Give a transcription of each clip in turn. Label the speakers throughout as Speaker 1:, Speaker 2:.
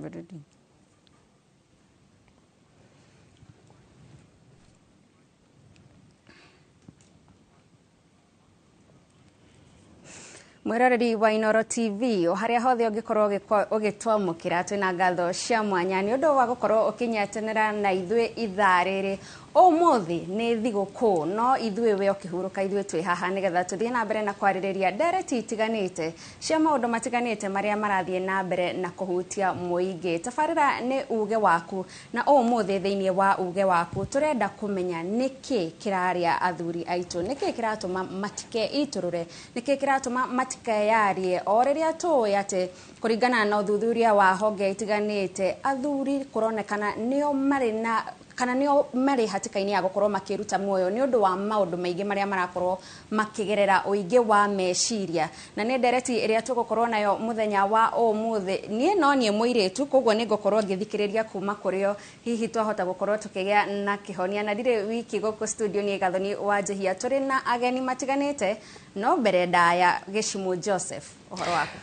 Speaker 1: Twambĩrĩrie. Mwĩroreri wa Inooro TV, o harĩa hothe ũngĩkorwo ũgĩtwamũkĩra, twĩna ngatho cia mwanya nĩ ũndũ wa gũkorwo ũkĩnyitanĩra na ithuĩ ithaa rĩrĩ. Ũmũthĩ nĩ thigũkũ, no ithuĩ we ũkĩhurũka, ithuĩ twĩ haha nĩgetha tũthiĩ na mbere na kwarĩrĩria ndereti itiganĩte cia maũndũ matiganĩte marĩa marathiĩ na mbere na kũhutia mũingĩ. Tabarĩra nĩ Uge Waku, na ũmũthĩ thĩinĩ wa Uge Waku tũrenda kũmenya nĩkĩ kĩrarĩa athuri aitũ, nĩkĩ kĩratũma matike itũrũre, nĩkĩ kĩratũma matikeyarie, o rĩrĩa tũĩ atĩ kũringana na ũthuthuria wa honge itiganĩte, athuri kũronekana nĩo marĩ na kana nĩo marĩ hatĩka-inĩ ya gũkorwo makĩruta muoyo nĩ ũndũ wa maũndũ maingĩ marĩa marakorwo makĩgerera, ũingĩ wa meciria. Na nĩ ndereti ĩrĩa tũgũkorwo nayo mũthenya wa ũmũthĩ. Niĩ no niĩ mũirĩtu, koguo nĩ ngũkorwo ngĩthikĩrĩria kuma kũrĩo, hihi twahota gũkorwo tũkĩgĩa na kĩhonia. Na ndirĩ wiki gũkũ studio, niĩ Gathoni wa Njĩhia, tũrĩ na ageni matiganĩte. No mbere ndaya, Gĩcimũ Joseph, ũhoro waku?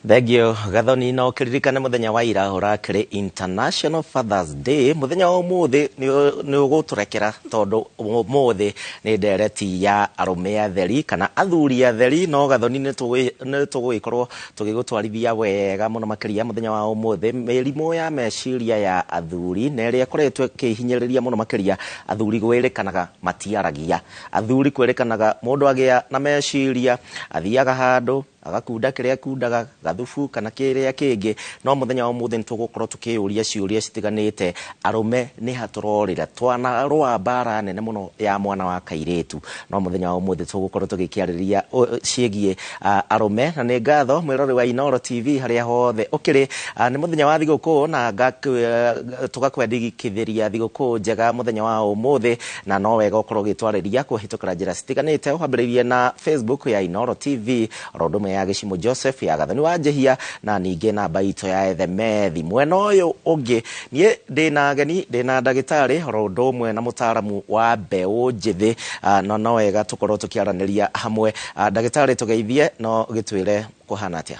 Speaker 2: Thengio, Gathoni. No kĩririkane mũthenya wa ira ũrakĩrĩ International Fathers Day. Mũthenya wa ũmũthĩ nĩ ũgũtũrekera, tondũ ũmũthĩ nĩ ndereti ya arũme atheri kana athuri atheri. No Gathoni, nĩ tũgũgĩkorwo tũgĩgũtwarithia wega mũno makĩria mũthenya wa ũmũthĩ, mĩrimũ ya meciria ya athuri na ĩrĩa ĩkoretwo ĩkĩhinyĩrĩria mũno makĩria athuri. Gwĩrĩkanaga matiaragia athuri, kwĩrĩkanaga mũndũ agĩa na meciria athiaga handũ agakunda kĩrĩa akundaga, gathubu kana kĩrĩa kĩngĩ. No mũthenya wa ũmũthĩ nĩ tũgũkorwo tũkĩyũria ciũria citiganĩte, arũme nĩ ha tũrorĩra? Twanarũa mbara nene mũno ya mwana wa kairĩtu, no mũthenya wa ũmũthĩ tũgũkorwo tũgĩkĩarĩrĩria ciĩgiĩ arũme. Na nĩ ngatho, mwĩrori wa Inooro TV harĩa hothe ũkĩrĩ, nĩ mũthenya wa thigũkũ na tũgakwendekithĩria thigũkũ njega mũthenya wa ũmũthĩ. Na no wega ũkorwo ũgĩtwarĩria kũhĩtũkĩra njĩra citiganĩte, ũhambĩrĩirie na Facebook ya Inooro TV, oro ũndũ ũmwe ya Gĩcimũ Joseph, ya Gathoni wa Njĩhia, na ningĩ namba itũ ya ethemethi. Mwena ũyũ ũngĩ niĩ ndĩna ageni, ndĩna ndagĩtarĩ oro ũndũ ũmwe na mũtaaramu wa mbeũ njĩthĩ, na no wega tũkorwo tũkĩaranĩria hamwe. Ndagĩtarĩ, tũgeithie, no gĩtwĩre kũhana atĩa?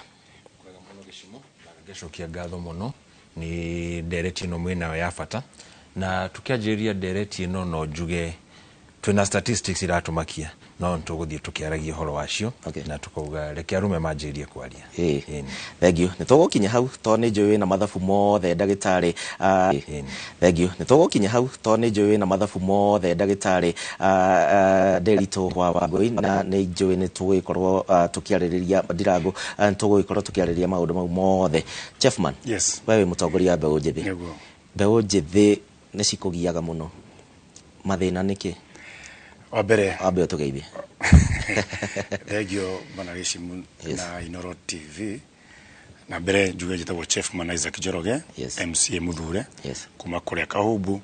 Speaker 3: Kwega mũno, Gĩcimo, na ngacokia ngatho mũno nĩ ndereti ĩno mwĩnayo ya bata. Na tũkĩanjĩrĩria ndereti ĩno, no njuge twĩna statistics iratũmakia, no nĩtũgũthiĩ tũkĩaragia ũhoro wacio na tũkauga reke arũme manjĩrĩrie kwaria.
Speaker 2: Ĩĩ, thank you. Nĩ tũgũkinya hau tondũ nĩ njũĩ wĩna mathabu mothe, ndagĩtarĩ. Thank you. Nĩ tũgũkinya hau tondũ nĩ njũĩ wĩna mathabu mothe, ndagĩtarĩ Nderitu wa Wangũi, na nĩ njũĩ nĩ tũgũgĩkorwo tũkĩarĩrĩria Ndirangu, nĩ tũgũgĩkorwo tũkĩarĩrĩria maũndũ mau mothe. Chefman,
Speaker 4: Yes.
Speaker 2: we wĩ mũtongoria wa mbeũ njĩthĩ.
Speaker 4: Nĩguo.
Speaker 2: Mbeũ njĩthĩ nĩ cikũgiaga mũno, mathĩna nĩkĩ?
Speaker 4: Wa mbere,
Speaker 2: Wambe ũtũgeithie.
Speaker 4: Thengio bana Gĩcimu na Inooro TV. Na mbere njuge njĩtagwo Chefman Isaac Njoroge, MCA Muthure, kuma kũrĩa Kahumbu,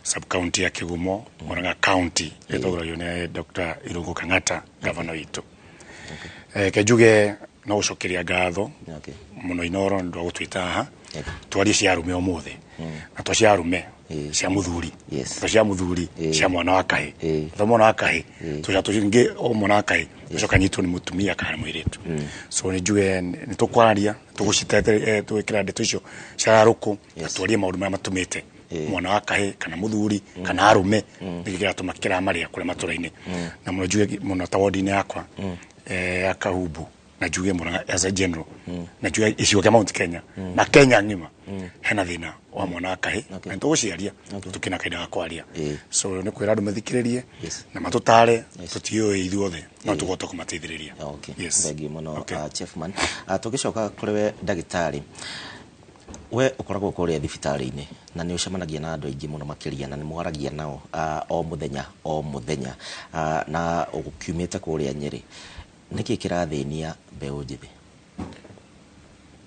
Speaker 4: sub county ya Kĩgumo, Murang'a County, ĩtongoragio nĩ Dr. Irungu Kang'ata, gavana witũ. Ke njuge no gũcokeria ngatho mũno Inooro nĩ ũndũ wa gũtwĩta haha twarie cia arũme ũmũthĩ, na to cia arũme, cia mũthuri, to cia mũthuri, cia mwana wa kahĩ, to mwana wa kahĩ, tũca tũingĩ o mwana wa kahĩ ũcoka nyitwo nĩ mũtumia kana mũirĩtu. So nĩ njuge nĩ tũkwararia, tũgũcitete, tũgĩkĩra ndeto icio ciararũkũ na twarie maũndũ marĩa matũmĩte mwana wa kahĩ kana mũthuri kana arũme, nĩkĩ kĩratũma kĩramarĩa kũrĩa matũra-inĩ, na mũno njuge mũno ta wodi-inĩ yakwa ya Kahumbu, na njuge Murang'a as a general, na njuge gĩcigo kĩa Mount Kenya na Kenya ng'ima, hena thĩna wa mwana wa kahĩ, na nĩtũgũciaria tũkĩna kahinda ga kwaria. So nĩ kwĩra andũ mathikĩrĩrie na matũtare, tũtiũĩ ithuothe, no tũgote kũmateithĩrĩria.
Speaker 2: Yes. Thank you mũno, Chefman. Tũgĩcoka kũrĩ we ndagĩtarĩ, we ũkoragwo kũrĩa thibitarĩ-inĩ na nĩ ũcemanagia na andũ aingĩ mũno makĩria, na nĩ mwaragia nao o mũthenya o mũthenya, na ũkiumĩte kũrĩa Nyĩrĩ, nĩkĩ kĩrathĩnia mbeũ njĩthĩ?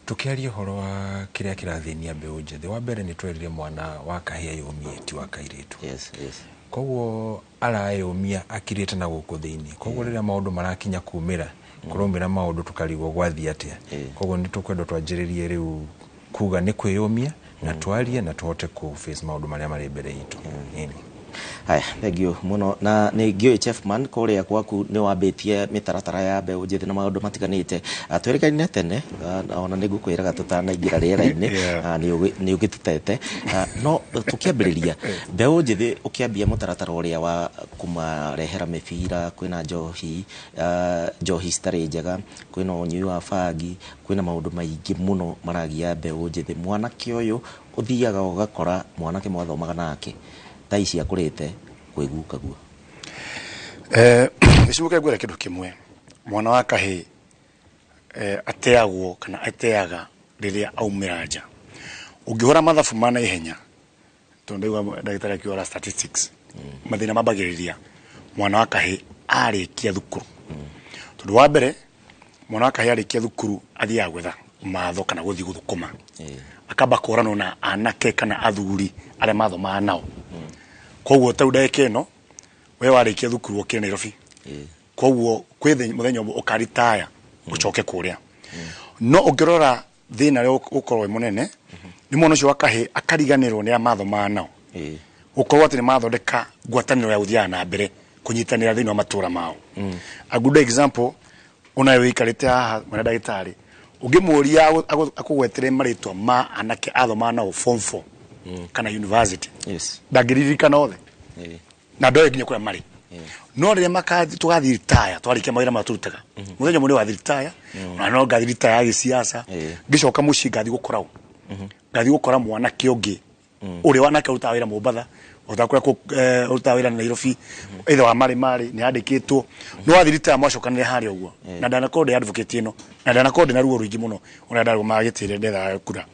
Speaker 3: Tũkĩaria ũhoro wa kĩrĩa kĩrathĩnia mbeũ njĩthĩ, wa mbere nĩ twerire mwana wa kahĩĩ eyũmie, ti wa kairĩtu. Koguo arayũmia akirĩte na gũkũ thĩinĩ, koguo rĩrĩa maũndũ marakinya kumĩra, kũraumĩra maũndũ tũkarigwo gwathiĩ atĩa. Koguo nĩ tũkwenda twanjĩrĩrie rĩu kuga nĩ kwĩyũmia na twarie na tũhote kũ face maũndũ marĩa marĩ mbere itũ. Ĩni.
Speaker 2: Haya, thank you muno. Na nĩ ngĩũĩ Chefman kũrĩa gwaku nĩ wambĩtie mĩtaratara ya mbeũ njĩthĩ na maũndũ matiganĩte. Twĩrĩkaine tene, ona nĩ ngũkwĩraga tũtanaingĩra rĩera-inĩ, nĩ ũgĩtũtete. No tũkĩambĩrĩria mbeũ njĩthĩ, ũkĩambia mũtaratara ũrĩa wa kũmarehera mĩbira, kwĩna njohi, njohi citarĩ njega, kwĩna ũnyui wa bangi, kwĩna maũndũ maingĩ mũno maragia mbeũ njĩthĩ. Mwanake ũyũ ũthiaga ũgakora mwanake mwathomaga nake thaa ici akũrĩte kwĩgukaguo.
Speaker 4: Gĩcigo ngwĩre kĩndũ kĩmwe, mwana wa kahĩĩ ateagwo kana ateaga rĩrĩa aumĩra nja. Ũngĩhũra mathabu ma naihenya, tondũ ndaigua ndagĩtarĩ akiuga statistics, mathĩna mambagĩrĩria mwana wa kahĩĩ arĩkia thukuru. Tondũ wa mbere, mwana wa kahĩĩ arĩkia thukuru athiaga gwetha matho kana gũthiĩ gũthũkũma. Akamba kũranwo na anake kana athuri arĩa mathomaga nao. Koguo ta rĩu ndagĩka ĩno we warĩkia thukuru ũkire Nairobi, koguo kwĩ mũthenya ũmwe ũkaritaya ũcoke kũrĩa. No ũngĩrora thĩna ũrĩa ũkorwo wĩ mũnene nĩ mwana ũcio wa kahĩĩ akariganĩrwo nĩ arĩa mathomaga nao, gũkorwo atĩ nĩ mathondeka ngwatanĩro ya gũthiaga na mbere kũnyitanĩra thĩinĩ wa matũra mao. A good example, onawe wĩikarĩte haha mwena ndagĩtarĩ, ũngĩmũria akũgwetere marĩtwa ma anake athomaga nao form 4 kana university, ndangĩririkana othe na ndoĩ nginya kũrĩa marĩ. No rĩrĩa tũgathiĩ ritaya, twarĩkia mawĩra marĩa tũrutaga, mũthenya ũmwe nĩ wathiĩ ritaya, ona no ngathiĩ ritaya ya gĩsiasa, ngĩcoka mũciĩ ngathiĩ gũkora ũ, ngathiĩ gũkora mwanake ũngĩ ũrĩa wanake ũrutaga wĩra Mombatha, ũrutaga kũrĩa ũrutaga wĩra Nairobi, either wa marĩ marĩ nĩ andĩkĩtwo. No wathiĩ ritaya mwacokanĩre harĩa ũguo, na ndanakorwo ndĩ advocate ĩno, na ndanakorwo ndĩ na ruo rũingĩ mũno, ona ndarũmaga gĩtĩre ndethaga kura.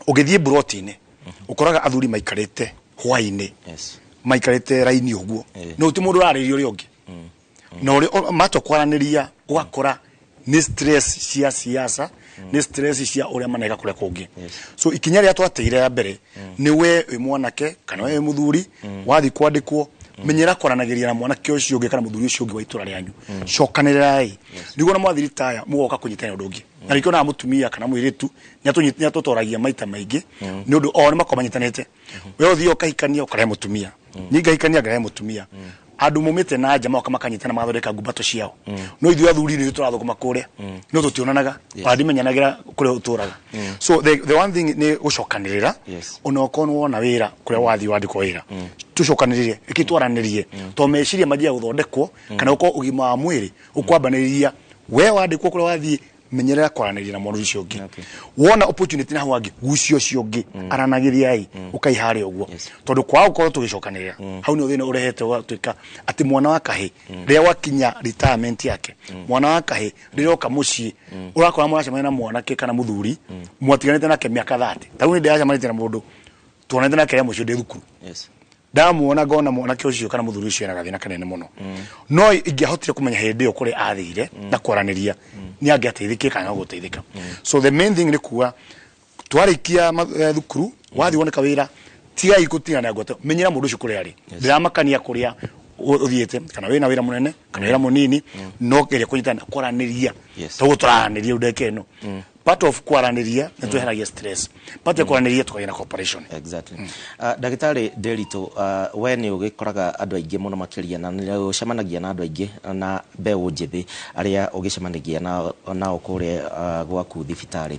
Speaker 4: Ũgĩthiĩ mburoti-inĩ ũkoraga athuri maikarĩte hwaĩ-inĩ, maikarĩte raini ũguo, no ti mũndũ ũrarĩria ũrĩa ũngĩ, na ũrĩa matua kwaranĩria ũgakora nĩ stress cia siasa, nĩ stress cia ũrĩa maneka kũrĩa kũngĩ. So ikinya rĩrĩa twateire ya mbere nĩ we wĩ mwanake kana we wĩ mũthuri wathiĩ kwandĩkwo, menyera kwaranagĩria na mwanake ũcio ũngĩ kana mũthuri ũcio ũngĩ wa itũra rĩanyu, cokanĩrĩrai nĩguo na mwathiĩ ritaya mũgoka kũnyitana ũndũ ũngĩ. Na nĩkĩo na mũtumia kana mũirĩtu nĩatũtoragia maita maingĩ nĩ ũndũ o nĩ makorwo manyitanĩte. We ũthiĩ ũkahikania ũkarehe mũtumia, niĩ ngahikania ngarehe mũtumia, andũ maumĩte na nja moka makanyitana magathondeka ngumbato ciao. No ithuĩ athuri nĩ tũrathũkũma kũrĩa, no tũtionanaga, ona ndimenyanagĩra kũrĩa ũtũraga. So the one thing nĩ gũcokanĩrĩra, ona okorwo nĩ wona wĩra kũrĩa wathiĩ wandĩkwo wĩra, tũcokanĩrĩre, reke twaranĩrie, to meciria manjia gũthondekwo kana ũkorwo ũgima wa mwĩrĩ ũkwambanĩrĩria. We wandĩkwo kũrĩa wathiĩ, menyerera kwaranĩria na mwana ũcio ũngĩ. Wona opportunity na hau hangĩ, gucia ũcio ũngĩ, aranagĩriai, ũkai harĩa ũguo. Tondũ kwaga gũkorwo tũgĩcokanĩrĩra, hau nĩho thĩna ũrehete ũgatuĩka atĩ mwana wa kahĩĩ rĩrĩa gwakinya retirement yake, mwana wa kahĩĩ rĩrĩa oka mũciĩ ũrakora mũracemania na mwanake kana mũthuri mwatiganĩte nake mĩaka 30. Ta rĩu nĩ ndĩracemanĩtie na mũndũ tuonete nake rĩa mũciĩ ndĩ thukuru, ndamuona ngona mwanake ũcio kana mũthuri ũcio ena gathĩna kanene mũno, no ingĩahotire kũmenya hĩndĩ ĩyo kũrĩa athire na kwaranĩria, nĩ angĩateithĩkire kana no gũteithĩka. So the main thing nĩ kuga twarĩkia thukuru, wathiĩ woneka wĩra, tigai gũtigana ngwato, menyera mũndũ ũcio kũrĩa arĩ. Ndĩramakania kũrĩa ũthiĩte kana wĩna wĩra mũnene kana wĩra mũnini, no geria kũnyitana kwaranĩria. Toguo tũraranĩria ndagĩka ĩno, part of kwaranĩria nĩ tweheragia stress, part ya kwaranĩria tũkagĩa na cooperation.
Speaker 2: Exactly. Ndagĩtarĩ Nderitu, we nĩ ũgĩkoraga andũ aingĩ mũno makĩria na nĩ ũcemanagia na andũ aingĩ na mbeũ njĩthĩ arĩa ũgĩcemanagia nao kũrĩa gwaku thibitarĩ.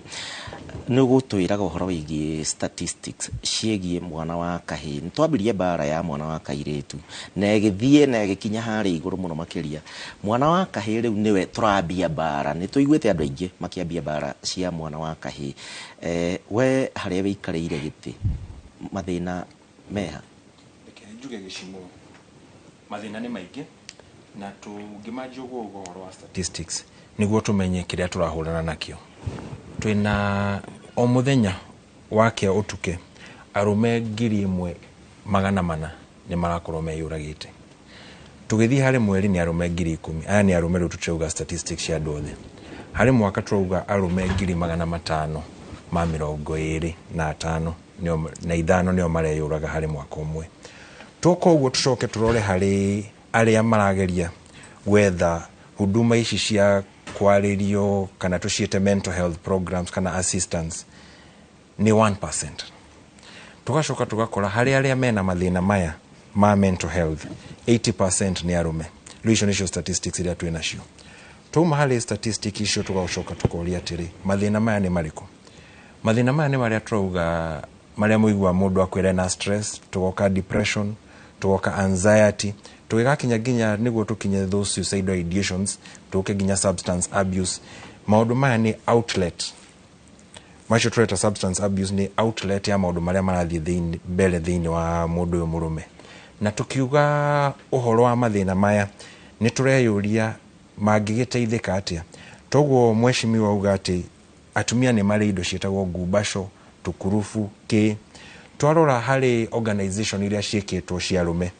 Speaker 2: Nĩ ũgũtwĩraga ũhoro wĩgiĩ statistics ciĩgiĩ mwana wa kahĩĩ. Nĩ twambirie mbara ya mwana wa kairĩtu na ĩgĩthiĩ na ĩgĩkinya harĩa igũrũ mũno makĩria. Mwana wa kahĩĩ rĩu nĩwe tũrambia mbara. Nĩ tũiguĩte andũ aingĩ makĩambia mbara cia mwana wa kahĩĩ. We harĩa wĩikarĩire gĩtĩ, mathĩna meha?
Speaker 3: Reke njuge gĩcimo, mathĩna nĩ maingĩ na tũngĩmanjia ũguo ũguo ũhoro wa statistics nĩguo tũmenye kĩrĩa tũrahũrana nakĩo. Twĩna o mũthenya wake ũtuke arũme 1400 nĩ marakorwo meyũragĩte. Tũgĩthiĩ harĩ mweri nĩ arũme 10,000. Aya nĩ arũme, rĩu tũtirauga statistics cia andũ othe. Harĩ mwaka tũrauga arũme 525 nĩo na ithano nĩo mareyũraga harĩ mwaka ũmwe. Twoka ũguo tũcoke tũrore harĩ arĩa marageria gwetha huduma ici cia kwarĩrio kana tũciĩte mental health programs kana assistance nĩ 1%. Tũgacoka tũgakora harĩ arĩa mena mathĩna maya Ma mental health 80% nĩ arũme. Rĩu icio nĩcio statistics iria twĩ nacio. Twauma harĩ statistic icio, tũgacoka tũkoria atĩrĩ, mathĩna maya nĩ marĩkũ? Mathĩna maya nĩ marĩa tũrauga, marĩa mũigua mũndũ akwĩra na stress, tũgoka depression, tũgoka anxiety, tũgĩgakinya nginya nĩguo tũkinye those suicidal ideations, tũke nginya substance abuse. Maũndũ maya nĩ outlet macio tũreta substance abuse, nĩ outlet ya maũndũ marĩa marathiĩ mbere thĩinĩ wa mũndũ ũyũ mũrũme. Na tũkiuga ũhoro wa mathĩna maya, nĩ tũreyũria mangĩgĩteithĩka atĩa. Toguo mheshimiwa auga atĩ atumia nĩ marĩ indo ciĩtagwo ngumbaco, tũkurubu kĩ. Twarora harĩ organization iria ciĩkĩtwo cia arũme,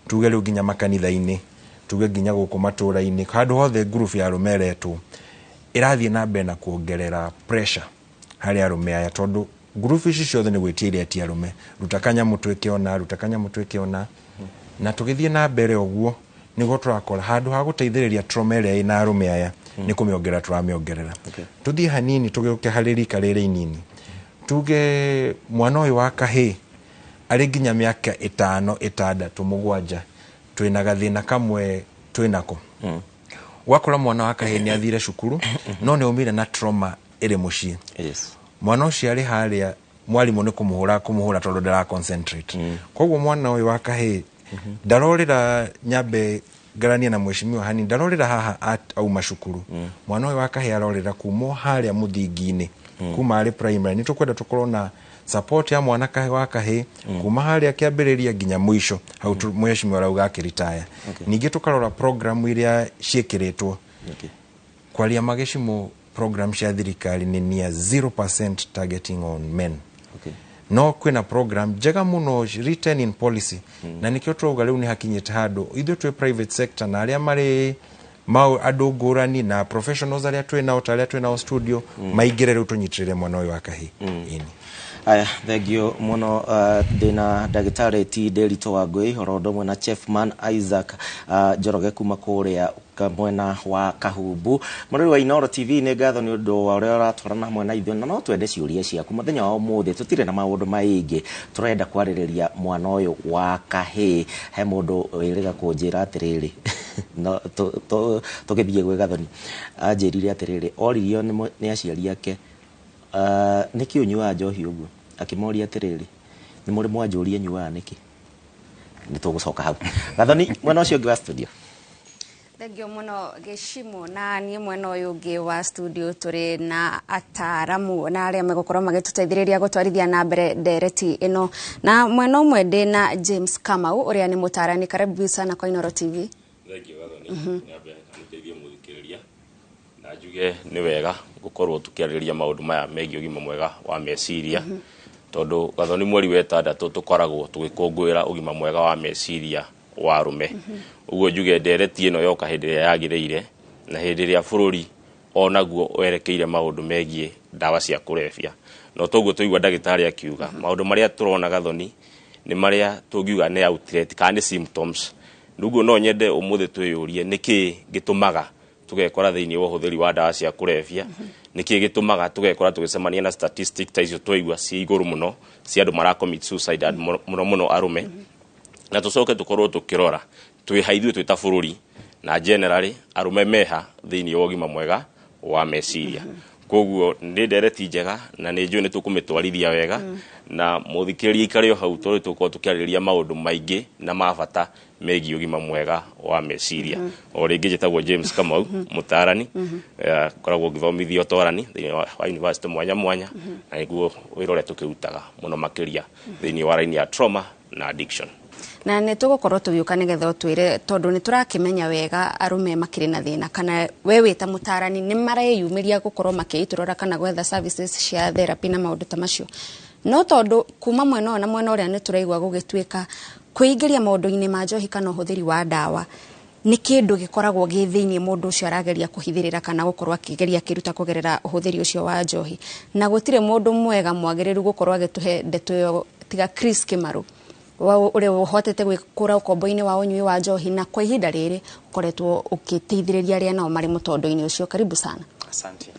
Speaker 3: tuge rĩu nginya makanitha-inĩ, tuge nginya gũkũ matũra-inĩ, handũ hothe ngurubu ya arũme ĩretwo, ĩrathiĩ na mbere na kuongerera pressure harĩ arũme aya, tondũ ngurubu ici ciothe nĩ gwĩtia iretia arũme, ruta kanyamũ twĩke ona, ruta kanyamũ twĩke ona. Na tũgĩthiĩ na mbere ũguo, nĩguo tũrakora handũ ha gũteithĩrĩria trauma ĩrĩa ĩna arũme aya, nĩ kũmĩongerera tũramĩongerera. Tũthiĩ hanini, tũgĩũke harĩ rika rĩrĩ inini, tuge mwana ũyũ wa kahĩĩ arĩ nginya mĩaka 5, 6, 7, twĩna gathĩna kamwe twĩnako. Ũgakora mwana wa kahĩĩ nĩ athire cukuru, no nĩ aumire na trauma ĩrĩ mũciĩ. Mwana ũcio arĩ harĩa, mwarimũ nĩ kũmũhũra kũmũhũra tondũ ndara concentrate. Koguo mwana ũyũ wa kahĩĩ ndarorĩra, nyambe ngaranie na mheshimiwa hanini, ndarorĩra haha auma cukuru. Mwana ũyũ wa kahĩĩ arorĩra kuma o harĩa mũthingi-inĩ, kuma arĩ primary. Nĩ tũkwenda tũkorwo na support ya mwana wa kahĩĩ kuma harĩa kĩambĩrĩria nginya mũico hau mheshimiwa arauga akĩritaya. Ningĩ tũkarora program iria ciĩkĩrĩtwo. Kwaria magĩcimo, program cia thirikari nĩ near 0% targeting on men. No kwĩna program njega mũno written in policy, na nĩkĩo tũrauga rĩu nĩ hakinyĩte handũ ithuĩ twĩ private sector na arĩa marĩ mau andũ ngũrani na professionals arĩa twĩ nao, ta arĩa twĩ nao studio, maingĩre rĩu tũnyitĩrĩre mwana ũyũ wa kahĩĩ. Ĩni.
Speaker 2: Aya, thengio mũno. Ndĩna ndagĩtarĩ T Nderitu Wangũi oro ũndũ ũmwe na Chefman Isaac Njoroge kuma kũrĩa mwena wa Kahumbu. Mũrori wa Inooro TV, nĩ ngatho nĩ ũndũ wa ũrĩa ũratwarana hamwe na ithuĩ, na no twende ciũria ciaku. Mũthenya wa ũmũthĩ tũtirĩ na maũndũ maingĩ, tũrenda kwarĩrĩria mwana ũyũ wa kahĩĩ. He mũndũ wĩrĩga kũnjĩra atĩrĩrĩ, no tũgĩthiĩ gwĩ Gathoni, anjĩrire atĩrĩrĩ, oririo nĩ aciari ake, nĩkĩ ũnyuaga njohi ũguo? Akĩmoria atĩrĩrĩ, nĩ mũrĩ mwanjũria nyuaga nĩkĩ? Nĩ tũgũcoka hau. Gathoni, mwena ũcio ũngĩ wa studio.
Speaker 1: Thengio mũno, Gĩcimo. Na niĩ mwena ũyũ ũngĩ wa studio tũrĩ na ataramu na arĩa megũkorwo magĩtũteithĩrĩria gũtwarithia na mbere ndereti ĩno. Na mwena ũmwe ndĩ na James Kamau, ũrĩa nĩ mũtarani. Karibu sana kwa Inooro TV.
Speaker 5: Thengio, Gathoni. Nyambe nĩndeithie mũthikĩrĩria na njuge nĩ wega gũkorwo tũkĩarĩrĩria maũndũ maya megiĩ ũgima mwega wa meciria, tondũ Gathoni, mweri wa ĩtandatũ tũkoragwo tũgĩkũngũĩra ũgima mwega wa meciria wa arũme. Ũguo njuge ndereti ĩno yoka hĩndĩ ĩrĩa yagĩrĩire, na hĩndĩ ĩrĩa bũrũri onaguo werekeire maũndũ megiĩ ndawa cia kũrebia. No toguo tũigua ndagĩtarĩ akiuga, maũndũ marĩa tũrona, Gathoni, nĩ marĩa tũngiuga nĩ outlet kana nĩ symptoms. Rĩu no nyende ũmũthĩ twĩyũrie nĩkĩ gĩtũmaga tũgekora thĩinĩ wa ũhũthĩri wa ndawa cia kũrebia, nĩkĩ gĩtũmaga tũgekora tũgĩcemania na statistic ta icio twaigua ciĩ igũrũ mũno cia andũ mara commit suicide, mũno mũno arũme, na tũcoke tũkorwo tũkĩrora twĩ ha ithuĩ twĩ ta bũrũri na generally arũme meha thĩinĩ wa ũgima mwega wa meciria. Koguo nĩ ndereti njega na nĩ njũĩ nĩ tũkũmĩtwarithia wega, na mũthikĩrĩria ikare o hau, tondũ tũkorwo tũkĩarĩrĩria maũndũ maingĩ na ma bata megiĩ ũgima mwega wa meciria. O rĩngĩ njĩtagwo James Kamau, mũtarani, ngoragwo ngĩthomithia ũtarani thĩinĩ wa university mwanya mwanya, na nĩguo wĩra ũrĩa tũkĩrutaga mũno makĩria thĩinĩ wa raini ya trauma na addiction.
Speaker 1: Na nĩ tũgũkorwo tũgĩũka nĩgetha ũtwĩre, tondũ nĩ tũrakĩmenya wega arũme makĩrĩ na thĩna, kana we wĩ ta mũtarani nĩ mareyumĩria gũkorwo makĩitũrũra kana gwetha services cia therapy na maũndũ ta macio. No tondũ kuma mwena ũyũ na mwena ũrĩa nĩ tũraigua gũgĩtuĩka kwĩingĩria maũndũ-inĩ ma njohi kana ũhũthĩri wa ndawa nĩ kĩndũ gĩkoragwo gĩ thĩinĩ mũndũ ũcio arageria kũhithĩrĩra kana gũkorwo akĩgeria akĩruta kũgerera ũhũthĩri ũcio wa njohi. Na gũtirĩ mũndũ mwega mwagĩrĩru gũkorwo agĩtũhe ndeto ĩyo tiga Chris Kimaru, ũrĩa ũhotete gwĩkũra ũkombo-inĩ wa ũnyui wa njohi, na kwa ihinda rĩrĩ ũkoretwo ũgĩteithĩrĩria arĩa nao marĩ mũtondo-inĩ ũcio. Karibu sana.
Speaker 6: Asante.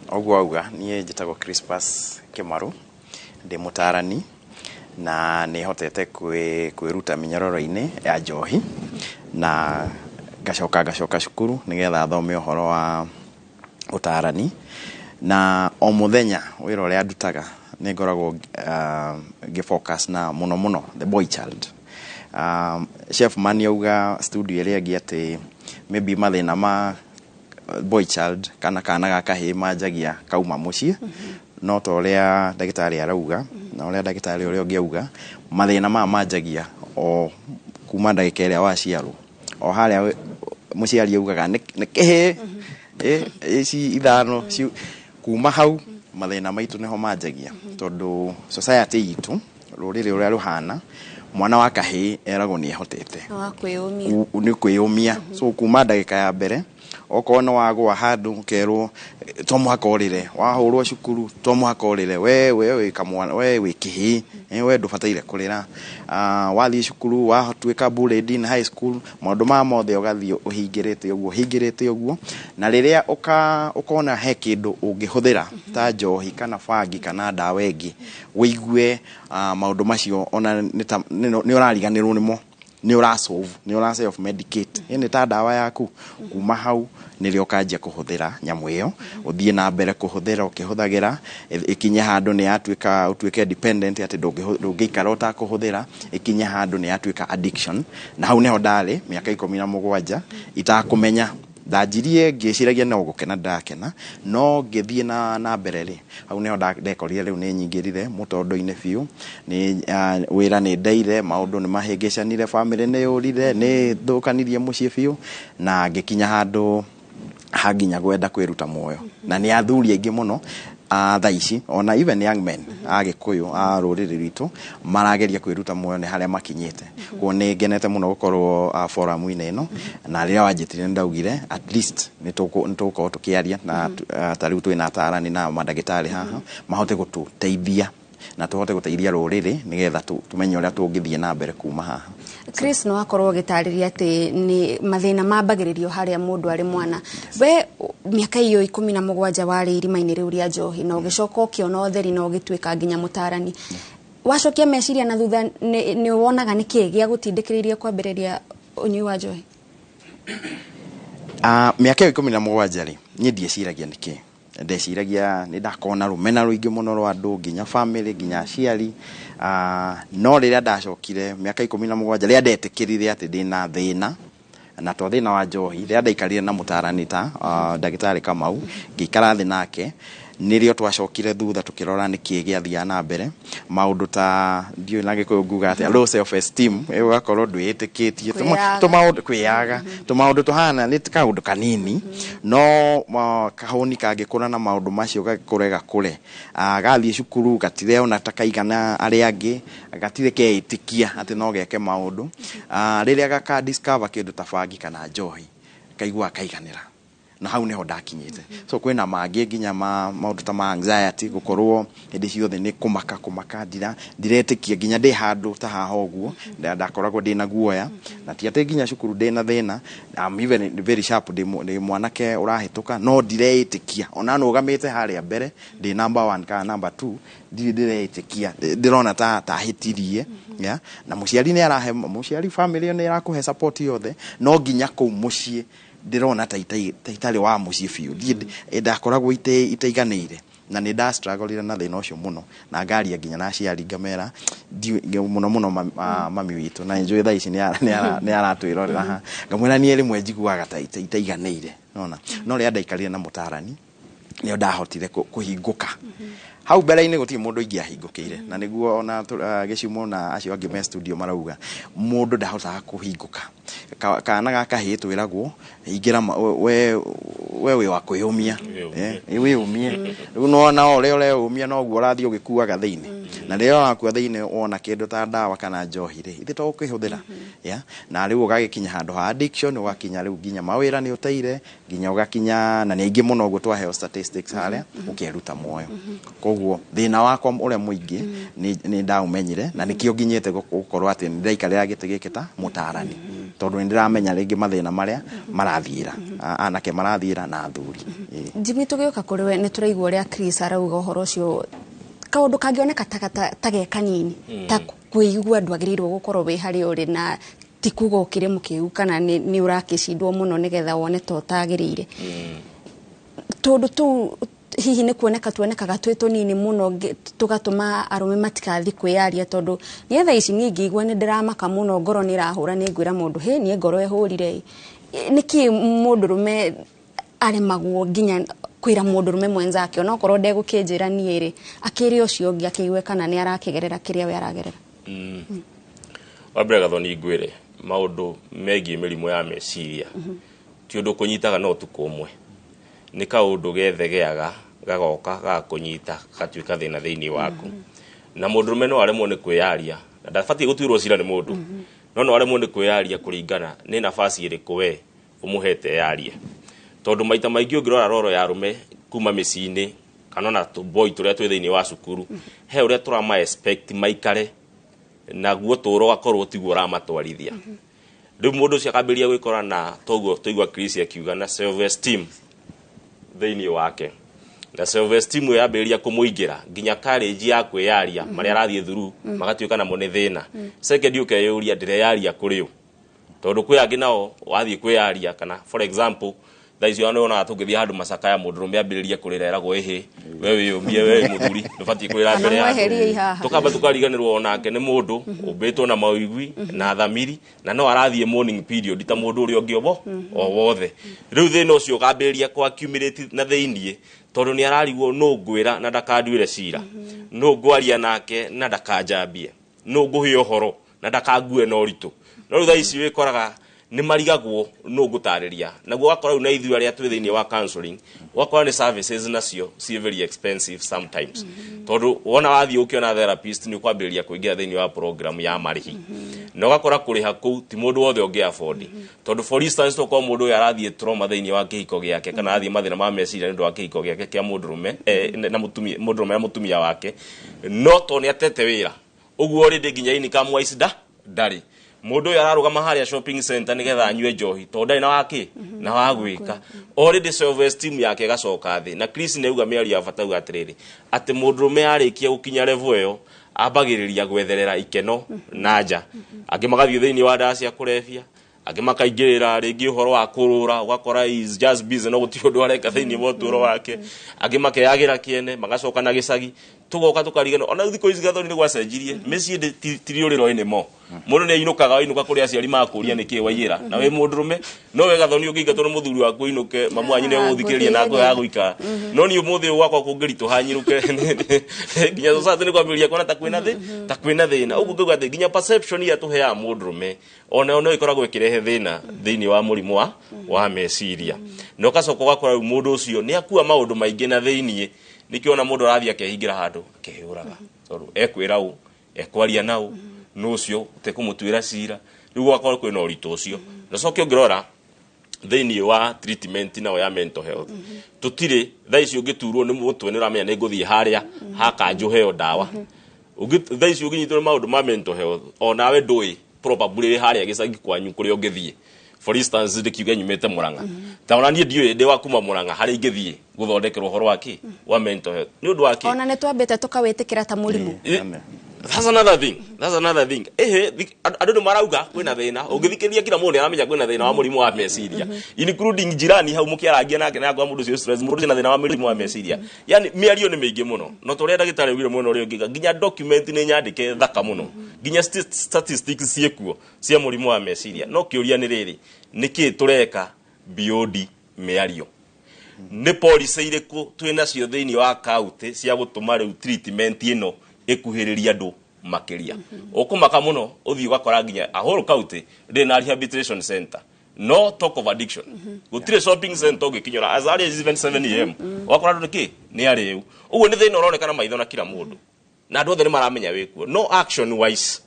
Speaker 6: Ũguo auga, niĩ njĩtagwo Crispus Kimaru, ndĩ mũtarani Na nĩ hotete kwĩruta mĩnyororo-inĩ ya njohi na ngacoka cukuru nĩgetha thome ũhoro wa ũtarani. Na o mũthenya wĩra ũrĩa ndutaga nĩ ngoragwo ngĩ-focus na mũno mũno the boy child. Chef Mani auga studio ĩrĩa ĩngĩ atĩ maybe mathĩna ma boy child kana kana ga kahĩĩ manjagia kauma mũciĩ, no ta ũrĩa ndagĩtarĩ arauga na ũrĩa ndagĩtarĩ ũrĩa ũngĩ auga, mathĩna maya manjagia o kuma ndagĩka ĩrĩa waciarwo. O harĩa mũciari augaga nĩ kĩhĩĩ, ici ithano, kuma hau mathĩna maitũ nĩho manjagia, tondũ society itũ, rũrĩrĩ ũrĩa rũhana, mwana wa kahĩĩ eragwo nĩ ehotete, nĩ kwĩyũmia. So kuma ndagĩka ya mbere, okorwo nĩ wagũa handũ ũkerwo to mũhaka ũrĩre, wahũrwo cukuru to mũhaka ũrĩre, we wĩ kamwana, we wĩ kĩhĩĩ, we ndũbataire kũrĩra. Wathiĩ cukuru watuĩka bullied in high school, maũndũ maya mothe ũgathiĩ ũhingĩrĩte ũguo, ũhingĩrĩte ũguo, na rĩrĩa ũkona he kĩndũ ũngĩhũthĩra ta njohi kana bangi kana ndawa ĩngĩ, wĩigue maũndũ macio ona nĩ ũrariganĩrwo nĩmo, nĩ ũra solve, nĩ ũra self medicate, nĩ ta ndawa yaku. Kuma hau nĩrĩo ũkanjia kũhũthĩra nyamũ ĩyo, ũthiĩ na mbere kũhũthĩra ũkĩhũthagĩra, ĩkinye handũ nĩ yatuĩka ũtuĩke dependent, atĩ ndũngĩikara ũtakũhũthĩra, ĩkinye handũ nĩ yatuĩka addiction. Na hau nĩho ndarĩ mĩaka 17 itakũmenya. Ndanjirie ngĩciragia no gũkena ndakena, no ngĩthiĩ na mbere rĩ, hau nĩho ndekorire rĩu nĩ nyingĩrire mũtondo-inĩ biũ, nĩ wĩra nĩ ndeire, maũndũ nĩ mahĩngĩcanire, family nĩ yũrire, nĩ thũkanirie mũciĩ biũ, na ngĩkinya handũ hanginya gwenda kwĩruta muoyo. Na nĩ athuri aingĩ mũno thaa ici, ona even young men a Gĩkũyũ a rũrĩrĩ rwitũ marageria kwĩruta muoyo nĩ harĩa makinyĩte. Koguo nĩ ngenete mũno gũkorwo forum-inĩ ĩno, na rĩrĩa wanjĩtire nĩ ndaugire at least nĩ tũgũkorwo tũkĩaria na ta rĩu twĩna atarani na mandagĩtarĩ haha mahote gũtũteithia na tũhote gũteithia rũrĩrĩ nĩgetha tũmenye ũrĩa tũngĩthiĩ na mbere kuma haha.
Speaker 1: Chris, no akorwo ũgĩtarĩria atĩ nĩ mathĩna mambagĩrĩrio harĩa mũndũ arĩ mwana. We mĩaka iyo 17 warĩ irima-inĩ rĩu rĩa njohi na ũgĩcoka ũkĩona ũtheri na ũgĩtuĩka nginya mũtarani. Wacokia meciria na thutha, nĩ wonaga nĩkĩ gĩa gũtindĩkĩrĩria kwambĩrĩria ũnyui wa njohi?
Speaker 6: Mĩaka ĩyo 17 rĩ, niĩ ndieciragia nĩkĩ. Ndeciragia nĩ ndakona rũmena rũingĩ mũno rwa andũ, nginya family, nginya aciari. No rĩrĩa ndacokire mĩaka 17, rĩrĩa ndetĩkĩrire atĩ ndĩna thĩna, na to thĩna wa njohi, rĩrĩa ndaikarire na mũtarani ta ndagĩtarĩ Kamau, ngĩikara thĩ nake, nĩrĩo twacokire thutha tũkĩrora nĩkĩ gĩathiaga na mbere. Maũndũ ta ndiũĩ na Gĩkũyũ nguga atĩa, low self esteem, ũgakorwo ndwĩĩtĩkĩtie, tũmaũndũ kwĩyaga, tũmaũndũ tũhana nĩ kaũndũ kanini, no kahũni kangĩkũra na maũndũ macio gakũre gakũre, gathiĩ cukuru gatireona ta kaigana arĩa angĩ, gatirĩ keĩtĩkia atĩ no geke maũndũ. Rĩrĩa gaka discover kĩndũ ta bangi kana njohi, kaiguaga kaiganĩra. Na hau nĩho ndakinyĩte. So kwĩna mangĩ nginya maũndũ ta ma anxiety, gũkorwo hĩndĩ ciothe nĩ kũmaka ndiretĩkia nginya ndĩ handũ ta haha ũguo, ndakoragwo ndĩna guoya, na ti atĩ nginya cukuru ndĩna thĩna, I'm even very sharp, ndĩ mwanake ũrahĩtũka, no ndireĩtĩkia. Ona nũgamĩte harĩa mbere, ndĩ number 1 kana number 2, ndirĩ ndĩreĩtĩkia, ndĩrona ta hĩtirie, yeah? Na mũciari nĩ arahe, mũciari family nĩ ĩrakũhe support yothe, no nginya kũu mũciĩ ndĩrona ta itarĩ wa mũciĩ biũ, ndakoragwo itaiganĩire, na nĩ nda struggle na thĩna ũcio mũno, na ngaria nginya na aciari ngamera mũno mũno mami witũ, na njũĩ thaa ici nĩ aratwĩrorera haha, ngamwĩra niĩ rĩmwe njiguaga ta itaiganĩire, nona. No rĩrĩa ndaikarire na mũtarani nĩo ndahotire kũhingũka. Hau mbere-inĩ gũtirĩ mũndũ ingĩahingũkĩire, na nĩguo ona Gĩcumo na acio angĩ me studio marauga mũndũ ndahotaga kũhingũka. Kana gaka kahĩĩ twĩragwo ingĩra we wĩ wa kwĩyũmia, wĩyũmie. Rĩu nĩwona ũrĩa ũreyũmia noguo ũrathiĩ ũgĩkuaga thĩinĩ, na rĩrĩa ũrakua thĩinĩ wona kĩndũ ta ndawa kana njohi rĩ, ithe to ũkĩhũthĩra, yeah? Na rĩu ũgagĩkinya handũ ha addiction, ũgakinya rĩu nginya mawĩra nĩ ũteire, nginya ũgakinya na nĩ aingĩ mũno ũguo twaheo statistics harĩa, ũkeruta muoyo. Koguo thĩna wakwa ũrĩa mũingĩ nĩ ndaũmenyire, na nĩkĩo nginyĩte gũkorwo atĩ nĩ ndaikarĩra gĩtĩ gĩkĩ ta mũtarani, tondũ nĩ ndĩramenya rĩngĩ mathĩna marĩa marathiĩra anake marathiĩra na athuri.
Speaker 1: Jimmy, tũgĩũka kũrĩ we nĩ tũraigua ũrĩa Chris arauga ũhoro ũcio, kaũndũ kangĩoneka ta ge kanini ta Kwĩigua ndwagĩrĩirwo gũkorwo wĩ harĩa ũrĩ, na ti kuga ũkĩrĩ mũkĩgu kana nĩ ũrakĩcindwo mũno nĩgetha wone ta ũtagĩrĩire. Tũndũ tũu hihi nĩ kuoneka tuonekaga twĩ tũnini mũno tũgatũma arũme matikathi kwĩyaria, tondũ niĩ thaa ici niĩ ngĩigua nĩ ndĩramaka mũno, ngoro nĩ ĩrahũra, nĩ ngwĩra mũndũ, hĩ, niĩ ngoro ĩhũrire. Nĩkĩ mũndũrũme aremagwo nginya kwĩra mũndũrũme mwenzake, onokorwo ndegũkĩnjĩra niĩ rĩ, akĩre ũcio ũngĩ akĩigue kana nĩ arakĩgerera kĩrĩa we aragerera?
Speaker 5: Wa mbere, Gathoni, ngwĩre maũndũ megiĩ mĩrimũ ya meciria ti ũndũ kũnyitaga no ũtukũ ũmwe. Nĩ kaũndũ gethegeaga, gagoka gagakũnyita, gagatuĩka thĩna thĩinĩ waku. Na mũndũrũme no aremwo nĩ kwĩyaria, na ndabatiĩ gũtuĩrwo cira nĩ mũndũ, no aremwo nĩ kwĩyaria kũringana nĩ nafasi ĩrĩkũ we ũmũhete yarie, tondũ maita maingĩ ũngĩrora roro ya arũme kuma mĩciĩ-inĩ kana ona tũboy tũrĩa twĩ thĩinĩ wa cukuru, he ũrĩa tũrama expect maikare naguo tũro ũgakorwo tiguo ũramatwarithia. Rĩu mũndũ ũcio akambĩrĩria gwĩkora na toguo tũigua Chris akiuga na self esteem thĩinĩ wake, na self esteem ĩyo yambĩrĩria kũmũingĩra, nginya courage ya kwĩyaria marĩa arathiĩ through magatuĩka namo nĩ thĩna. Second, ũkeyũria, ndĩreyaria kũrĩ ũ? Tondũ kwĩ angĩ nao wathiĩ kwĩyaria, kana for example thaa icio nĩ wonaga tũngĩthiĩ handũ macakaya, mũndũrũme ambĩrĩrie kũrĩra, eragwo, "Ĩhĩ, we wĩyũmie, we wĩ mũthuri, ndũbatiĩ kũrĩra
Speaker 1: Kana
Speaker 5: mbere ya andũ."
Speaker 1: mweheriei haha.
Speaker 5: Tũkamba tũkariganĩrwo onake nĩ mũndũ ũmbĩtwo na mawĩigwi na thamiri, na no arathiĩ mourning period ta mũndũ ũrĩa ũngĩ o wothe. Rĩu thĩna ũcio ũkambĩrĩria kũ accumulate na thĩiniĩ, tondũ nĩ ararigwo, nũ ngwĩra na ndakanduĩre cira, nũ ngwaria nake na ndakanjambie, nũ ngũhe ũhoro na ndakangue na ũritũ? No rĩu thaa ici wĩkoraga nĩ marigagwo nũ ngũtarĩria. Naguo ũgakora rĩu na ithuĩ arĩa twĩ thĩinĩ wa counseling, ũgakora nĩ services nacio ciĩ very expensive sometimes, tondũ wona wathiĩ ũkĩona therapist, nĩ ũkwambĩrĩria kũingĩra thĩinĩ wa program ya marĩhi, na ũgakora kũrĩha kũu ti mũndũ wothe ũngĩ afford. Tondũ for instance, tokorwo mũndũ ũyũ arathiĩ trauma thĩinĩ wa kĩhiko gĩake, kana arathiĩ mathĩna ma meciria nĩ ũndũ wa kĩhiko gĩake kĩa mũndũrũme na mũtumia, mũndũrũme na mũtumia wake, no tondũ nĩ atete wĩra ũguo already nginya income wise ndarĩ, mũndũ ũyũ ararũgama harĩa shopping center nĩgetha anyue njohi, tondũ ndarĩ na waki na wa gwĩka. Already self esteem yake ĩgacoka thĩ. Na Chris nĩ auga mĩario ya bata, auga atĩrĩrĩ, atĩ mũndũrũme arĩkia gũkinya level ĩyo, ambagĩrĩria gwetherera ikeno na nja. Angĩ magathiĩ thĩinĩ wa ndawa cia kũrebia, angĩ makaingĩrĩra rĩngĩ ũhoro wa kũrũra, ũgakora he is just busy, no gũtirĩ ũndũ areka thĩinĩ wa ũtũũro wake. Angĩ makeyagĩra kĩene, magacoka na gĩcagi, tũgoka tũkarigana. Ona thikũ ici, Gathoni, nĩ gwacenjirie mĩciĩ ti rĩũrĩro anymore. Mũndũ nĩ ainũkaga, wainũka kũrĩ aciari makũria nĩkĩ waiyĩra, na wĩ mũndũrũme. No we, Gathoni, ũngĩingatwo nĩ mũthuri waku ũinũke, mamu wanyu nĩ egũgũthikĩrĩria na ngoro ya gũikara. No niĩ ũmũthĩ ũyũ gwakwa kũngĩritũha nyinũke, nginya society nĩ kwambĩrĩria kuona ta kwĩna thĩna. Ũguo ngauga atĩ nginya perception iria tũheaga mũndũrũme onayo no ĩkoragwo ĩkĩrehe thĩna thĩinĩ wa mũrimũ wa meciria. Na ũgacoka ũgakora rĩu mũndũ ũcio nĩ akua maũndũ maingĩ na thĩiniĩ, nĩkĩo ona mũndũ arathiĩ akehingĩra handũ akehũraga, tondũ ekwĩra ũ, ekwaria nau, nũ ũcio ũtekũmũtuĩra cira? Rĩu gũgakorwo kwĩna ũritũ ũcio. Na coke ũngĩrora thĩinĩ wa treatment nao ya mental health, tũtirĩ. Thaa ici ũngĩturwo nĩ mũtwe, nĩ ũramenya nĩ ngũthiĩ harĩa hakanjũ heo ndawa. Thaa ici ũngĩnyitwo nĩ maũndũ ma mental health, onawe ndũĩ probably wĩ harĩa gĩcagi kwanyu kũrĩa ũngĩthiĩ. For instance, ndĩkiuge nyumĩte Mũrang'a, ta ona niĩ ndiũĩ ndĩ wa kuma Mũrang'a harĩa ingĩthiĩ gũthondekerwo ũhoro wa kĩ wa mental health. Nĩ ũndũ wa kĩ?
Speaker 1: Ona nĩ twambĩte tũkawĩtĩkĩra ta mũrimũ.
Speaker 5: That's another thing. That's another thing. Ehe, andũ nĩ marauga kwĩna thĩna. Ũngĩthikĩrĩria kila mũndũ nĩ aramenya kwĩna thĩna wa mũrimũ wa meciria. Including jirani hau mũkĩarangia nake na akwa mũndũ ũcio stress, mũndũ ũcio na thĩna wa mũrimũ wa meciria. Yani mĩario nĩ mĩingĩ mũno. No tũrĩa ndagĩtarĩ augire mwena ũrĩa ũngĩ, nginya document nĩ nyandĩke thaka mũno. Nginya statistics ciĩkuo cia mũrimũ wa meciria. No kĩũria nĩ rĩrĩ, nĩkĩ tũreka beyond mĩario? Nĩ policy irĩkũ twĩ nacio thĩinĩ wa kaunti cia gũtũma rĩu treatment ĩno ĩkuhĩrĩria andũ makĩria? Ũkũmaka mũno ũthiĩ ũgakora nginya a whole county ndĩrĩ na rehabilitation center, no talk of addiction. Gũtirĩ shopping center ũngĩkinyũra as early as even 7 a.m., ũgakora andũ nĩkĩ nĩ arĩu. Ũguo nĩ thĩna ũronekana maitho na kila mũndũ, na andũ othe nĩ maramenya wĩkuo, no action wise,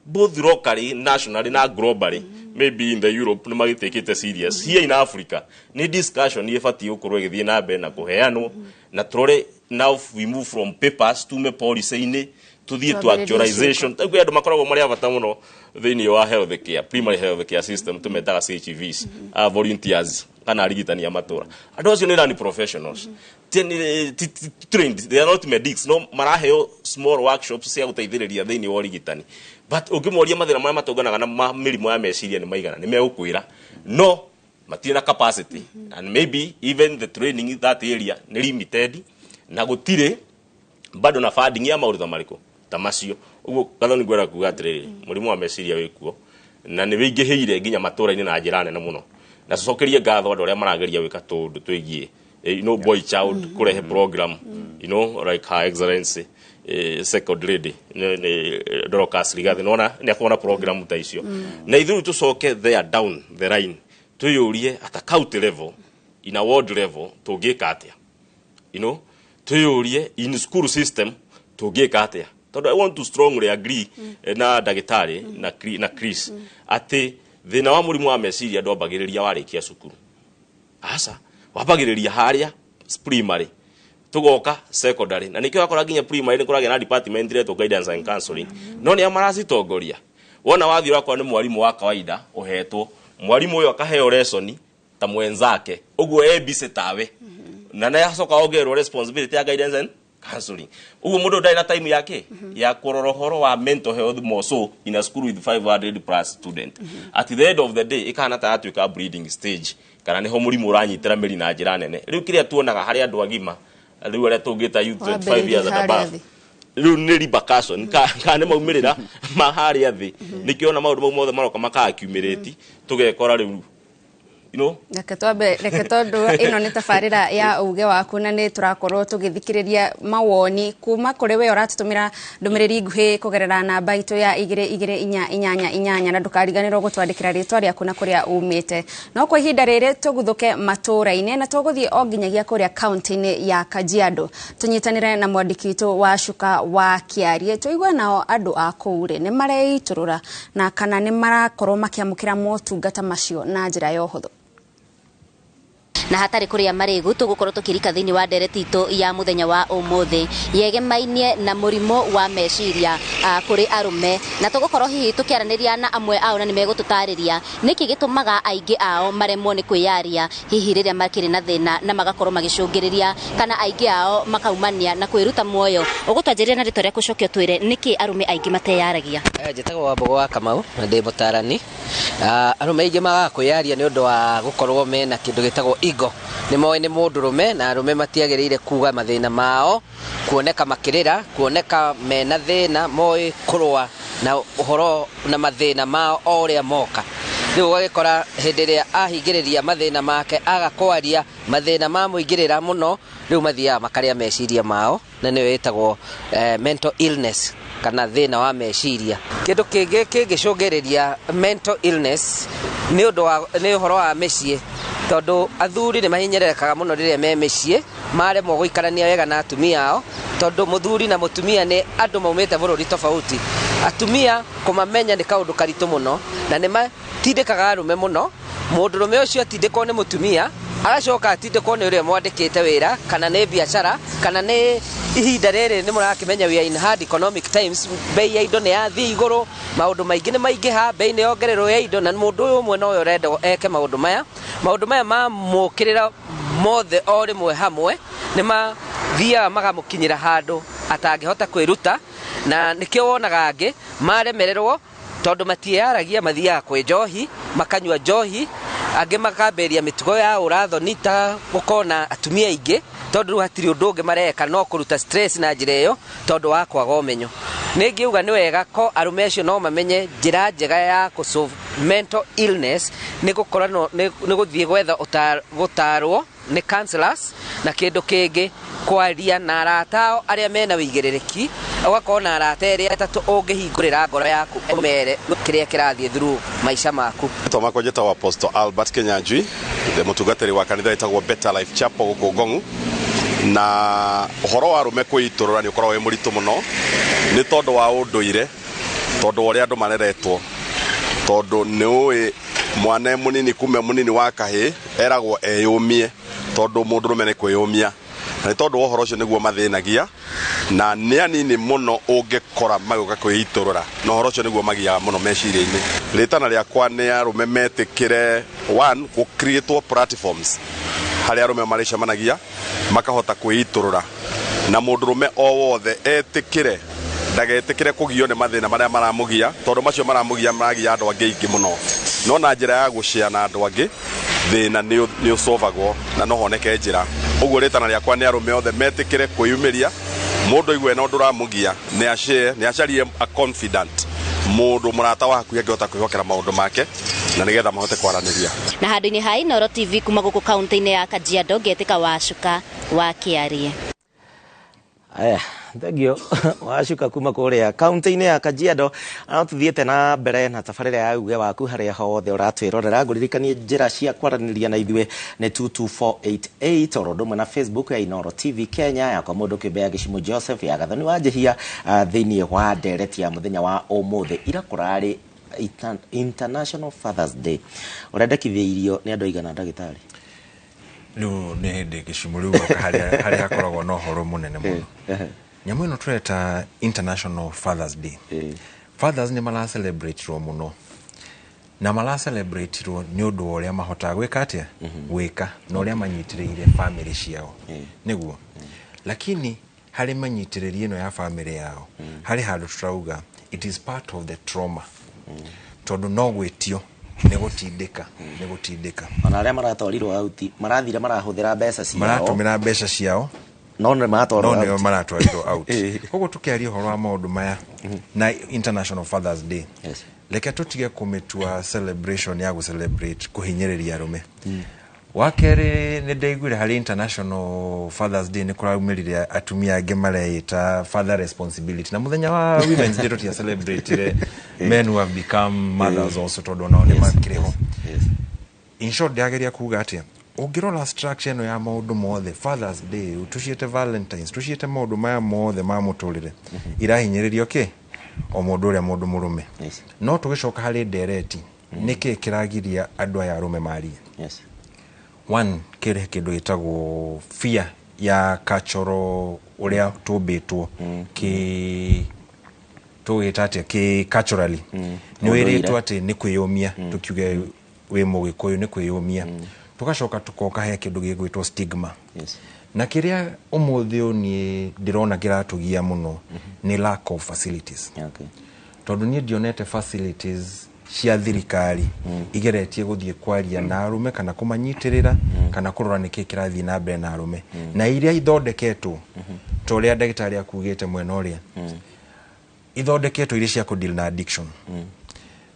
Speaker 5: both locally, nationally na globally, maybe in the Europe nĩ magĩtĩkĩte serious. Here in Africa nĩ discussion ĩbatiĩ gũkorwo ĩgĩthiĩ na mbere na kũheanwo, na tũrore now we move from papers, tume policy-inĩ, tũthiĩ to
Speaker 1: Twambĩrĩrie.
Speaker 5: actualization. Kwĩ andũ makoragwo marĩ a bata mũno thĩinĩ wa health care, primary health care system, tũmetaga CHVs, volunteers. Kana arigitani a matũra, andũ acio nĩ non professionals, trained, they are not medics, no maraheo small workshops cia gũteithĩrĩria thĩinĩ wa ũrigitani. But ũngĩmoria mathĩna marĩa matũnganaga na mĩrimũ ya meciria nĩ maigana, nĩ megũkwĩra no matirĩ na capacity, and maybe even the training in that area nĩ limited, na gũtirĩ bado na funding ya maũndũ ta marĩkũ ta macio. Ũguo Gathoni, ngwenda kuga atĩrĩrĩ, mũrimũ wa meciria wĩkuo na nĩ wĩingĩhĩire nginya matũra-inĩ na njĩra nene mũno, na tũcokerie ngatho andũ arĩa marageria gwĩka tũũndũ twĩgiĩ boy child, kũrehe program like Her Excellency Second Lady nĩ Dorcas Rigathi, nona nĩ akorwo na program ta icio. Na ithuĩ tũcoke there down the line, twĩyũrie at a county level, in a ward level, tũngĩka atĩa? Twĩyũrie in school system tũngĩka atĩa, tondũ I want to strongly agree na ndagĩtarĩ na Chris atĩ thĩna wa mũrimũ wa meciria ndwambagĩrĩria warĩkia cukuru. Aca, wambagĩrĩria harĩa primary, tugoka secondary, na nikio wakora nginya primary nĩ kũragĩa na department iretwo guidance and counseling, no nĩ a maracitongoria? Wona wathiĩ ũrakora nĩ mwarimũ wa kawaida ũhetwo, mwarimũ ũyũ akaheo lesson ta mwenzake ũguo, e busy tawe, na nĩ acoka ongererwo responsibility ya guidance and counseling. Ũguo mũndũ ndarĩ na time yake ya kũrora ũhoro wa mental health, more so in a school with 500 plus student. At the end of the day, ĩkahana ta yatuĩka bleeding stage, kana nĩho mũrimũ ũranyitĩra mĩri na njĩra nene. Rĩu kĩrĩa tuonaga harĩ andũ agima rĩu, arĩa tũngĩta youth, 25 years and above, rĩu nĩ repercussion ka nĩ maumĩrĩra ma harĩa thĩ. Nĩkĩo ona maũndũ mau mothe maroka maka accumulate, tũgekora rĩu
Speaker 1: Reke twambe, reke, tondũ ĩno nĩ tabarĩra ya uge waku na nĩ tũrakorwo tũgĩthikĩrĩria mawoni kuma kũrĩ we ũratũtũmĩra ndũmĩrĩri nguhĩ kũgerera namba itũ ya 22488, na ndũkariganĩrwo gũtwandĩkĩra rĩtwa rĩaku na kũrĩa umĩte. No kwa ihinda rĩrĩ tũguthũke matũra-inĩ na tũgũthiĩ o nginyagia kũrĩa kaunti-inĩ ya Kajiado, tũnyitanĩre na mwandĩki witũ wa Cuka wa Kĩarie, tũigue nao andũ a kũu rĩ, nĩ mareitũrũra na kana nĩ marakorwo makĩamũkĩra motungata macio na njĩra ya ũhũthũ.
Speaker 7: Na hatarĩ kũrĩa marĩgu, tũgũkorwo tũkĩrika thĩinĩ wa ndereti itũ ya mũthenya wa ũmũthĩ yegemainie na mũrimũ wa meciria kũrĩ arũme, na tũgũkorwo hihi tũkĩaranĩria na amwe ao na nĩ megũtũtarĩria nĩkĩ gĩtũmaga aingĩ ao maremwo nĩ kwĩyaria hihi rĩrĩa makĩrĩ na thĩna, na magakorwo magĩcũngĩrĩria kana aingĩ ao makaumania na kwĩruta muoyo. Ũgũtwanjĩrĩria na rĩtwa rĩaku, ũcoke ũtwĩre nĩkĩ arũme aingĩ mateyaragia.
Speaker 8: Njĩtagwo Wambogo wa Kamau na ndĩ mũtarani. Arũme aingĩ magaga kwĩyaria nĩ ũndũ wa gũkorwo mena kĩndũ gĩtagwo ego. Nĩ moĩ nĩ mũndũrũme na arũme matiagĩrĩire kuga mathĩna mao, kuoneka makĩrĩra, kuoneka mena thĩna, moĩ kũrũa na ũhoro na mathĩna mao o ũrĩa moka. Rĩu ũgagĩkora hĩndĩ ĩrĩa ahingĩrĩria mathĩna make, aga kwaria, mathĩna mamũingĩrĩra mũno, rĩu mathiaga makarĩa meciria mao, na nĩyo ĩtagwo mental illness kana thĩna wa meciria. Kĩndũ kĩngĩ kĩngĩcũngĩrĩria mental illness nĩ ũndũ wa nĩ ũhoro wa mĩciĩ, tondũ athuri nĩ mahinyĩrĩrĩkaga mũno rĩrĩa me mĩciĩ, maremwo gũikarania wega na atumia ao, tondũ mũthuri na mũtumia nĩ andũ maumĩte bũrũri tofauti. Atumia kũmamenya nĩ kaũndũ karitũ mũno, na nĩ matindĩkaga arũme mũno. Mũndũrũme ũcio atindĩkwo nĩ mũtumia, agacoka atindĩkwo nĩ ũrĩa mwandĩkĩte wĩra, kana nĩ biacara, kana nĩ ihinda rĩrĩ nĩ mũrakĩmenya we are in hard economic times, bei ya indo nĩ yathiĩ igũrũ, maũndũ maingĩ nĩ maingĩha, bei nĩ yongererwo ya indo, na mũndũ ũyũ ũmwe nowe ũrenda eke maũndũ maya. Maũndũ maya mamũkĩrĩra mothe o rĩmwe hamwe, nĩ mathiaga magamũkinyĩra handũ atangĩhota kwĩruta, na nĩkĩo wonaga angĩ maremererwo, tondũ matiĩyaragia, mathiaga kwĩ njohi, makanyua njohi, angĩ makambĩrĩria mĩtugo ya ũrathoni ta gũkorwo na atumia aingĩ, tondũ rĩu hatirĩ ũndũ ũngĩ mareka no kũruta stress na njĩra ĩyo, tondũ wa kwaga ũmenyo. Nĩ ngiuga nĩ wega ko arũme acio no mamenye njĩra njega ya kũ solve mental illness nĩ gũkorwo nĩ gũthiĩ gwetha gũtarwo nĩ counselors, na kĩndũ kĩngĩ kwaria na arata ao arĩa mena wĩigĩrĩrĩki, ũgakorwo na arata erĩ atatũ ũngĩhingũrĩra ngoro yaku ũmere kĩrĩa kĩrathiĩ through maica maku.
Speaker 9: Rĩtwa makwa njĩtagwo Apostle Albert Kinyanjui, ndĩ mũtungatĩri wa kanitha ĩtagwo Better Life Chapel gũkũ Ngong'u. Na ũhoro wa arũme kwĩitũrũra nĩ ũkoragwo wĩ mũritũ mũno, nĩ tondũ wa ũndũire, tondũ wa ũrĩa andũ mareretwo, tondũ nĩ ũĩ mwana e mũnini, kuma e mũnini wa kahĩĩ eragwo eyũmie, tondũ mũndũrũme nĩ kwĩyũmia. Na nĩ tondũ wa ũhoro ũcio nĩguo mathĩnagia, na nĩ anini mũno ũngĩkora magĩũka kwĩitũrũra, na ũhoro ũcio nĩguo magiaga mũno meciria-inĩ. Rĩtana rĩakwa nĩ arũme metĩkĩre, one, gũ-create platforms harĩa arũme marĩcemanagia makahota kwĩitũrũra, na mũndũrũme o wothe etĩkĩre, ndagetĩkĩre kũgio nĩ mathĩna marĩa maramũgia, tondũ macio maramũgia maragia andũ angĩ aingĩ mũno. No na njĩra ya gũshare na andũ angĩ, thĩna nĩ ũcovagwo na no honeke njĩra. Ũguo rĩtana rĩakwa nĩ arũme othe metĩkĩre kwĩyumĩria. Mũndũ aigue na ũndũ ũramũgia, nĩ ashare, nĩ acarie a confidant, mũndũ mũrata wa hakuhĩ angĩhota kwĩhokera maũndũ make, na nĩgetha mahote kwaranĩria.
Speaker 7: Na handũ-inĩ ha Inooro TV kuma gũkũ kaunti-inĩ ya Kajiado, ngetĩka Wacuka wa Kĩarie.
Speaker 2: Aya, thengio Wacuka kuma kũrĩa kaunti-inĩ ya Kajiado. No tũthiĩte na mbere na tabarĩra ya uge waku harĩa hothe ũratwĩrorera. Ngũririkanie njĩra cia kwaranĩria na ithuĩ nĩ 22488, oro ũndũ ũmwe na Facebook ya Inooro TV Kenya, yakwa mũndũ kĩũmbe ya Gĩcimũ Joseph, ya Gathoni wa Njĩhia. Thĩinĩ wa ndereti ya mũthenya wa ũmũthĩ, ira kũrarĩ International Fathers Day, ũrendekithĩirio nĩ andũ aigana, ndagĩtarĩ?
Speaker 3: Rĩu nĩ hĩndĩ gĩcimu rĩu goka harĩa hakoragwo na ũhoro mũnene mũno. Nyamũ ĩno tũreta International Fathers Day, fathers nĩ mara celebrate-irwo mũno, na mara celebrate-irwo nĩ ũndũ wa ũrĩa mahotaga gwĩka atĩa, gwĩka na ũrĩa manyitĩrĩire family ciao, nĩguo. Lakini harĩ manyitĩrĩri ĩno ya family yao, harĩ handũ tũrauga it is part of the trauma, tondũ no gwĩtio nĩ gũtindĩka, nĩ gũtindĩka.
Speaker 2: Ona arĩa maratwarirwo auti marathire marahũthĩra mbeca ciao.
Speaker 3: Maratũmĩra mbeca ciao.
Speaker 2: No nĩ maratwarwo
Speaker 3: no nĩo
Speaker 2: out.
Speaker 3: Maratwarirwo out. Koguo tũkĩaria ũhoro wa maũndũ maya na International Fathers Day, reke tũtige kũmĩtua celebration ya gũ-celebrate kũhinyĩrĩria arũme. Wa kerĩ, nĩ ndaiguire harĩ International Fathers Day nĩ kũraumĩrire atumia angĩ mareĩta father responsibility, na mũthenya wa Women's Day tũtia celebrate men who have become mothers also, tondũ onao nĩ makĩrĩ ho. In short, ndĩrageria kuga atĩa, ũngĩrora structure ĩno ya maũndũ mothe, Fathers Day, tũciĩte Valentines, tũciĩte maũndũ maya mothe ma mũtũrĩre, irahinyĩrĩrio kĩ o mũndũ ũrĩa mũndũ mũrũme. No tũgĩcoka harĩ ndereti, nĩkĩ kĩragiria andũ aya arũme marie? One, kĩrĩ kĩndũ gĩtagwo fear ya cultural, ũrĩa tũmbĩtwo kĩ, tũgĩta atĩa, kĩ culturally nĩ wĩrĩtwo atĩ nĩ kwĩyũmia. Tũkiuge wĩ mũgĩkũyũ nĩ kwĩyũmia. Tũgacoka tũkoka he kĩndũ gĩgwĩtwo stigma. Na kĩrĩa ũmũthĩ ũyũ niĩ ndĩrona kĩratũgia mũno nĩ lack of facilities, tondũ niĩ ndionete facilities cia thirikari igeretie gũthiĩ kwaria na arũme kana kũmanyitĩrĩra kana kũrora nĩkĩ kĩrathiĩ na mbere na arũme, na iria ithondeketwo, ta ũrĩa ndagĩtarĩ akugĩte mwena ũrĩa ithondeketwo irĩ cia kũdeal na addiction,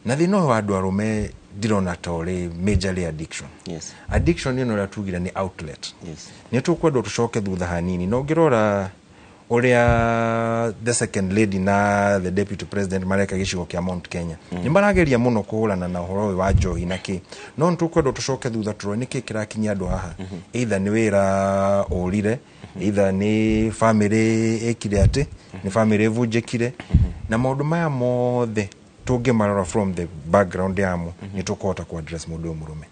Speaker 3: na thĩna ũyũ wa andũ arũme ndirona ta ũrĩ majorly addiction. Addiction ĩno ũrĩa tugire nĩ outlet. Nĩ tũkwendwo tũcoke thutha hanini, na ũngĩrora ũrĩa the second lady na the deputy president mareka gĩcigo kĩa Mount Kenya, nĩ marageria mũno kũhũrana na ũhoro ũyũ wa njohi na kĩ, no nĩ tũkwendwo tũcoke thutha tũrore nĩkĩ kĩrakinyia andũ haha, either nĩ wĩra ũrire, either nĩ family ĩkire atĩ nĩ family ĩvunjĩkire, na maũndũ maya mothe tũngĩmarora from the background yamo, nĩ tũkũhota ku address mũndũ ũyũ mũrũme.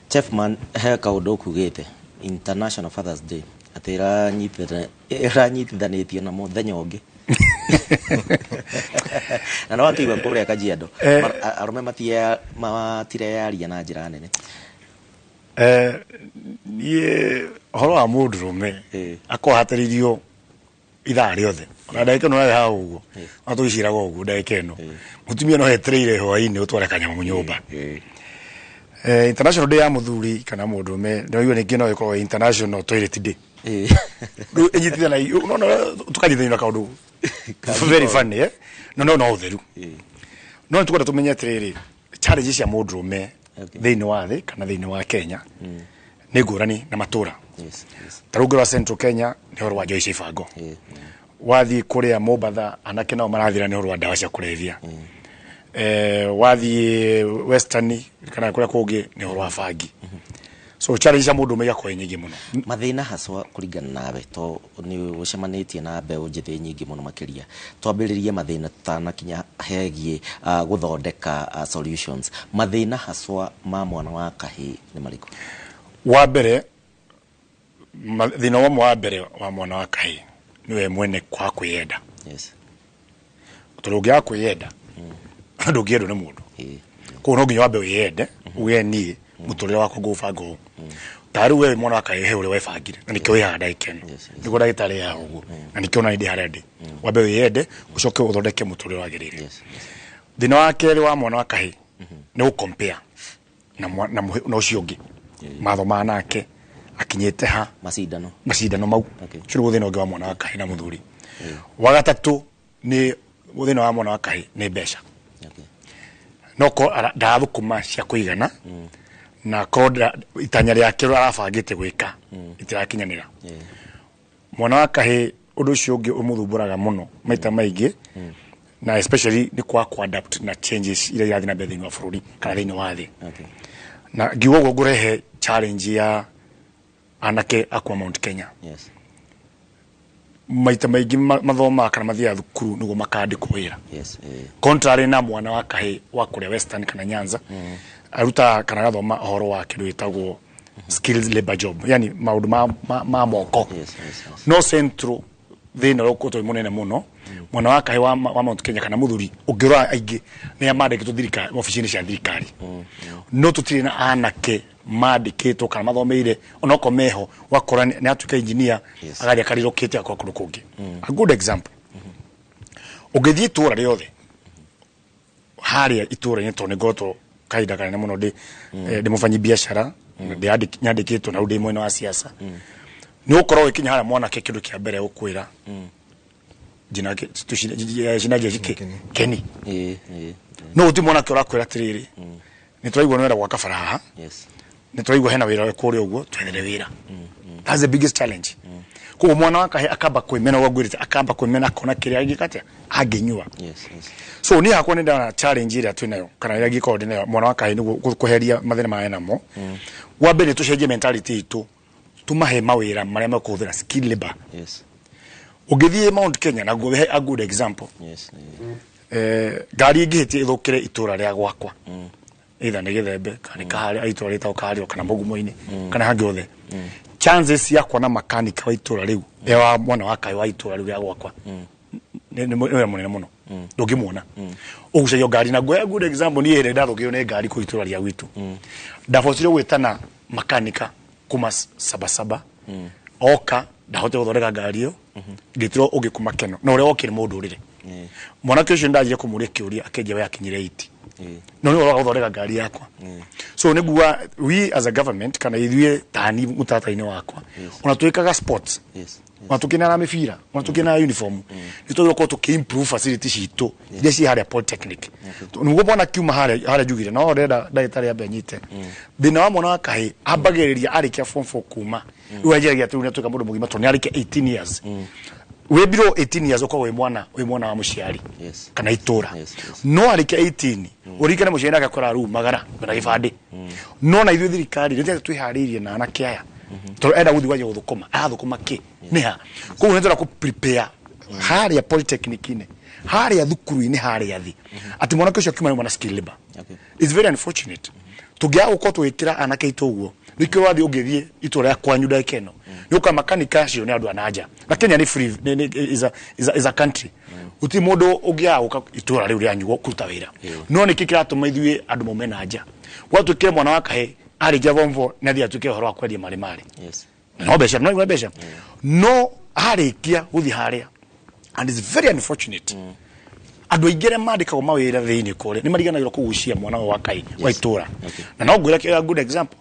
Speaker 2: Chefman, he kaũndũ ũkugĩte International Fathers Day atĩ ĩranyitithanĩtio na mũthenya ũngĩ, na no wakĩigua kũrĩa Kajiado arũme matireyaria na njĩra nene.
Speaker 4: Niĩ ũhoro wa mũndũrũme akorwo hatĩrĩirio ithaa rĩothe, ona ndagĩka ĩno haha ũguo, ona tũgĩciraga ũguo, ndagĩka ĩno mũtumia no etereire hwaĩ-inĩ ũtware kanyamũ nyũmba. International Day ya mũthuri kana mũndũrũme, ndĩraigua ningĩ no ĩkorwo International Toilet Day. Rĩu ĩnyitithanagia, no tũkanyitithanio na kaũndũ very funny, eh? No ũtheru. No nĩ tũkwenda tũmenye atĩrĩrĩ, challenge cia mũndũrũme thĩinĩ wa thĩ kana thĩinĩ wa Kenya nĩ ngũrani na matũra. Ta rĩu ũngĩrora Central Kenya nĩ ũhoro wa njohi cia ibango, wathiĩ kũrĩa Mombatha anake nao marathira nĩ ũhoro wa ndawa cia kũrebia, wathiĩ Western kana kũrĩa kũngĩ nĩ ũhoro wa bangi. So challenge cia mũndũrũme igakorwo nyingĩ mũno.
Speaker 2: Mathĩna haswa kũringana nawe, to nĩ ũcemanĩtie na mbeũ njĩthĩ nyingĩ mũno makĩria, twambĩrĩrie mathĩna tũtanakinya hegiĩ gũthondeka solutions. Mathĩna haswa ma mwana wa kahĩĩ nĩ marĩkũ?
Speaker 4: Wa mbere, Thĩna wa wa mbere wa mwana wa kahĩĩ nĩwe mwene kwa kwĩyenda. Tondũ ũngĩaga kwĩyenda ndũngĩendwo nĩ mũndũ. Koguo no nginya wambe wĩyende, uge niĩ mũtũrĩre wakwa ngũũbanga ũũ. Ta rĩu we mwana wa kahĩĩ he ũrĩa webangire na nĩkĩo wĩ haha ndagĩka ĩno. Nĩguo ndagĩtarĩ haha ũguo na nĩkĩo ona niĩ ndĩ harĩa ndĩ. Wambe wĩyende ũcoke ũthondeke mũtũrĩre wagĩrĩire. Thĩna wa kerĩ wa mwana wa kahĩĩ nĩ gũ-compare na na ũcio ũngĩ mathomaga nake akinyĩte ha macindano mau. Ũcio nĩguo thĩna ũngĩ wa mwana wa kahĩĩ na mũthuri. Wa gatatũ nĩ thĩna wa mwana wa kahĩĩ nĩ mbeca. No ko ndarathũkũma cia kũigana na korwo itanya rĩake rĩrĩa arabangĩte gwĩka itirakinyanĩra. Mwana wa kahĩĩ ũndũ ũcio ũngĩ ũmũthumbũraga mũno maita maingĩ na especially nĩ kwaga ku-adapt na changes iria irathiĩ na mbere thĩinĩ wa bũrũri kana thĩinĩ wa thĩ. Na ngiuga ũguo ngũrehe challenge ya anake a kuma Mount Kenya. Maita maingĩ mathomaga kana mathiaga thukuru nĩguo makandĩkwo wĩra. Contrary na mwana wa kahĩĩ wa kũrĩa Western kana Nyanza, arutaga kana agathoma ũhoro wa kĩndũ gĩtagwo skills labor job, yani maũndũ ma moko. No Central thĩna ũrĩa ũkoretwo wĩ mũnene mũno, mwana wa kahĩĩ wa Mount Kenya kana mũthuri ũngĩrora aingĩ nĩ mandĩkĩtwo thirikari obici-inĩ cia thirikari. No tũtirĩ na anake mandĩkĩtwo kana mathomeire onokorwo meho, wakora nĩ atuĩka engineer agathiĩ akarelocate akora kũndũ kũngĩ. A good example, ũngĩthiĩ itũra rĩothe harĩa itũra-inĩ, tondũ nĩ ngoretwo kahinda kanene mũno ndĩ ndĩ mũbanyi biacara, nyandĩkĩtwo na rĩu ndĩ mwena wa siasa, nĩ ũgũkorwo ũgĩkinya harĩa mwanake kĩndũ kĩa mbere gũkwĩra jina jina jiki Keni. No gũtirĩ mwanake ũrakwĩra atĩrĩrĩ, nĩ tũraigua nĩ wenda gwaka bara haha, nĩ tũraigua hena wĩra kũrĩa ũguo, twethere wĩra. That's the biggest challenge. Koguo mwana wa kahĩĩ akamba kwĩmena, ũguo ngwĩrĩte, akamba kwĩmena akona kĩrĩa angĩka atĩa angĩnyua. So niĩ hakwa nĩ ndona challenge ĩrĩa twĩnayo kana ĩrĩa ingĩkorwo ndĩnayo mwana wa kahĩĩ nĩguo kweheria mathĩna marĩa namo. Wa mbere nĩ tũcenjie mentality itũ, tũmahe mawĩra marĩa mekũhũthĩra skill labor. Ũngĩthiĩ Mount Kenya na ngũhe a good example, ngari ĩngĩhĩtia ĩthũkĩre itũra rĩa gwakwa, either nĩ Gĩthembe kana nĩ Kaharĩa, itũra rĩtagwo Kaharĩa kana Mũgumo-inĩ kana hangĩ hothe, chances cia kuona makanika wa itũra rĩu wa mwana wa kahĩĩ wa itũra rĩu rĩa gwakwa nĩ wĩra mũnene mũno, ndũngĩmuona ũgucagia ngari. Na ngũhe good example, niĩ hĩndĩ ndathũkĩirwo nĩ ngari kũu itũra rĩa gwitũ, ndabocire gwĩtana makanika kuma Sabasaba, oka ndahotire gũthondeka ngari ĩyo, ngĩtĩrwo ũngĩ kuma Keno, na ũrĩa wokire mũndũ ũrĩre mwanake ũcio ndanjire kũmũria kĩũria akĩnjia we akinyire 80 no nĩ ũroga gũthondeka ngari yakwa. So nĩ nguga we as a government kana ithuĩ tani mũtaratara-inĩ wakwa, ona twĩkaga sports, ona tũkĩneana mĩbira, ona tũkĩneana uniform, nĩ twagĩrĩirwo gũkorwo tũkĩ-improve facility citũ iria ciĩ harĩa polytechnic, nĩguo mwana kiuma harĩa harĩa njugire no ndĩrenda ndagĩtarĩ ambe anyite thĩna wa mwana wa kahĩĩ ambagĩrĩria arĩkia form 4 kuma rĩu anjaragia atĩ rĩu nĩatuĩka mũndũ mũgima, tondũ nĩ arĩkia 18 years. Wĩ below 18 years ũkoragwo wĩ mwana wa mũciari kana itũra. No arĩkia 18, ũririkane mũciari nake akora rĩu magara na gĩbandĩ. No na ithuĩ thirikari nĩ twĩharĩirie na anake aya, tondũ enda gũthiĩ gwanjia gũthũkũma, arathũkũma kĩ nĩ ha? Koguo nĩ tũrenda kũ prepare harĩa polytechnic-inĩ, harĩa thukuru-inĩ, harĩa thĩ, atĩ mwanake ũcio akiuma nĩ mwana skill labor. It's very unfortunate tũngĩaga gũkorwo tũgĩkĩra anake aitũ ũguo. Nĩkĩo wathiĩ ũngĩthiĩ itũra rĩa kwanyu ndagĩka ĩno nĩ ũkora makanika acio nĩ andũ a nanja, na Kenya nĩ free, is a country, gũtirĩ mũndũ ũngĩaga gũka itũra rĩu rĩanyu kũruta wĩra. No nĩkĩ kĩratũma ithuĩ andũ maume na nja? Gwatuĩkire mwana wa kahĩĩ arĩkia form 4 nĩ athiĩ atuĩke ũhoro wa kwendia marĩ marĩ no mbeca, no igua mbeca no arĩkia gũthiĩ harĩa. And it's very unfortunate, andũ aingĩ arĩa mandĩkagwo mawĩra thĩinĩ kũrĩa nĩ mariganagĩrwo kũgucia mwana ũyũ wa kahĩĩ wa itũra. Na no ngwĩre a good example,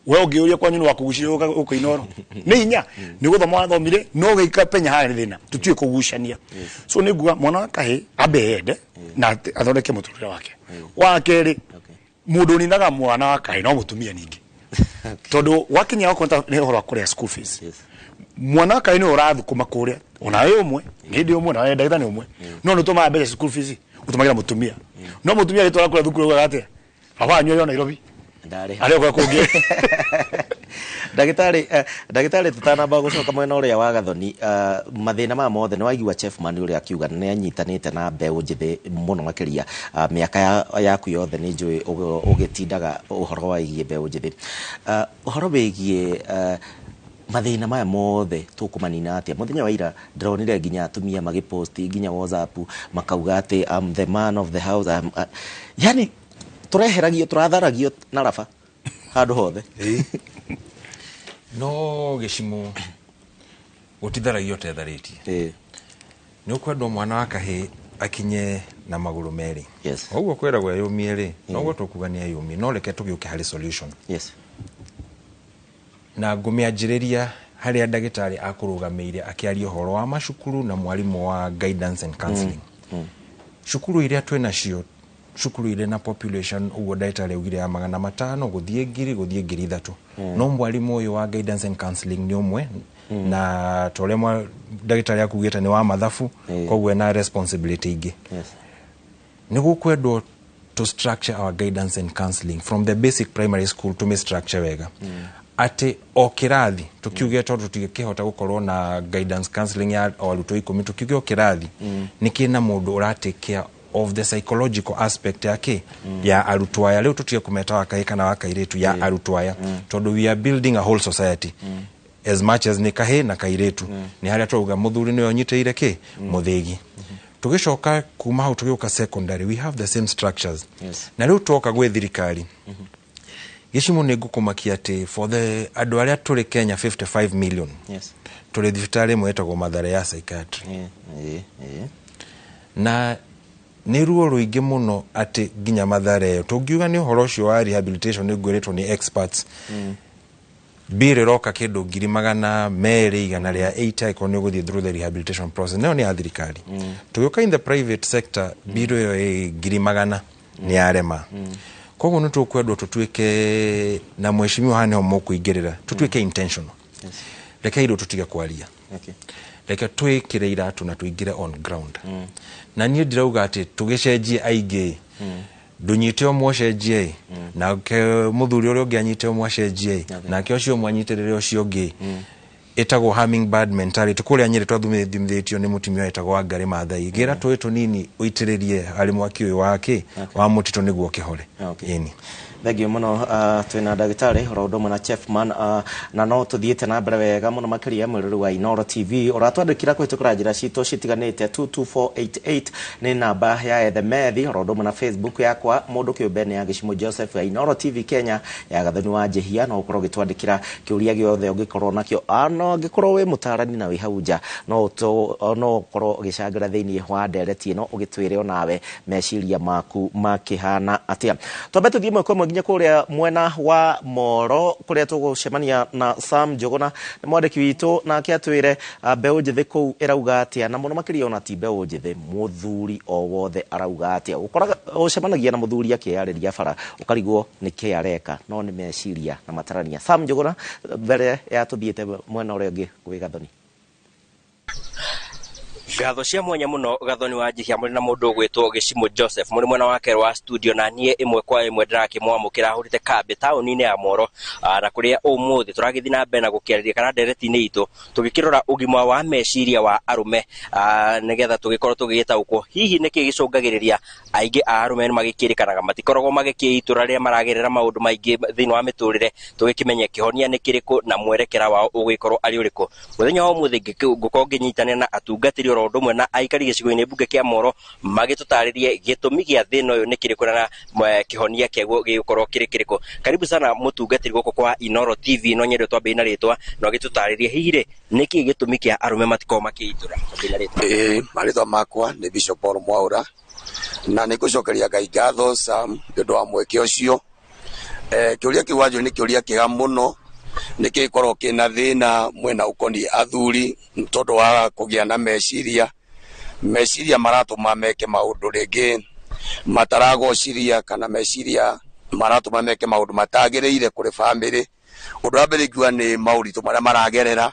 Speaker 4: we ũngĩũria kwanyu nĩ wakũgucia gũkũ Inooro nĩ hinya nĩ gũthoma wathomire, no gĩika penya harĩa nĩ thĩna, tũtiũĩ kũgucania. So nĩ nguga mwana wa kahĩĩ ambe ende na athondeke mũtũrĩre wake. Wa kerĩ, mũndũ ũninaga mwana wa kahĩĩ no mũtumia ningĩ, tondũ wakinya okorwo nĩ ũhoro wa kũrĩha school fees, mwana wa kahĩĩ nĩwe ũrathũkũma kũrĩa, ona wĩ ũmwe nĩ ũmwe na we ndagĩtarĩ nĩ ũmwe, no nĩ ũtũmaga mbeca school fees ũtũmagĩra mũtumia. No mũtumia agĩtwara kũrĩa thukuru augaga atĩa? Baba wanyu arĩ o Nairobi.
Speaker 2: Ndarĩha.
Speaker 4: Arĩ o kũrĩa kũngĩ.
Speaker 2: Ndagĩtarĩ, tũtanamba gũcoka mwena ũrĩa wa Gathoni, mathĩna maya mothe nĩ waigua Chefman ũrĩa akiuga nĩ anyitanĩte na mbeũ njĩthĩ mũno makĩria. Mĩaka yaku yothe nĩ njũĩ ũgĩtindaga ũhoro wĩgiĩ mbeũ njĩthĩ, ũhoro wĩgiĩ Mathĩna maya mothe tũkũmanina atĩa? Mũthenya wa ira ndĩronire nginya atumia magĩposti nginya WhatsApp makauga atĩ I'm the man of the house, yani tũreheragio, tũratharagio na raba handũ hothe.
Speaker 3: No gĩcimo gũtitharagio tetharĩtie. Nĩ ũkwendwo mwana wa kahĩĩ akinye na magũrũ merĩ. Ũguo kwĩragwo eyũmie rĩ, noguo tũkuga nĩ eyũmie, no reke tũgĩũke harĩ solution. Na ngũmĩanjĩrĩria harĩa ndagĩtarĩ akũrũgamĩire akĩaria ũhoro wa macukuru na mwarimũ wa guidance and counseling. Cukuru iria twĩ nacio, cukuru irĩ na population ũguo ndagĩtarĩ augire ya 500 gũthiĩ 1000 gũthiĩ 3000. No mwarimũ ũyũ wa guidance and counseling nĩ ũmwe, na ta ũrĩa ndagĩtarĩ akugĩte nĩ wa mathabu, koguo ena responsibility ingĩ. Nĩ gũkwendwo to structure our guidance and counseling from the basic primary school to structure wega. Atĩ o kĩrathi tukiuge tondũ tũtingĩkĩhota gũkorwo na guidance counseling ya o arutwo 10, tukiuge o kĩrathi nĩ kĩna mũndũ ũra take care of the psychological aspect yake ya arutwo aya. Rĩu tũtige kũmeta wa kahĩĩ kana wa kairĩtu, ya arutwo aya, tondũ we are building a whole society. As much as nĩ kahĩĩ na kairĩtu, nĩ harĩa twauga mũthuri nĩwe ũnyitĩrĩire kĩ mũthĩgi. Tũgĩcoka kuma hau tũgĩũka secondary, we have the same structures. Na rĩu twoka gwĩ thirikari, gĩcimo nĩ ngũkũmakia atĩ for the andũ arĩa tũrĩ Kenya 55 million, tũrĩ thibitarĩ ĩmwe ĩtagwo Mathare ya psychiatry. Na nĩ ruo rũingĩ mũno atĩ nginya Mathare ĩyo tũngiuga nĩ ũhoro ũcio wa rehabilitation nĩ ngwĩrĩtwo nĩ experts, bill ĩroka kĩndũ 200,180 angĩkorwo nĩ ũgũthiĩ through the rehabilitation process. Nayo nĩ ya thirikari. Tũgĩũka in the private sector, bill ĩyo ĩ 100,000 nĩ yarema. Koguo nĩ tũkwendwo tũtuĩke na mheshimiwa haha nĩho mũkũingĩrĩra, tũtuĩke intentional. Reke irũ tũtige kwaria, reke twĩkĩre iratũ na tũingĩre on ground. Na niĩ ndirauga atĩ tũgĩcenjie aingĩ, ndũnyite ũmwe ũcenjie, nake mũthuri ũrĩa ũngĩ anyite ũmwe acenjie, nake ũcio ũmwe anyitĩrĩre ũcio ũngĩ. Ĩtagwo hummingbird mentality. Kũrĩa Nyĩrĩ twathomithĩtio nĩ mũtumia wetagwo Wangari Maathai, gĩra tũĩ tũnini ũitĩrĩrie harĩ mwaki ũyũ wake wa mũtitũ nĩguo ũkĩhore. Ĩni.
Speaker 2: Thank you mũno. Twĩna ndagĩtarĩ oro ũndũ ũmwe na Chefman, na no tũthiĩte na mbere wega mũno makĩria. Mwĩrori wa Inooro TV ũratwandĩkĩra kũhĩtũkĩra njĩra citũ citiganĩte, 22488 nĩ namba ya Ethemethi, oro ũndũ ũmwe na Facebook yakwa mũndũ kĩũmbe nĩ ya Gĩcimo Joseph, ya Inooro TV Kenya ya Gathoni wa Njĩhia. No ũkorwo ũgĩtwandĩkĩra kĩũria gĩothe ũngĩkorwo nakĩo. No angĩkorwo wĩ mũtarani na wĩ hau nja, no ũkorwo ũgĩcangĩra thĩinĩ wa ndereti ĩno, ũgĩtwĩre onawe meciria maku makĩhana atĩa. Twambe tũthiĩ ĩmwe kwa ĩmwe nginya kũrĩa mwena wa Moro kũrĩa tũgũcemania na Sam Njũgũna, nĩ mwandĩki witũ, nake atwĩre mbeũ njĩthĩ kũu ĩrauga atĩa, na mũno makĩria ona ti mbeũ njĩthĩ, mũthuri o wothe arauga atĩa. Ũkoraga ũcemanagia na mũthuri akĩyarĩria bara ũkarigwo nĩ kĩ areka, no nĩ meciria na matarania. Sam Njũgũna, mbere ya tũthiĩte mwena ũrĩa ũngĩ gwĩ Gathoni.
Speaker 8: Ngatho cia mwanya mũno Gathoni wa Njihia, mũrĩ na mũndũ ũgwĩtwo Gĩcimo Joseph mũrĩ mwena wake wa studio, na niĩ ĩmwe kwa ĩmwe ndĩrakĩmwamũkĩra hũrĩte kambĩ taũni-inĩ ya Moro, na kũrĩa ũmũthĩ tũragĩthiĩ na mbere na gũkĩarĩria kana ndereti-inĩ itũ tũgĩkĩrora ũgima wa meciria wa arũme, nĩgetha tũgĩkorwo tũgĩgĩtaũkwo hihi nĩkĩ gĩcũngagĩrĩria aingĩ a arũme nĩ magĩkĩrĩkanaga matikoragwo magĩkĩitũra rĩrĩa maragerera maũndũ maingĩ thĩinĩ wa mĩtũrĩre, tũgĩkĩmenye kĩhonia nĩ kĩrĩkũ na mwerekera wao ũgĩkorwo arĩ ũrĩkũ. Mũthenya wa ũmũthĩ ngũkorwo ngĩnyitanĩra na atungatĩri oro ũndũ ũmwe na aikari gĩcigo-inĩ mbunge kĩa Moro magĩtũtarĩrie gĩtũmi gĩa thĩna ũyũ nĩ kĩrĩkũ na kĩhonia kĩaguo gĩgũkorwo kĩrĩ kĩrĩkũ. Karibu sana mũtungatĩri gũkũ kwa Inooro TV, no nyende twambĩrĩrie na rĩtwa na ũgĩtũtarĩrie hihi rĩ nĩkĩ gĩtũmi kĩa arũme matikorwo makĩitũra.
Speaker 10: Marĩtwa makwa nĩ Bishop Paul Mwaura, na nĩ ngũcokeria Ngai ngatho Sam nĩ ũndũ wa mweke ũcio. Kĩũria kĩu wanjũria nĩ kĩũria kĩega mũno, nĩ gĩkorwo kĩna thĩna mwena ũkoniĩ athuri tondũ wa kũgĩa na meciria. Meciria maratũma meke maũndũ rĩngĩ mataragociria, kana meciria maratũma meke maũndũ matagĩrĩire kũrĩ bamĩrĩ. Ũndũ wa mbere ingiuga nĩ maũritũ marĩa maragerera,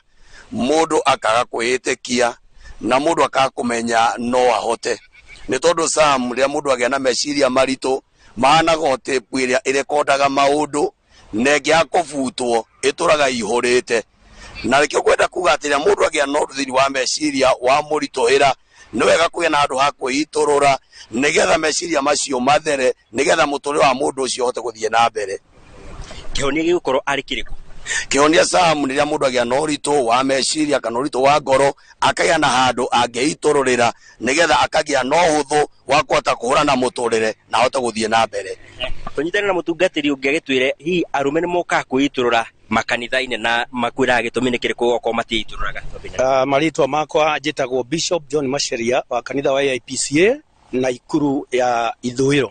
Speaker 10: mũndũ akaga kwĩĩtĩkia na mũndũ akaga kũmenya no ahote. Nĩ tondũ Sam, rĩrĩa mũndũ agĩa na meciria maritũ mahanaga o tape ĩrĩa ĩrekondaga maũndũ na ĩngĩaga kũbutwo ĩtũraga ihũrĩte. Na nĩkĩo ngwenda kuga atĩ rĩrĩa mũndũ agĩa na ũndũ thĩinĩ wa meciria wa mũritũhĩra, nĩ wega kũgĩa na handũ ha kwĩitũrũra nĩgetha meciria macio mathere, nĩgetha mũtũrĩre wa mũndũ ũcio ũhote gũthiĩ na mbere.
Speaker 8: Kĩhonia gĩgũkorwo arĩ kĩrĩkũ?
Speaker 10: Kĩhonia Sam rĩrĩa mũndũ agĩa na ũritũ wa meciria kana ũritũ wa ngoro, akagĩa na handũ angĩitũrũrĩra nĩgetha akagĩa na ũhũthũ wa kũhota kũhũrana na mũtũrĩre na ahote gũthiĩ na mbere.
Speaker 11: Tũnyitane na mũtungatĩri ũngĩ agĩtwĩre hihi arũme nĩ mokaga kwĩitũrũra makanitha-inĩ na makwĩraga gĩtũmi nĩ kĩrĩkũ okorwo matiĩitũrũraga.
Speaker 12: Marĩtwa makwa njĩtagwo Bishop John Macharia wa kanitha wa AIPCA Naikuru ya Ithũĩro.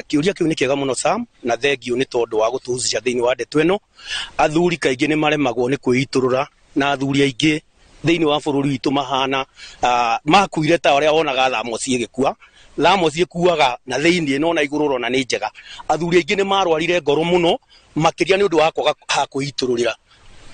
Speaker 12: Kĩũria kĩu nĩ kĩega mũno Sam, na thengiũ nĩ tondũ wa gũtũhucia thĩinĩ wa ndeto ĩno. Athuri kaingĩ nĩ maremagwo nĩ kwĩitũrũra, na athuri aingĩ thĩinĩ wa bũrũri witũ mahana makuire ta ũrĩa wonaga thamosi ĩgĩkua. Thamosi ĩkuaga na thĩinĩ no na igũrũ ũrona nĩ njega. Athuri aingĩ nĩ marwarire ngoro mũno makĩria nĩ ũndũ wa kwaga ha kwĩitũrũrĩra.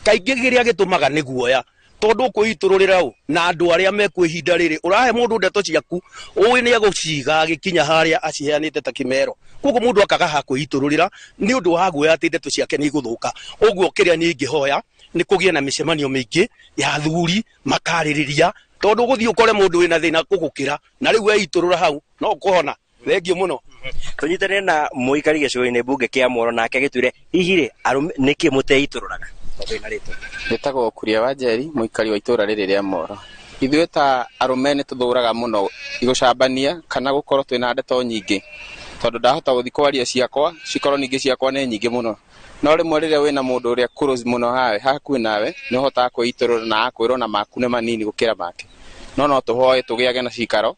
Speaker 12: Kaingĩ kĩrĩa gĩtũmaga nĩ guoya, tondũ ũkwĩitũrũrĩra ũ na andũ arĩa mekuo ihinda rĩrĩ, ũrahe mũndũ ndeto ciaku ũĩ nĩ egũciga agĩkinya harĩa aciheanĩte ta kĩmero. Koguo mũndũ akaga ha kwĩitũrũrĩra nĩ ũndũ wa guoya atĩ ndeto ciake nĩ igũthũka. Ũguo kĩrĩa niĩ ingĩhoya nĩ kũgĩe na mĩcemanio mĩingĩ ya athuri makarĩrĩria, tondũ ũgũthiĩ ũkore mũndũ wĩna thĩna gũgũkĩra na rĩu weitũrũra hau no ũkũhona. Thengiũ mũno.
Speaker 11: Tũnyitane na mũikari gĩcigo-inĩ mbunge kĩa Moro nake agĩtwĩre hihi rĩ arũme nĩkĩ mũteitũrũraga.
Speaker 13: Njĩtagwo Kuria wa Njeri, mũikari wa itũra rĩrĩ rĩa Moro. Ithuĩ ta arũme nĩ tũthũraga mũno gũcambania kana gũkorwo twĩna ndeto nyingĩ, tondũ ndahota gũthiĩ kwaria ciakwa cikorwo ningĩ ciakwa nĩ nyingĩ mũno. No rĩmwe rĩrĩa wĩna mũndũ ũrĩa close mũno hawe hakuhĩ nawe nĩ ũhotaga kwĩitũrũra na akwĩrwo na maku nĩ manini gũkĩra make. No no tũhoe tũgĩage na cikaro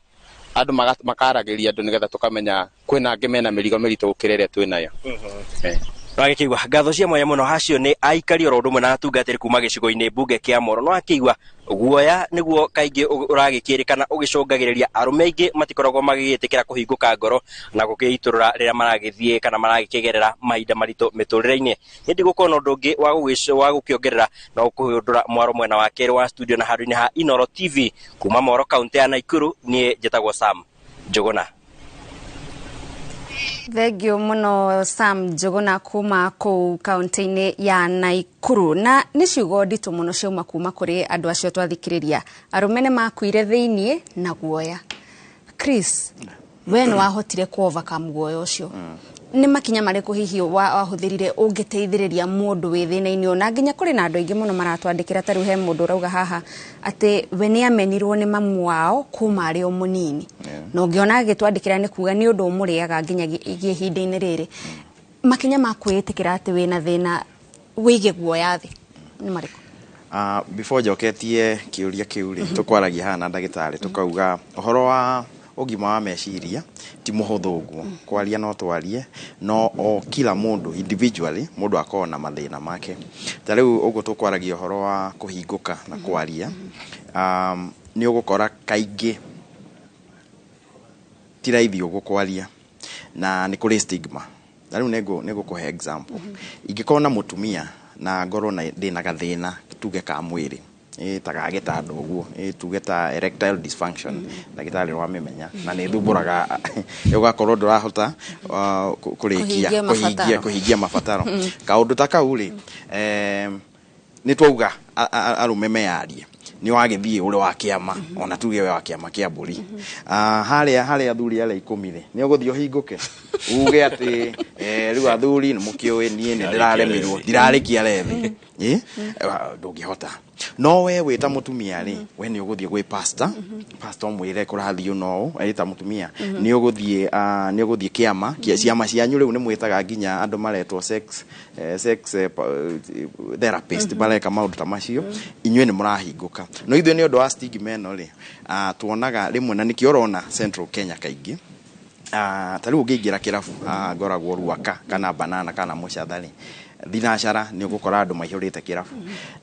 Speaker 13: andũ makaragĩria andũ nĩgetha tũkamenya kwĩna angĩ mena mĩrigo mĩritũ gũkĩra ĩrĩa twĩnayo.
Speaker 11: Twagĩkĩigua ngatho cia mwanya mũno hacio nĩ aikari oro ũndũ ũmwe na atungatĩri kuma gĩcigo-inĩ mbunge kĩa Moro. No akĩigua guoya nĩguo kaingĩ ũragĩkĩrĩkana ũgĩcũngagĩrĩria arũme aingĩ matikoragwo magĩgĩtĩkĩra kũhingũka ngoro na gũkĩitũrũra rĩrĩa maragĩthiĩ kana maragĩkĩgerera mahinda maritũ mĩtũrĩre-inĩ. Nĩ ndigũkorwo na ũndũ ũngĩ wa gũkĩongerera na gũkũhũndũra mwaro mwena wa kerĩ wa studio na handũ-inĩ ha Inooro TV kuma Moro kaunti ya Naikuru. Niĩ njĩtagwo Sam Njũgũna.
Speaker 1: Thengiũ mũno Sam Njũgũna kuma kũu kaunti-inĩ ya Naikuru. Na nĩ ciugo nditũ mũno ciauma kuma kũrĩ andũ acio twathikĩrĩria. Arũme nĩ makuire thĩiniĩ na guoya. Chris, we nĩ wahotire ku overcome guoya ũcio. Nĩ makinya marĩkũ hihi wahũthĩrire ũngĩteithĩrĩria mũndũ wĩ thĩna-inĩ ũyũ? Na nginya kũrĩ na andũ aingĩ mũno maratwandĩkĩra, ta rĩu he mũndũ ũrauga haha atĩ we nĩ amenirwo nĩ mamu wao kuma arĩ o mũnini. Na ũngĩona agĩtwandĩkĩra nĩ kuga nĩ ũndũ ũmũrĩaga nginya ihinda-inĩ rĩrĩ. Makinya ma kwĩĩtĩkĩra atĩ wĩna thĩna wĩige guoya thĩ nĩ marĩkũ?
Speaker 6: Before njoketie kĩũria kĩu rĩ, tũkwaragia haha na ndagĩtarĩ tũkauga ũhoro wa ũgima wa meciria ti mũhũthũ ũguo. Kwaria no twarie, no o kila mũndũ individually mũndũ akoragwo na mathĩna make. Ta rĩu ũguo tũkwaragia ũhoro wa kũhingũka na kwaria, nĩ ũgũkora kaingĩ ti raithi ũguo kwaria na nĩ kũrĩ stigma. Na rĩu nĩngũkũhe example. Ingĩkorwo na mũtumia na ngorwo na ndĩna gathĩna tuge ka mwĩrĩ, ta ga gĩtanda ũguo, tuge ta erectile dysfunction, ndagĩtarĩ nĩwamĩmenya, na nĩ thumbũraga ũgakorwo ndũrahota kũrĩkia kũhingia mabataro. Kaũndũ ta kau rĩ, nĩ twauga arũme meyarie, nĩ wagĩthiĩ ũrĩ wa kĩama, ona tuge we wa kĩama kĩa mbũri. Harĩa athuri arĩa 10 rĩ, nĩ ũgũthiĩ ũhingũke uge atĩ rĩu athuri nĩ mũkĩũĩ niĩ nĩ ndĩraremirwo, ndirarĩkia rethi. Ndũngĩhota. No we wĩ ta mũtumia rĩ, we nĩ ũgũthiĩ gwĩ pastor, pastor ũmwĩre kũrathiĩ ũna ũũ, ta mũtumia, nĩ ũgũthiĩ kĩama, ciama cianyu rĩu nĩ mwĩtaga nginya andũ maretwo sex therapist, mareka maũndũ ta macio, inyuĩ nĩ mũrahingũka. No ithuĩ nĩ ũndũ wa stigma ĩno rĩ, tuonaga rĩmwe na nĩkĩo ũrona Central Kenya kaingĩ, ta rĩu ũngĩingĩra kĩrabu, ngoragwo Ruaka kana Banana kana Mũcatha rĩ, thinacara nĩ ũgũkora andũ maihũrĩte kĩrabu.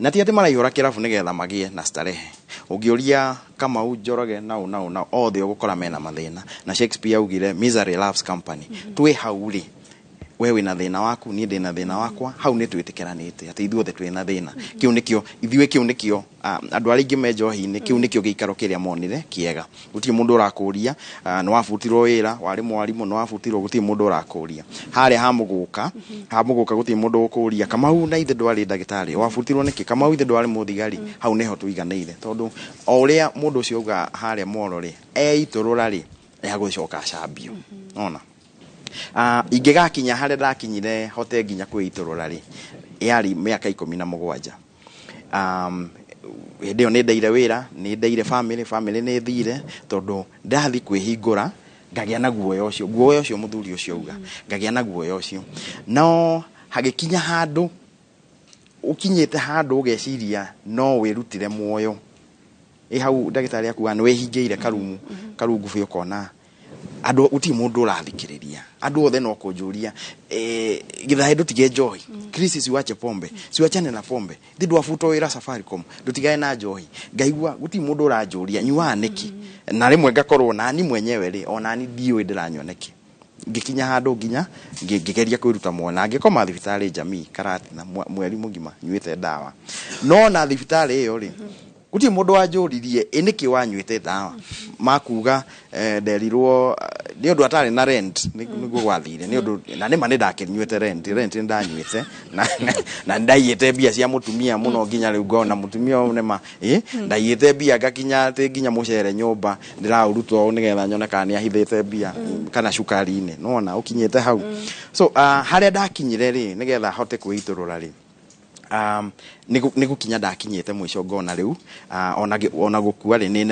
Speaker 6: Na ti atĩ maraihũra kĩrabu nĩgetha magĩe na starehe. Ũngĩũria Kamau Njoroge nau nau nau othe ũgũkora mena mathĩna. Na Shakespeare augire misery loves company. Twĩ hau rĩ, we wĩna thĩna waku, niĩ ndĩna thĩna wakwa, hau nĩ twĩtĩkĩranĩte atĩ ithuothe twĩna thĩna. Kĩu nĩkĩo ithuĩ, kĩu nĩkĩo andũ arĩa aingĩ me njohi-inĩ, kĩu nĩkĩo gĩikaro kĩrĩa monire kĩega. Gũtirĩ mũndũ ũrakũria, nĩ wabutirwo wĩra, warĩ mwarimũ, nĩ wabutirwo, gũtirĩ mũndũ ũrakũria. Harĩa ha mũgũka gũtirĩ mũndũ ũkũria, Kamau na ithe ndwarĩ ndagĩtarĩ, wabutirwo nĩkĩ? Kamau ithe ndwarĩ mũthigari. Hau nĩho tũiganĩire, tondũ o ũrĩa mũndũ ũcio auga harĩa Moro rĩ, eitũrũra rĩ, egũcoka acambio. Ona ingĩgakinya harĩa ndakinyire hote nginya kwĩitũrũra rĩ, Yarĩ mĩaka 17. Hĩndĩ ĩyo nĩ ndeire wĩra, nĩ ndeire family, family nĩ thire, tondũ ndathi kwĩhingũra ngagĩa na guoya ũcio, guoya ũcio mũthuri ũcio auga, ngagĩa na guoya ũcio. No hagĩkinya handũ, ũkinyĩte handũ ũgeciria no wĩrutire muoyo. Ĩ hau ndagĩtarĩ akuga nĩ wĩhingĩire karumu, karungu biũ ũkona andũ gũtirĩ mũndũ ũrathikĩrĩria, andũ othe no kũnjũria, gĩthaĩ ndũtige njohi, Chris siwache pombe, siwachane na pombe, thi ndwabutwo wĩra Safaricom, ndũtigane na njohi. Ngaigua gũtirĩ mũndũ ũranjũria nyuaga nĩkĩ, na rĩmwe ngakorwo nani mwenyewe rĩ, onani ndiũĩ ndĩranyua nĩkĩ. Ngĩkinya handũ nginya ngĩgeria kwĩruta muoyo, na ngĩkoma thibitarĩ Jamii Karatina mweri mũgima nyuĩte ndawa. No na thibitarĩ ĩyo rĩ, gũtirĩ mũndũ wanjũririe ĩ nĩkĩ wanyuĩte ndawa. Makuga nderirwo nĩ ũndũ atarĩ na rent, nĩguo gwathire, nĩ ũndũ na nĩma nĩ ndakĩnyuĩte rent, rent nĩ ndanyuĩte na ndaiyĩte mbia cia mũtumia mũno nginya rĩu ngona mũtumia ũyũ nĩma, ndaiyĩte mbia ngakinya atĩ nginya mũcere nyũmba ndĩraũruta ũũ nĩgetha nyone kana nĩ ahithĩte mbia kana cukari-inĩ, nĩwona ũkinyĩte hau. So harĩa ndakinyire rĩ, nĩgetha hote kwĩitũrũra rĩ, nĩ gũkinya ndakinyĩte mũico ngona rĩu, ona gũkua rĩ, nĩ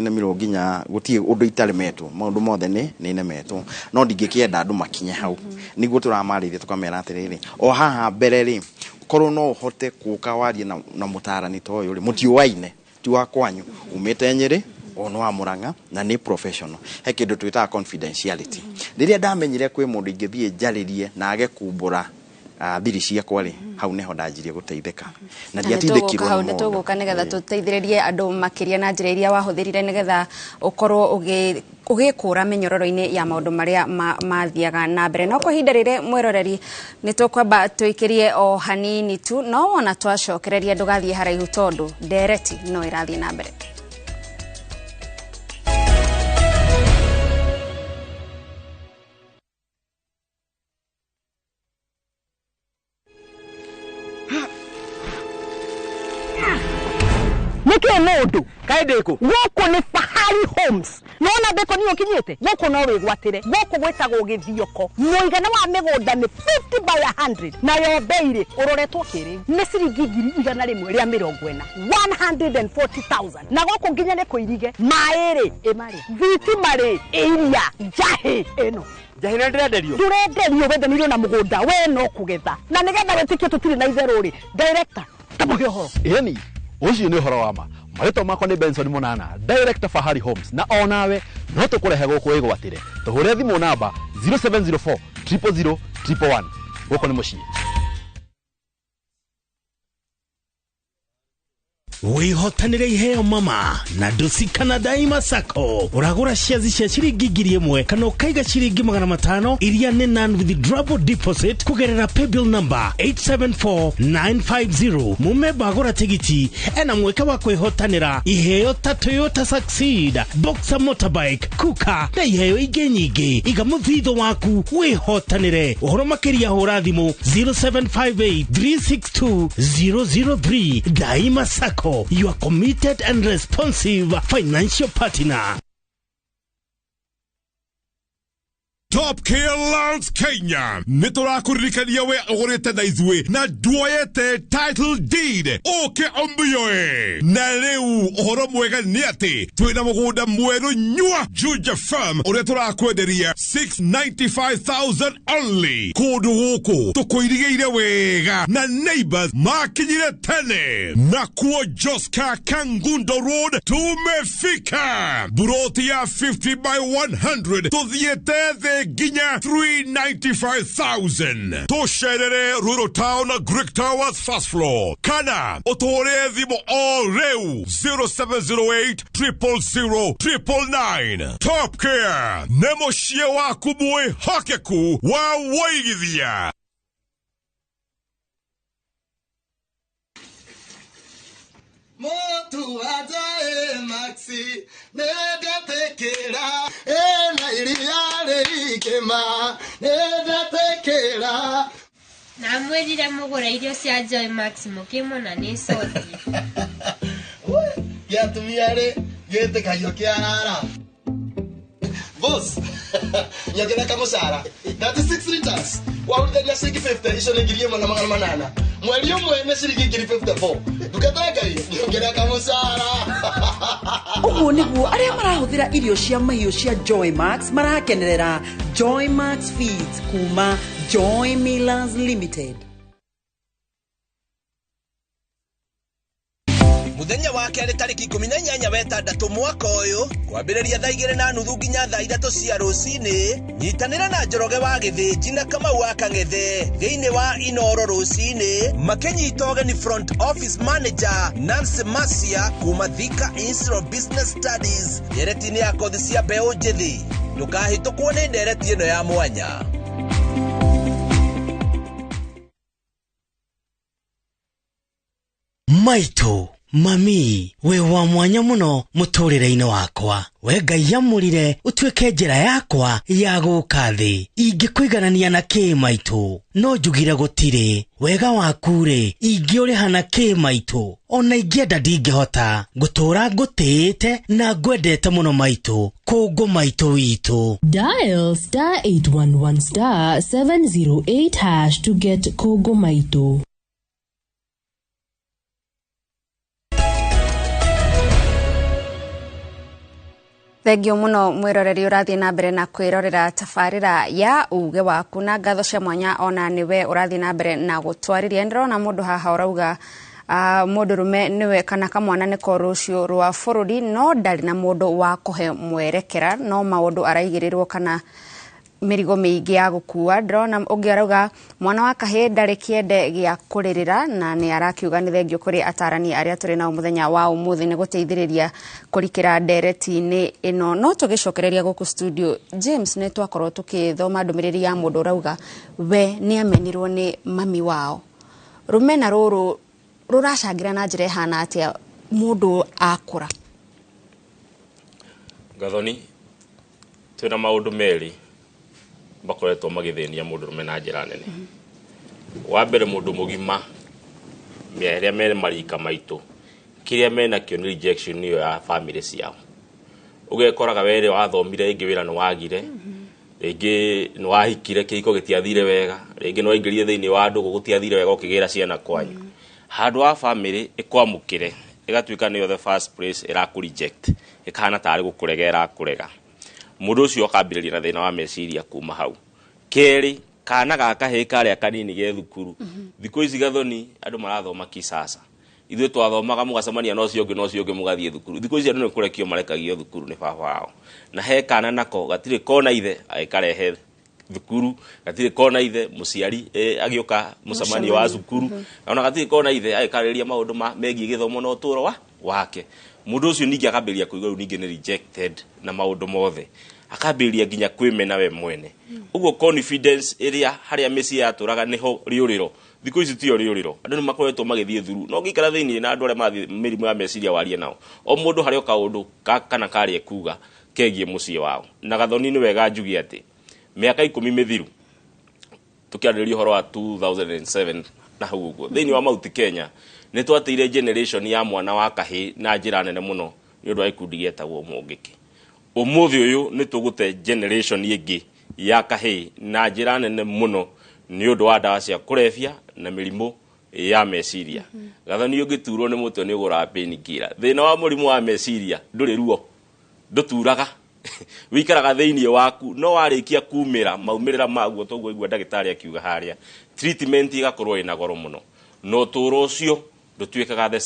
Speaker 6: nemirwo nginya gũtirĩ ũndũ itaremetwo, maũndũ mothe nĩ nemetwo, no ndingĩkĩenda andũ makinye hau. Nĩguo tũramarĩria tũkamera atĩrĩrĩ, o haha mbere rĩ, korwo no ũhote gũka warie na mũtarani ta ũyũ rĩ, mũtiũaine, ti wa kwanyu, umĩte Nyĩrĩ, o nĩ wa Mũrang'a, na nĩ professional. He kĩndũ twĩtaga confidentiality. Rĩrĩa ndamenyire kwĩ mũndũ ingĩthiĩ njarĩrie na age kumbũra thiri ciakwa rĩ, hau nĩho ndanjirie gũteithĩka. Na ndiatindĩkirwo
Speaker 1: hau. Nĩ tũgũka nĩgetha tũteithĩrĩrie andũ makĩria na njĩra iria wahũthĩrire nĩgetha ũkorwo ũgĩkũra mĩnyororo-inĩ ya maũndũ marĩa mathiaga na mbere. No kwa ihinda rĩrĩ mwĩroreri, nĩ tũkwamba tũikĩrie o hanini tu, no wona twacokereria ndũgathiĩ haraihu tondũ ndereti no ĩrathiĩ na mbere.
Speaker 14: Nĩkĩ mũndũ kaĩ ndĩkũ gũkũ nĩ Fahari Homes, nona ndĩkũ nĩ ũkinyĩte gũkũ no wĩgwatĩre gũkũ gwĩtagwo Gĩthioko. Mũigana wa mĩgũnda nĩ 50 by 100, nayo bei rĩ ũroretwo kĩrĩu nĩ ciringi 140,000, 140,000. Na gũkũ nginya nĩ kũirige maĩ rĩ ĩmarĩ thitima rĩ iria njahĩ ĩno
Speaker 11: njahĩ nĩ ndĩrenderio
Speaker 14: ndũrenderio wendanĩirio na mũgũnda we no kũgetha, na nĩgetha wĩtĩkie tũtirĩ na itherũ rĩ, director tamũhe ũhoro.
Speaker 15: Ĩni ũcio nĩ ũhoro wa ma. Marĩtwa makwa nĩ Benson Mũnana, director Fahari Homes, na onawe no tũkũrehe gũkũ wĩgwatĩre. Tũhũre thimũ namba 0704 000 111. Gũkũ nĩ mũciĩ.
Speaker 16: Wĩhotanĩre iheo mama na Ndusi kana Daima Sacco. Ũragũra shares cia ciringi 1,000 kana ũkaiga ciringi 500 iria nĩ non withdrawable deposit kũgerera paybill number 874950. Mũmemba agũra tigiti ena mweke wa kwĩhotanĩra iheo ta Toyota Succeed, Boxer motorbike, Kuka na iheo ingĩ nyingĩ. Iga mũthithũ waku wĩhotanĩre. Ũhoro makĩria hũra thimũ 0758 362 003. Daima Sacco, your committed and responsive financial partner.
Speaker 17: Top Care Lands Kenya nĩ tũrakũririkania we ũgũrĩte na ithuĩ na nduoyete title deed ũke ũmĩoe. Na rĩu ũhoro mwega nĩ atĩ twĩna mũgũnda mwerũ nyua Juja Farm ũrĩa tũrakwenderia 695,000 only. Kũndũ gũkũ tũkũirigĩire wega na neighbors makinyire tene. Nakuo Joska Kangundo Road tumefika, buroti ya 50 by 100 tũthiĩte thĩ nginya 395,000. Tũcerere Rural Town Greek Towers first floor kana ũtũhũrĩre thimũ o rĩu 0708 000 999. Top Care nĩ mũciĩ waku mwĩhokeku wa wũigithia.
Speaker 18: Motu ajae maxi nedatekera ena iria rĩikĩma nedatekera.
Speaker 19: Na mwĩrire mũgũre irio cia Joy Max mũkĩmona nĩ cothi.
Speaker 18: Gĩa atumia rĩ gĩtĩkagio kĩarara. Boss, nyongera kamũcara 36 liters. Wahũrithania ciringi 50 icio nĩ 1800. Mweri ũmwe nĩ ciringi 54. Ndungata ya Ngai nyongerera kamũcara.
Speaker 20: Ũguo nĩguo arĩa marahũthĩra irio cia mahiũ cia Joy Max marakenerera Joy Max Feeds kuma Joy Millers Limited.
Speaker 21: Muthenya wa kerĩ tarĩki 18 wetandatũ mwaka ũyũ kwambĩrĩria thaa 2:30 nginya thaa 3 cia rũcinĩ nyitanĩra na Njoroge wa Gĩthĩnji na Kamau wa Kang'ethe thĩinĩ wa Inoro rũcinĩ makĩnyita ũgeni front office manager Nancy Masia kuma Thika Institute of Business Studies ndereti-inĩ ya kothi cia mbeũ njĩthĩ. Ndũkahĩtũkwo nĩ ndereti ĩno ya mwanya.
Speaker 16: Maitũ, mami, we wa mwanya mũno mũtũrĩre-inĩ wakwa. We Ngai amũrire ũtuĩke njĩra yakwa ya gũka thĩ. Ingĩkũiganania na kĩ maitũ? No njugire gũtirĩ. Wega waku rĩ, ingĩũrĩha na kĩ maitũ? Ona ingĩenda ndingĩhota. Ngũtũra ngũtĩĩte na ngwendete mũno maitũ. Kũngũ maitũ witũ.
Speaker 22: Dial star 811 star 708 hash to get Kogo Maito.
Speaker 1: Thengio muno mwiroreri urathie na mbere na kwirorera tabarira ya uge waku na ngatho cia mwanya ona niwe urathie na mbere na gutwariria. Ndirona mundu haha urauga mundu rume niwe kana kamwana niko rucio rwa bururi no ndari na mundu wa kuhe mwerekera no maundu araigirirwo kana mirigo miingi ya gukua. Ndĩrona ũngĩ arauga mwana wa kahĩĩ ndarĩ kĩende gĩa kũrĩrĩra na nĩ arakiuga nĩ thengio kũrĩ atarani arĩa tũrĩ nao mũthenya wa ũmũthĩ nĩ gũteithĩrĩria kũrikĩra ndereti-inĩ ĩno. No tũgĩcokereria gũkũ studio, James, nĩ twakorwo tũkĩthoma ndũmĩrĩri ya mũndũ ũrauga we nĩ amenirwo nĩ mami wao. Rũmena rũrũ rũracangĩra na njĩra ĩhana atĩa mũndũ akũra?
Speaker 5: Gathoni, twĩna maũndũ merĩ makoretwo magĩthĩnia mũndũ rũme na njĩra nene. Wa mbere mũndũ mũgima arĩa me marika maitũ kĩrĩa menakĩo nĩ rejection ĩyo ya family ciao. Ũgekoraga were wathomire rĩngĩ wĩra nĩ wagire, rĩngĩ nĩ wahikire kĩhiko gĩtiathire wega, rĩngĩ nĩ waingĩrire thĩinĩ wa ndũgũ gũtiathire wega ũkĩgĩra ciana kwanyu. Handũ wa family ĩkwamũkĩre ĩgatuĩka nĩyo the first place ĩrakũ reject, ĩkahana tarĩ gũkũrega ĩrakũrega. Mũndũ ũcio akambĩrĩria na thĩna wa meciria kuma hau. Kerĩ, kana ga kahĩĩ karĩa kanini ge thukuru. Thikũ ici Gathoni andũ marathoma kisasa. Ithuĩ twathomaga mũgacemania na ũcio ũngĩ na ũcio ũngĩ mũgathiĩ thukuru. Thikũ ici andũ nĩ kũrekio marekagio thukuru nĩ baba wao. Na he kana nako gatirĩ kona ithe agĩkarehe thukuru, gatirĩ kona ithe mũciari agĩũka mũcemanio wa cukuru, ona gatirĩ kona ithe agĩkarĩria maũndũ megiĩ gĩthomo na ũtũũro wake. Mũndũ ũcio ningĩ akambĩrĩria kũigua rĩu ningĩ nĩ rejected na maũndũ mothe, akambĩrĩria nginya kwĩmena we mwene. Ũguo confidence ĩrĩa harĩa mĩciĩ yatũraga nĩho rĩũrĩro, thikũ ici tiyo rĩũrĩro. Andũ nĩ makoretwo magĩthiĩ thuru, no ũngĩikara thĩinĩ na andũ arĩa marathiĩ mĩrimũ ya meciria warie nao, o mũndũ harĩ o kaũndũ kana karĩa ekuga kegiĩ mũciĩ wao. Na Gathoni nĩ wega njuge atĩ mĩaka 10 mĩthiru tũkĩarĩrĩria ũhoro wa 2007 na hau ũguo thĩinĩ wa Mount Kenya nĩ twateire generation ya mwana wa kahĩĩ na njĩra nene mũno nĩ ũndũ wa gĩkundi gĩetagwo Mũngĩkĩ. Ũmũthĩ ũyũ nĩ tũgũte generation ĩngĩ ya kahĩĩ na njĩra nene mũno nĩ ũndũ wa ndawa cia kũrebia na mĩrimũ ya meciria. Gathoni ũngĩturwo nĩ mũtwe nĩ ũgũraga painkiller. Thĩna wa mũrimũ wa meciria ndũrĩ ruo, ndũturaga, wikaraga thĩinĩ waku, no warĩkia kumĩra maumĩrĩra maguo toguo igua ndagĩtarĩ akiuga harĩa treatment ĩgakorwo ĩna goro mũno, no ũtũũro ũcio ndutuĩkaga the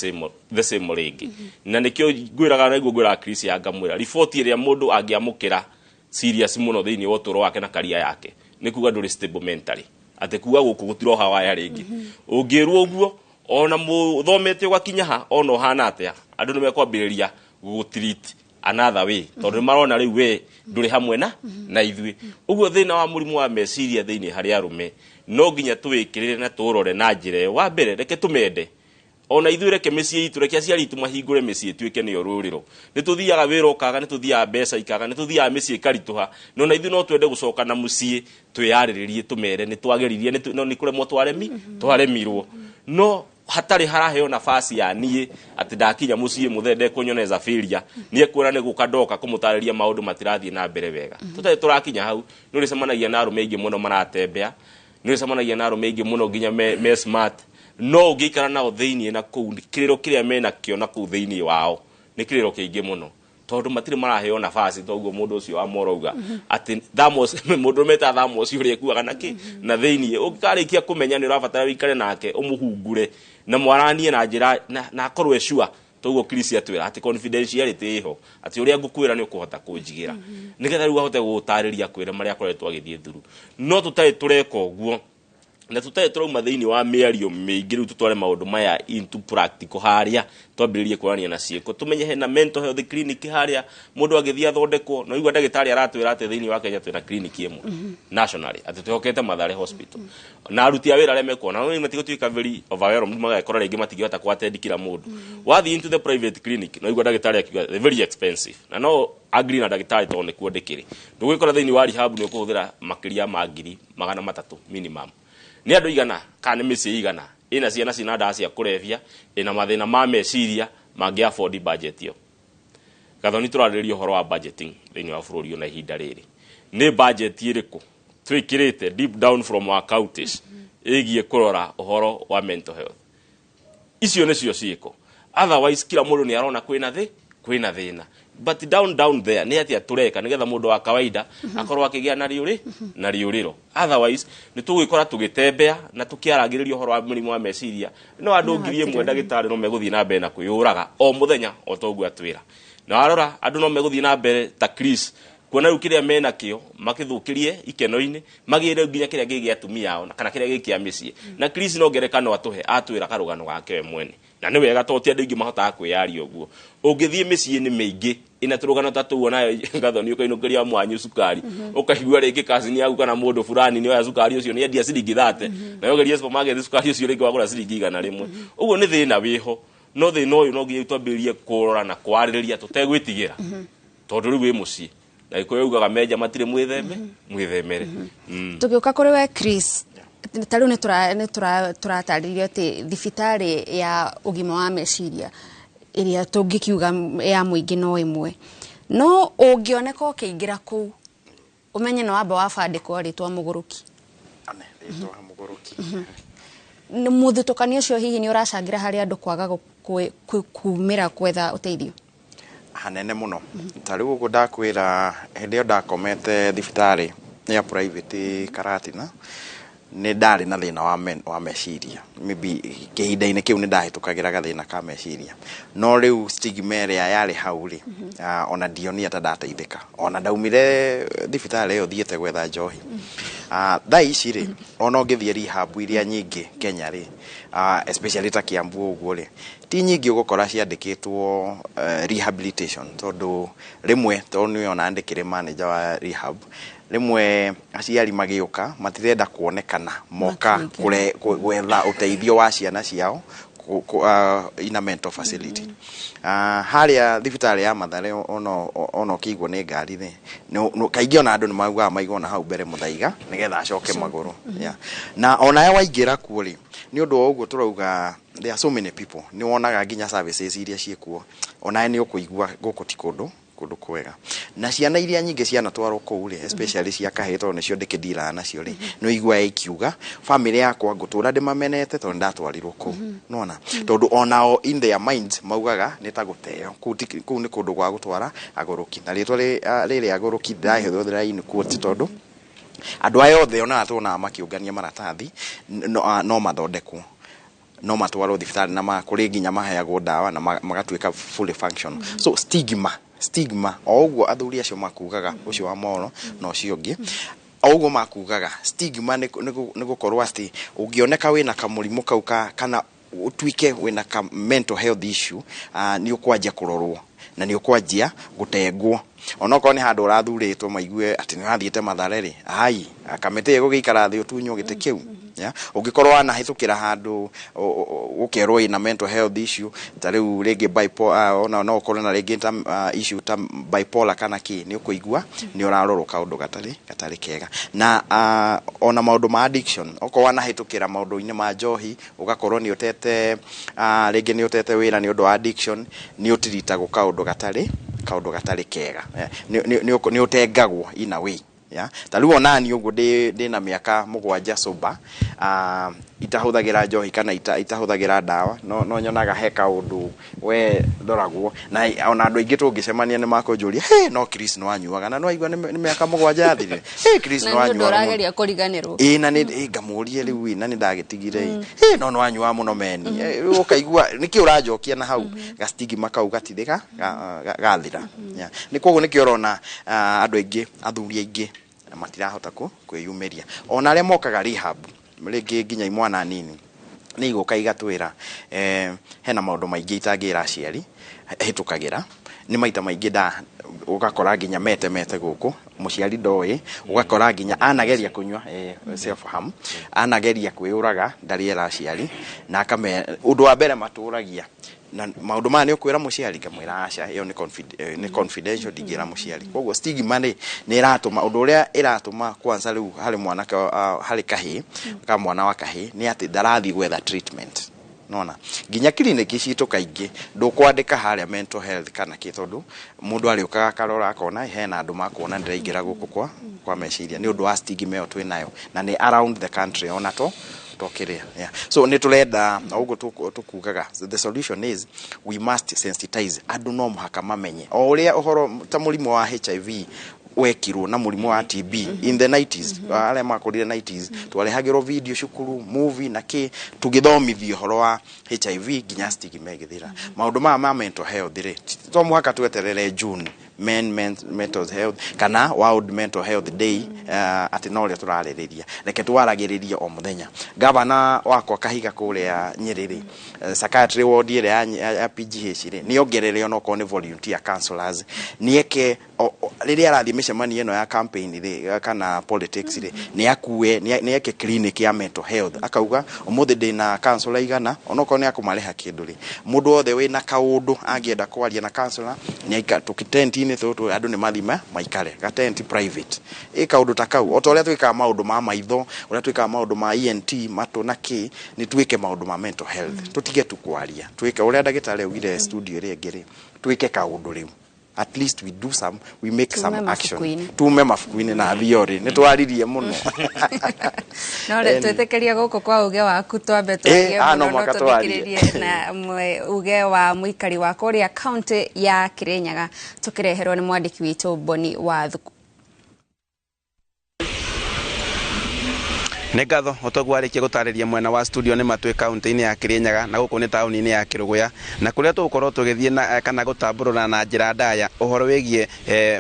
Speaker 5: same rĩngĩ. Na nĩkĩo ngwĩraga na nĩguo ngwĩraga Chris ya ngamwĩra riboti ĩrĩa mũndũ angĩamũkĩra serious mũno thĩinĩ wa ũtũũro wake na career yake nĩ kuga ndũrĩ stable mentally, atĩ kuga gũkũ gũtiroha waya rĩngĩ. Ũngĩrwo ũguo ona mũthomete ũgakinya ha ona ũhana atĩa, andũ nĩ mekwambĩrĩria gũgũtreat another way tondũ nĩ marona rĩu we ndũrĩ hamwe na ithuĩ. Ũguo thĩna wa mũrimũ wa meciria thĩinĩ harĩ arũme no nginya tũwĩkĩrĩre na tũũrore na njĩra ĩyo. Wa mbere reke tũmende ona ithuĩ, reke mĩciĩ itũ, reke aciari itũ mahingũre mĩciĩ ĩtuĩke nĩyo rũrĩro. Nĩ tũthiaga wĩra ũkaga, nĩ tũthiaga mbeca ikaga, nĩ tũthiaga mĩciĩ ĩkaritũha, no na ithuĩ no twende gũcoka na mũciĩ twĩyarĩrĩrie tũmere nĩ twageririe, no nĩ kũremwo twaremirwo. No hatarĩ haraheo nafasi ya niĩ atĩ ndakinya mũciĩ mũthee ndekũnyona as a failure, nĩ ekuona nĩ gũka ndoka kũmũtarĩria maũndũ matirathiĩ na mbere wega. Tũtarĩ tũrakinya hau nĩ ũrĩcemanagia na arũme aingĩ mũno maratembea Nĩ ũcemanagia na arũme aingĩ mũno nginya me smart, no ũngĩikara nao thĩiniĩ na kũu, kĩrĩro kĩrĩa menakĩo na kũu thĩiniĩ wao nĩ kĩrĩro kĩingĩ mũno, tondũ matirĩ maraheo nafasi. Toguo mũndũ ũcio wa morauga atĩ thamos mũndũ meta thamos ũrĩa ekuaga na kĩ na thĩiniĩ. Ũngĩkarĩkia kũmenya nĩ ũrabatara wĩikare nake, ũmũhungure na mwaranie na njĩra na akorwo e sure. Toguo Chris atwĩra atĩ confidentiality ĩho, atĩ ũrĩa ngũkwĩra nĩ ũkũhota kũnjigĩra, nĩgetha rĩu ahote gũgũtarĩria, kwĩra marĩa akoretwo agĩthiĩ through. No tũtarĩ tũreka ũguo na tũtarĩ tũrauma thĩinĩ wa mĩario mĩingĩ, rĩu tũtware maũndũ maya into practical, harĩa twambĩrĩrie kũrania na ciĩko, tũmenye hena mental health clinic harĩa mũndũ agĩthiĩ athondekwo. No igua ndagĩtarĩ aratwĩra atĩ thĩinĩ wa Kenya twĩna clinic ĩmwe nationally, atĩ twĩhokete Mathare Hospital na aruti a wĩra arĩa mekuona no matigũtuĩka very overwhelmed, magakora rĩngĩ matingĩhota kũ attend kila mũndũ. Wathiĩ into the private clinic, no igua ndagĩtarĩ akiuga they're very expensive, na no agree na ndagĩtarĩ tondũ nĩkuo ndĩkĩrĩ. Ndũgwĩkora thĩinĩ wa rehab nĩ ũkũhũthĩra makĩria ma 300,000 minimum. Nĩ andũ igana kana nĩ mĩciĩ igana ĩna ciana cina ndawa cia kũrebia, ĩna mathĩna ma meciria, mangĩ afford budget ĩyo? Gathoni, tũrarĩrĩria ũhoro wa budgeting thĩinĩ wa bũrũri ũyũ, na ihinda rĩrĩ nĩ budget ĩrĩkũ twĩkĩrĩte deep down from our counties ĩgiĩ kũrora ũhoro wa mental health? Icio nĩcio ciĩko. Otherwise kila mũndũ nĩ arona kwĩna thĩna, but down down there nĩ atĩa tũreka nĩgetha mũndũ wa kawaida akorwo akĩgĩa na rĩũrĩ na rĩũrĩro? Otherwise nĩ tũgwĩkora tũgĩtembea na tũkĩaragĩrĩria ũhoro wa mũrimũ wa meciria, no andũ 1000 ndagĩtarĩ no megũthiĩ na mbere na kwĩyũraga o mũthenya o ta ũguo atwĩra. Na warora andũ no megũthiĩ na mbere ta Chris kuona rĩu kĩrĩa menakĩo makĩthũkĩrie ikeno-inĩ, magĩre nginya kĩrĩa gĩ gĩa atumia ao kana kĩrĩa gĩ kĩa mĩciĩ. Na Chris no ngerekano atũhe, atwĩra karũgano gake we mwene, na nĩ wega tondũ ti andũ aingĩ mahotaga kwĩyaria ũguo. Ũngĩthiĩ mĩciĩ-inĩ mĩingĩ ĩna tũrũgano ta tũu, onayo Gathoni, ũkainũkĩria mwanyu cukari, ũkaigua rĩngĩ cousin yaku kana mũndũ fulani nĩ oya cukari ũcio, nĩ endia ciringi 30, nayo ũgerie supermarket cukari ũcio rĩngĩ wagũra ciringi 100. Ũguo nĩ thĩna wĩho, no thĩna ũyũ no nginya twambĩrĩrie kũrora na kwarĩrĩria tũtegwĩtigĩra, tondũ rĩu wĩ mũciĩ na Gĩkũyũ ugaga menja matirĩ mwĩtheme mwĩthemere.
Speaker 1: Tũgĩũka kũrĩ we Chris, ta rĩu nĩ tũratarĩrio atĩ thibitarĩ ya ũgima wa meciria ĩrĩa tũngĩkiuga ya mũingĩ no ĩmwe, no ũngĩoneka ũkĩingĩra kũu, ũmenye no wamba wabandĩkwo rĩtwa mũgũrũki.
Speaker 6: Rĩtwa mũgũrũki.
Speaker 1: Nĩ mũthutũkanio ũcio hihi nĩ ũracangĩra harĩ andũ kwaga kumĩra gwetha ũteithio?
Speaker 6: Hanene mũno. Ta rĩu ũguo ndakwĩra, hĩndĩ ĩyo ndakomete thibitarĩ ya private Karatina, nĩ ndarĩ na thĩna wa meciria. Maybe kĩhinda-inĩ kĩu nĩ ndahĩtũkagĩra gathĩna ka meciria, no rĩu stigma ĩrĩa yarĩ hau rĩ, ona ndionire ta ndateithĩka. Ona ndaumire thibitarĩ ĩyo thiĩte gwetha njohi. Thaa ici rĩ, ona ũngĩthiĩ rehab iria nyingĩ Kenya rĩ, especially ta Kiambu ũguo rĩ, ti nyingĩ ũgũkora ciandĩkĩtwo rehabilitation, tondũ rĩmwe, tondũ nĩ ona ndĩkĩrĩ manager wa rehab, rĩmwe aciari magĩũka matirenda kuonekana moka gwetha ũteithio wa ciana ciao in a mental facility. Harĩa thibitarĩ ya Mathare, ona ũkĩigwo nĩ ngari rĩ, kaingĩ ona andũ nĩ maugaga maigwo na hau mbere mũthaiga nĩgetha acoke magũrũ. Yeah. Na onawe waingĩra kuo rĩ, nĩ ũndũ wa ũguo tũrauga there are so many people, nĩ wonaga nginya services iria ciĩkuo, onawe nĩ ũkũigua gũkũ ti kũndũ kwega. Na ciana iria nyingĩ cianatwarwo kũu rĩ, especially cia kahĩĩ, tondũ nĩcio ndĩkĩndiraga nacio rĩ, nĩ ũiguaga ikiuga, "Family yakwa ngũtũra ndĩmamenete tondũ ndatwarirwo kũu." Nona tondũ onao in their minds maugaga nĩ ta gũteo kũu, kũu nĩ kũndũ gwa gũtwara agũrũki. Na rĩtwa rĩrĩ agũrũki ndĩrahũthĩra in quotes, tondũ andũ aya othe onaga tuonaga makĩũngania maratathi no mathondekwo, no matwarwo thibitarĩ na kũrĩ nginya maheagwo ndawa na magatuĩka fully functional. So stigma o ũguo athuri acio makugaga, ũcio wa moro na ũcio ũngĩ, o ũguo makugaga, stigma nĩ gũkorwo atĩ ũngĩoneka wĩna kamũrimũ kau kana ũtuĩke wĩna ka mental health issue, nĩ ũkwanjia kũrorwo na nĩ ũkwanjia gũtengwo. Onokorwo nĩ handũ ũrathurĩtwo, maigue atĩ nĩ ũrathiĩte Mathare rĩ, ai kamĩtĩ ĩgũgĩikara thĩ ũtunywo gĩtĩ kĩu. Yeah? Ũngĩkorwo wanahĩtũkĩra handũ ũkerwo ĩna mental health issue, ta rĩu rĩngĩ bipolar, ona no ũkorwo na rĩngĩ ta issue ta bipolar kana kĩ, nĩ ũkũigua nĩ ũrarorwo kaũndũ gatarĩ kega. Na ona maũndũ ma addiction, okorwo wanahĩtũkĩra maũndũ-inĩ ma njohi, ũgakorwo nĩ ũtete, rĩngĩ nĩ ũtete wĩra nĩ ũndũ wa addiction, nĩ ũtiritagwo kaũndũ gatarĩ kega. Nĩ ũtengagwo in a way. Ya ta rĩu onani ũguo ndĩ na mĩaka 7 sober, itahũthagĩra njohi kana itahũthagĩra ndawa, no nyonaga he kaũndũ we ndoragwo na ona andũ aingĩ tũngĩcemania nĩ makũnjũria, "Hey, no Chris nĩ wanyuaga na nĩwaigua nĩ mĩaka 7 yathirire? Hey, Chris,
Speaker 1: na
Speaker 6: nĩ
Speaker 1: nĩ ũndũ
Speaker 6: wanyuaga mũno."
Speaker 1: ũrageria kũriganĩrwo.
Speaker 6: Ĩ, na nĩ ngamũrie rĩu, ĩ, na nĩ ndagĩtigire ĩ. Ĩ, no nĩ wanyuaga mũno meni. Rĩu ũkaigua nĩkĩ ũranjokia na hau gastigma kau gatirĩ gathira. Yeah. Nĩ koguo nĩkĩo ũrona andũ aingĩ, athuri aingĩ matirahota kwĩyumĩria, ona arĩa mokaga rehab rĩngĩ nginya imwana nini nĩ igũka igatwĩra, hena maũndũ maingĩ itangĩra aciari hĩtũkagĩra nĩ maita maingĩ nda ũgakora nginya metemete gũkũ mũciari ndoĩ, ũgakora nginya anageria kũnyua, self harm, anageria kwĩyũraga, ndarĩ era aciari na akame. Ũndũ wa mbere matũragia na maũndũ maya nĩ ũkwĩra mũciari? Ngamwĩra aca, ĩyo nĩ confidential, ndingĩra mũciari. Koguo stigma nĩ ĩratũma ũndũ ũrĩa ĩratũma kwanza rĩu harĩ mwanake, harĩ kahĩĩ ka mwana wa kahĩĩ, nĩ atĩ ndarathiĩ gwetha treatment. Nona nginya kiriniki citũ kaingĩ ndũkwandĩka harĩa mental health kana kĩ, tondũ mũndũ arĩũkaga akarora akona hena andũ makuona ndĩraingĩra gũkũ kwa meciria nĩ ũndũ wa stigma ĩyo twĩ nayo na nĩ around the country ona to kĩrĩa. Yeah. So nĩ tũrenda o ũguo tũkugaga, the solution is we must sensitize andũ, no mũhaka mamenye o ũrĩa ũhoro ta mũrimũ wa HIV wekirwo na mũrimũ wa TB in the 90s. Arĩa makũrire 90s twarehagĩrwo video cukuru, movie na kĩ, tũgĩthomithio ũhoro wa HIV nginya stigma ĩgĩthira. Maũndũ maya ma mental health rĩ, to mũhaka tweterere June men mental health kana World Mental Health Day, atĩ no rĩo tũrarĩrĩria. Reke twaragĩrĩrie o mũthenya. Gavana wakwa Kahiga kũrĩa Nyĩrĩ rĩ, psychiatry ward ĩrĩa ya PGH rĩ, nĩ ongerere onokorwo nĩ volunteer counselors, nĩ eke rĩrĩa arathiĩ mĩcemanio ĩno ya campaign rĩ kana politics rĩ, nĩ akue nĩ eke clinic ya mental health, akauga ũmũthĩ ndĩna counselor 100, onokorwo nĩ akũmarĩha kĩndũ rĩ, mũndũ wothe wĩna kaũndũ angĩenda kwaria na counselor nĩ aika tũkitenti-inĩ tũtũ, andũ nĩ mathima maikare gatenti private. Ĩ kaũndũ ta kau, o ta ũrĩa twĩkaga maũndũ ma maitho, ũrĩa twĩkaga maũndũ ma ENT, matũ na kĩ, nĩ twĩke maũndũ ma mental health. Tũtige tu kwaria, twĩke ũrĩa ndagĩtarĩ augire studio ĩrĩa ĩngĩ rĩ, twĩke kaũndũ rĩu. At least we do some, we make
Speaker 1: Tume
Speaker 6: some action.
Speaker 1: Mabuku-inĩ.
Speaker 6: Tume mabuku-inĩ na theory nĩ twaririe mũno.
Speaker 1: No rĩ, twĩtĩkĩrie gũkũ kwa uge waku twambe twarie
Speaker 6: no
Speaker 1: mũno, no
Speaker 6: mũhaka twarie.
Speaker 1: Tũthikĩrĩrie na uge wa mũikari wa kũrĩa kaunti ya Kirinyaga, tũkĩreherwo nĩ mwandĩki witũ Boni wa Thuku.
Speaker 13: Nĩ ngatho. Ũtoguo arĩkia gũtarĩria mwena wa studio, nĩ matwĩ kaunti-inĩ ya Kirinyaga na gũkũ nĩ taũni-inĩ ya Kĩrũgũya, na kũrĩa tũgũkorwo tũgĩthiĩ na kana gũtambũrũra na njĩra ndaya ũhoro wĩgiĩ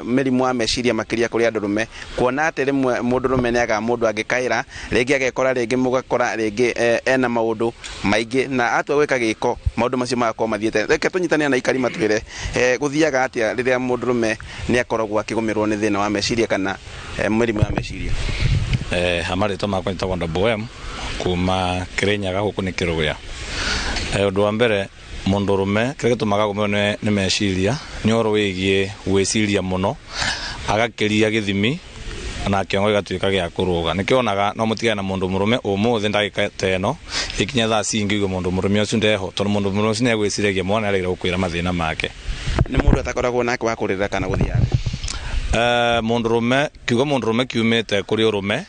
Speaker 13: mĩrimũ ya meciria, makĩria kũrĩ andũ rũme, kuona atĩ rĩmwe mũndũ rũme nĩ agaga mũndũ angĩkaĩra rĩngĩ, agekora rĩngĩ mũgakora rĩngĩ ena maũndũ maingĩ na atua gwĩka gĩko maũndũ macio magakorwo mathiĩte. Reke tũnyitanĩre na ikari matwĩre gũthiaga atĩa rĩrĩa mũndũ rũme nĩ akoragwo akĩgũmĩrwo nĩ thĩna wa meciria kana mĩrimũ ya meciria.
Speaker 7: Amarĩtwa makwa njĩtagwo Double M kuma Kirinyaga, gũkũ nĩ Kĩrũgũya. Ũndũ wa mbere, mũndũrũme kĩrĩa gĩtũmaga agũmĩrwo nĩ meciria nĩ ũhoro wĩgiĩ gwĩciria mũno agakĩria gĩthimi na kĩongo gĩgatuĩka gĩa kũrũga. Nĩkĩo wonaga no mũtigane na mũndũ mũrũme ũmũthĩ ndagĩka ta ĩno, ĩkinye thaa cingĩ ũigue mũndũ mũrũme ũcio ndeho, tondũ mũndũ mũrũme ũcio nĩegwĩciragia mũno, nĩaregire gũkwĩra mathĩna make.
Speaker 13: Nĩ mũndũ atakoragwo nake wa kũrĩra kana gũthiaga?
Speaker 7: Mũndũrũme, kiugo mũndũrũme kiumĩte kũrĩ ũrũme,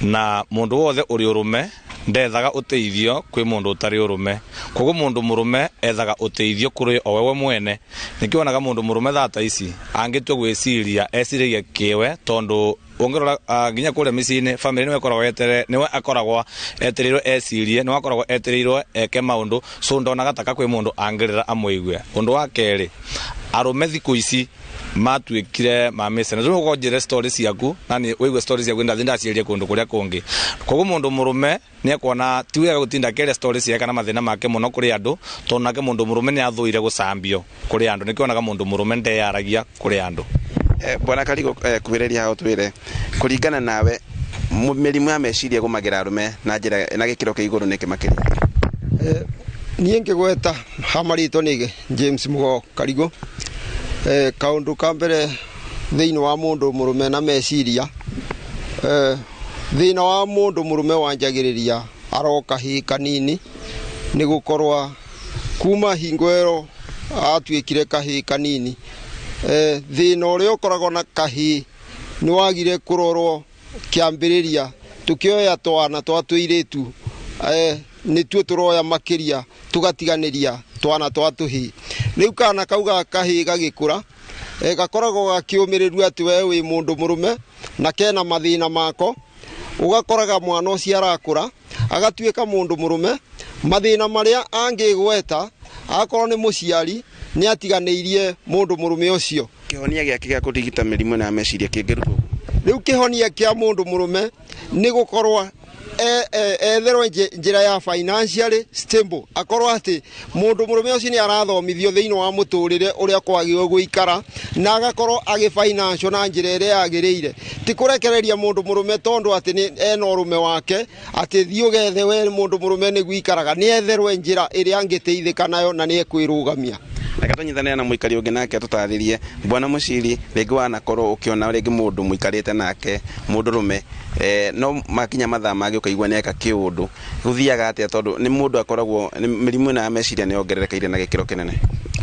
Speaker 7: na mũndũ wothe ũrĩ ũrũme ndethaga ũteithio kwĩ mũndũ ũtarĩ ũrũme. Koguo mũndũ mũrũme ethaga ũteithio kũrĩ o we mwene. Nĩkĩo wonaga mũndũ mũrũme thaa ta ici angĩtua gwĩciria, eciragia kĩwe, tondũ ũngĩrora nginya kũrĩa mĩciĩ-inĩ, family nĩwe ĩkoragwo etere, nĩwe akoragwo etereirwo ecirie, nĩwe akoragwo etereirwo eke maũndũ, so ndonaga taka kwĩ mũndũ angĩrĩra amũigue. Ũndũ wa kerĩ, arũme thikũ ici matuĩkire ma mĩcene. Rĩu ũkorwo njĩre story ciaku na nĩ ũigue story ciaku, ndathi ndaciĩrie kũndũ kũrĩa kũngĩ. Koguo mũndũ mũrũme nĩ ekuona ti wega gũtinda akĩaria story ciake kana mathĩna make mũno kũrĩ andũ, tondũ nake mũndũ mũrũme nĩ athũire gũcambio kũrĩ andũ. Nĩkĩo wonaga mũndũ mũrũme ndeyaragia kũrĩ andũ.
Speaker 13: Bwana Karigo, kuhĩrĩria hau, twĩre kũringana nawe mĩrimũ ya meciria gũmagĩra arũme na njĩra na gĩkĩro kĩa igũrũ nĩkĩ makĩria?
Speaker 9: Niĩ ngĩgweta ha marĩtwa nĩ James Mugo Karigo. Kaũndũ ka mbere thĩinĩ wa mũndũ mũrũme na meciria, thĩna wa mũndũ mũrũme wanjagĩrĩria aro kahĩĩ kanini, nĩ gũkorwa kuma hingo ĩyo atuĩkire kahĩĩ kanini, thĩna ũrĩa ũkoragwo na kahĩĩ Nĩ wagire kũrorwo kĩambĩrĩria, tũkĩoya twana twa tũirĩtu, nĩtuo tũroya makĩria, tũgatiganĩria twana twa tũhĩĩ. Rĩu kana kau ga kahĩĩ gagĩkũra, gakoragwo gakĩũmĩrĩru atĩ we wĩ mũndũ mũrũme na kena mathĩna mako. Ũgakoraga mwana ũcio arakũra agatuĩka mũndũ mũrũme, mathĩna marĩa angĩgweta akorwo nĩ mũciari nĩ atiganĩirie mũndũ mũrũme ũcio.
Speaker 3: Kĩhonia gĩake gĩa kũrigita mĩrimũ ĩno ya meciria kĩngĩrutwo?
Speaker 9: Rĩu kĩhonia kĩa mũndũ mũrũme nĩ gũkorwo etherwo njĩra ya financially stable, akorwo atĩ mũndũ mũrũme ũcio nĩ arathomithio thĩinĩ wa mũtũrĩre ũrĩa kwagĩrĩirwo gũikara, na agakorwo agĩ financial na njĩra ĩrĩa yagĩrĩire, ti kũrekereria mũndũ mũrũme tondũ atĩ nĩ ena ũrũme wake atĩ thiĩ ũgethe we mũndũ mũrũme nĩguo ikaraga. Nĩ etherwe njĩra ĩrĩa angĩteithĩka nayo na nĩ ekwĩrũgamia.
Speaker 3: Reke tũnyitanĩre na mũikari ũngĩ nake atũtarĩrie. Bwana Mũciri, rĩngĩ wanakorwo ũkĩona rĩngĩ mũndũ mũikarĩte nake mũndũrũme, no makinya mathaa mangĩ ũkaigua nĩ eka kĩũndũ, gũthiaga atĩa? Tondũ nĩ mũndũ akoragwo mĩrimũ ĩno ya meciria nĩ yongererekeire na gĩkĩro kĩnene.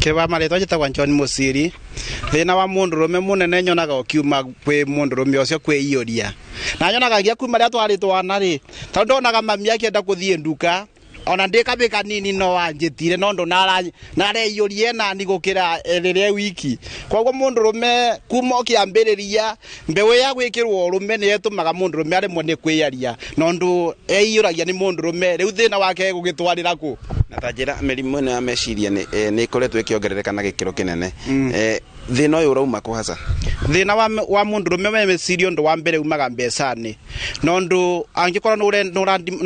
Speaker 4: Kĩwa marĩtwa njĩtagwo John Mũciri. Thĩna wa mũndũrũme mũnene nyonaga ũkiuma kwĩ mũndũrũme ũcio kwĩiyũria, na nyonaga nginya kuma rĩrĩa twarĩ twana rĩ, tondũ ndonaga mami akĩenda kũthiĩ nduka ona ndĩ kabĩ kanini no anjĩtire, no ndũ nareiyũrie nani gũkĩra rĩrĩa wiki. Koguo mũndũrũme kuma ũkĩambĩrĩria mbeũ ya gwĩkĩrwo ũrũme nĩ ĩtũmaga mũndũrũme aremwo nĩ kwĩyaria, na ũndũ eiyũragia nĩ mũndũrũme. Rĩu thĩna wake gũgĩtwarĩra kũ?
Speaker 3: Na ta njĩra, mĩrimũ ĩno ya meciria nĩ ĩkoretwo ĩkĩongerereka na gĩkĩro kĩnene. Thĩna ũyũ ũrauma kũ hasa?
Speaker 4: Thĩna wa mũndũrũme wa meciria, ũndũ wa mbere umaga mbeca-inĩ, na ũndũ angĩkorwo nĩ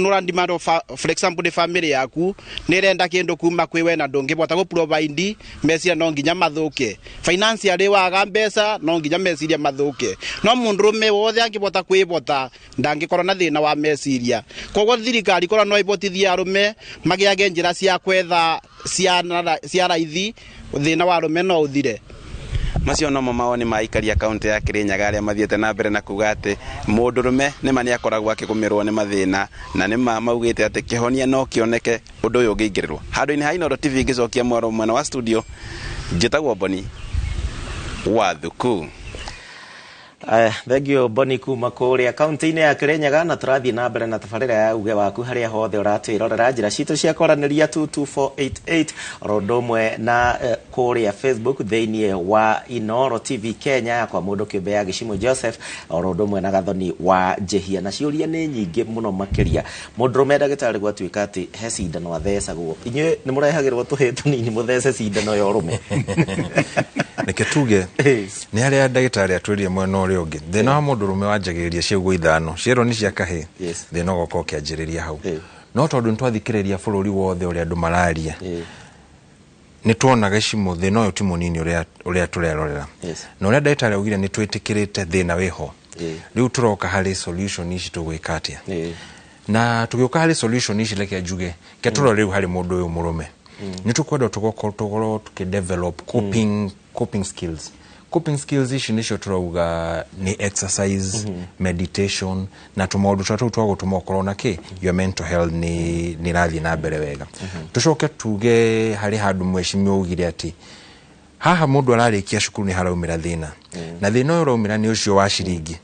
Speaker 4: ũrandimandwo, for example nĩ family yaku nĩ ĩrenda kĩndũ kuma kwĩ we na ndũngĩbota gũ provide, meciria no nginya mathũke. Financially waga mbeca, no nginya meciria mathũke. No mũndũrũme wothe angĩbota kwĩbota ndangĩkorwo na thĩna wa meciria. Koguo thirikari korwo no ĩbotithie arũme magĩage njĩra cia kwetha cia raithi, thĩna wa arũme no ũthire.
Speaker 3: Macio nomo mawoni ma aikari a kaunti ya Kirinyaga arĩa mathiĩte na mbere na kuga atĩ mũndũrũme nĩma nĩ akoragwo akĩgũmĩrwo nĩ mathĩna, na nĩma maugĩte atĩ kĩhonia no kĩoneke ũndũ ũyũ ũngĩingĩrĩrwo. Handũ-inĩ ha Inooro TV, ngĩcokia mwaro mwena wa studio, njĩtagwo Boni wa Thuku.
Speaker 2: Aya, thengio Boni kuma kũrĩa kaunti-inĩ ya Kirinyaga. Na tũrathiĩ na mbere na tabarĩra ya uge waku harĩa hothe ũratwĩrorera, njĩra citũ cia kwaranĩria 22488, oro ũndũ ũmwe na kũrĩa Facebook thĩinĩ wa Inooro TV Kenya, yakwa mũndũ kĩũmbe ya Gĩcimo Joseph, oro ũndũ ũmwe na Gathoni wa Njĩhia. Na ciũria nĩ nyingĩ mũno makĩria. Mũndũrũme, ndagĩtarĩ, gwatuĩka atĩ he cindano athecagwo, inyuĩ nĩ mũrehagĩrwo tũhĩ tũnini mũthece cindano ya ũrũme?
Speaker 23: Reke tuge nĩ harĩa ndagĩtarĩ atwĩrire mwena ũrĩa ũngĩ, thĩna wa mũndũrũme wanjagĩrĩria ciĩguo ithano cierwo nĩ cia kahĩĩ, thĩna ũgoka ũkĩanjĩrĩria hau. No tondũ nĩ twathikĩrĩria bũrũri wothe ũrĩa andũ mararia, nĩ tuonaga icimo thĩna ũyũ ti mũnini ũrĩa tũrerorera, na ũrĩa ndagĩtarĩ augire nĩ twĩtĩkĩrĩte thĩna wĩho. Rĩu tũroka harĩ solution ici, tũgwĩka atĩa? Na tũgĩũka harĩ solution ici, reke njuge ke tũrore rĩu harĩ mũndũ ũyũ mũrũme, nĩ tũkwenda tũkorwo tũkĩdevelop coping skills. Coping skills ici nĩcio tũrauga nĩ exercise, meditation na tũmaũndũ ta tũu twa gũtũma ũkorwo na kĩ your mental health nĩ ĩrathiĩ na mbere wega. Tũcoke tuge harĩ handũ mheshimiwa augire atĩ haha mũndũ ararĩkia cukuru nĩ haraumĩra thĩna, na thĩna ũyũ ũraumĩra nĩ ũcio wa ciringi.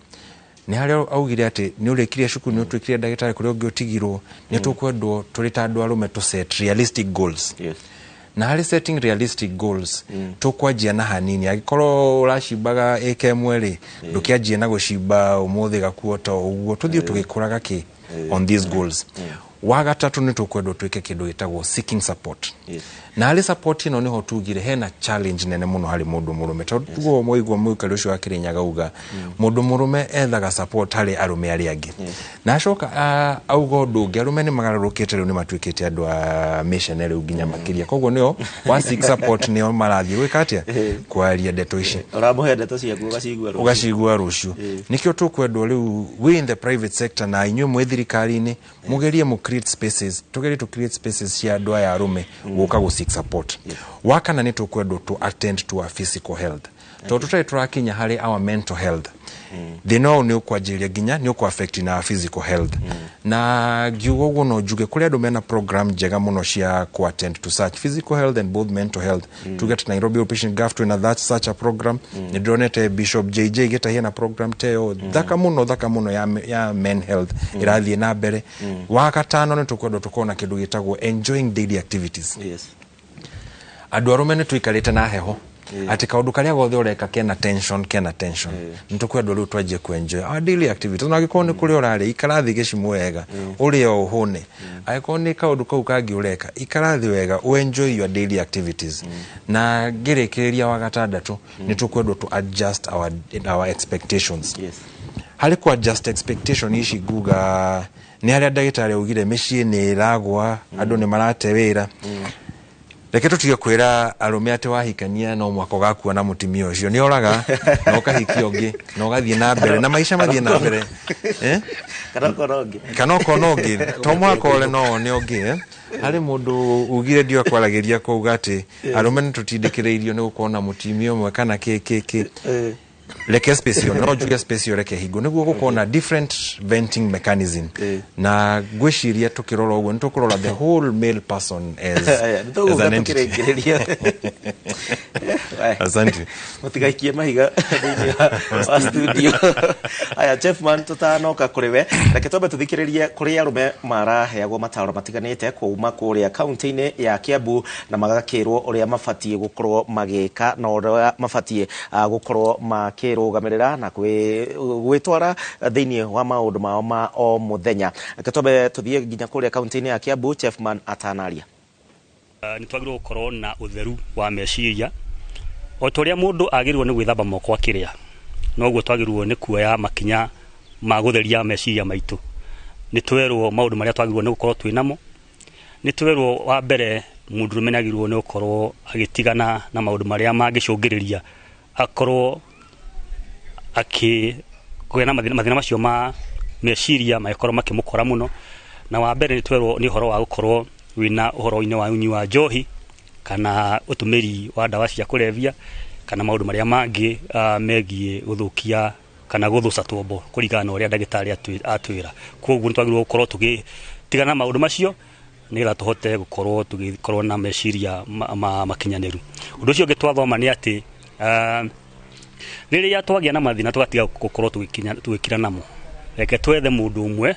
Speaker 23: Nĩ harĩa augire atĩ nĩ ũrĩkirie cukuru, nĩ ũtuĩkire ndagĩtarĩ, kũrĩa ũngĩ ũtigirwo. Nĩ tũkwendwo tũrĩ ta andũ arũme tũ set realistic goals, na harĩ setting realistic goals tũkwanjia na hanini. Angĩkorwo ũracimbaga ĩka ĩmwe rĩ, ndũkĩanjie na gũcimba ũmũthĩ gakuota ũguo, tũthiĩ tũgĩkũraga kĩ on these goals. Wa gatatũ, nĩ tũkwendwo twĩke kĩndũ gĩtagwo seeking support, na harĩ support ĩno nĩho tugire hena challenge nene mũno harĩ mũndũ mũrũme, tondũ tuguo mwaigua mũikari ũcio wa Kĩrĩnyaga auga mũndũ mũrũme ethaga support harĩ arũme arĩa angĩ, na acoka auga ũndũ ũngĩ, arũme nĩ magarũrũkĩte rĩu, nĩ matuĩkĩte andũ a mĩcene rĩu nginya makĩria, koguo nĩo wa seek support nĩo marathiĩ gwĩka atĩa, kwaria ndeto ici.
Speaker 2: Ũramũhe ndeto ciaku ũgacigua rũciũ.
Speaker 23: Ũgacigua rũciũ. Nĩkĩo tũkwendwo rĩu we in the private sector na inyuĩ mwĩ thirikari-inĩ mũgerie mũ create spaces, tũgerie tũ create spaces cia andũ aya arũme gũka gũ seek support. Wa kana, nĩ tũkwendwo to attend to our physical health. Tondũ tũtarĩ tũrakinya harĩ our mental health, thĩna ũyũ nĩ ũkwanjĩrĩria nginya nĩ ũkũ affect na physical health. Na ngiuga ũguo, no njuge kũrĩ andũ mena program njega mũno cia ku attend to such physical health and both mental health. Tuge ta Nairobi Outpatient Gulf twĩna that such a program. Nĩ ndĩronete Bishop JJ Gĩtahia na program ta ĩyo thaka mũno, thaka mũno ya men health ĩrathiĩ na mbere. Wa gatano, nĩ tũkwendwo tũkorwo na kĩndũ gĩtagwo enjoying daily activities. Andũ arũme nĩ tũikarĩte na heho atĩ kaũndũ karĩa gothe ũreka kena tension. Nĩ tũkwendwo rĩu twanjie ku enjoy our daily activities. Ona angĩkorwo nĩ kũrĩa ũrarĩa, ikara thĩ gĩcimũ wega, ũrĩe o ũhũne. Angĩkorwo nĩ kaũndũ kau kangĩ ũreka, ikara thĩ wega, ũ enjoy your daily activities. Na ngĩrĩkĩrĩria, wa gatandatũ, nĩ tũkwendwo to adjust our expectations. Harĩ ku adjust expectation ici, nguga nĩ harĩa ndagĩtarĩ augire mĩciĩ nĩ ĩragwa, andũ nĩ marate wĩra. Reke tũtige kwĩra arũme atĩ wahikania no mwaka ũgakua na mũtumia ũcio nĩ oraga na ũkahikia ũngĩ na ũgathiĩ na mbere na maica mathiĩ na mbere. Eh?
Speaker 2: Kana ũkona ũngĩ.
Speaker 23: Kana ũkona ũngĩ, to mwaka ũrĩ no one ũngĩ, eh? Harĩ mũndũ ugire ndio akwaragĩria kuuga atĩ arũme nĩ tũtindĩkĩrĩirio nĩ gũkorwo na mũtumia ũmwe kana kĩ kĩ kĩ. Reke space ĩyo, no njuge space ĩyo reke hingo nĩguo gũkorwo na different venting mechanism. Na ngwĩciria tũkĩrora ũguo nĩ tũkũrora the whole male person as an entity.
Speaker 2: Tũkĩrĩkĩrĩria.
Speaker 23: Asante.
Speaker 2: Mũtigaikie mahiga thĩinĩ wa studio. Aya, Chefman, tũtanoka kũrĩ we, reke twambe tũthikĩrĩrie kũrĩ arũme maraheagwo mataro matiganĩte kuma kũrĩa kaunti-inĩ ya Kiambu, na magakĩrwo ũrĩa mabatiĩ gũkorwo magĩka na ũrĩa mabatiĩ gũkorwo makĩrũgamĩrĩra na gwĩtwara thĩinĩ wa maũndũ mao ma o mũthenya. Reke twambe tũthiĩ nginya kũrĩa kaunti-inĩ ya Kiambu, Chefman atanaria.
Speaker 8: Nĩ twagĩrĩirwo gũkorwo na ũtheru wa meciria. O ta ũrĩa mũndũ agĩrĩirwo nĩ gwĩthamba moko akĩrĩa, noguo twagĩrĩirwo nĩ kuoya makinya ma gũtheria meciria maitũ. Nĩ twerwo maũndũ marĩa twagĩrĩirwo nĩ gũkorwo twĩ namo. Nĩ twerwo, wa mbere, mũndũrũme nĩ agĩrĩirwo nĩ gũkorwo agĩtigana na maũndũ marĩa mangĩcũngĩrĩria akorwo akĩgĩa na mathĩna macio ma meciria magĩkorwo makĩmũkora mũno. Na wa mbere nĩ twerwo nĩ ũhoro wa gũkorwo wĩna ũhoro-inĩ wa ũnyui wa njohi kana ũtũmĩri wa ndawa cia kũrebia kana maũndũ marĩa mangĩ megiĩ gũthũkia kana gũthũca tombo kũringana na ũrĩa ndagĩtarĩ atwĩra. Koguo nĩ twagĩrĩirwo gũkorwo tũgĩtigana na maũndũ macio nĩgetha tũhote gũkorwo tũgĩkorwo na meciria makinyanĩru. Ũndũ ũcio ũngĩ twathoma nĩ atĩ rĩrĩa twagĩa na mathĩna tũgatiga gũkorwo tũgĩkira namo, reke twethe mũndũ ũmwe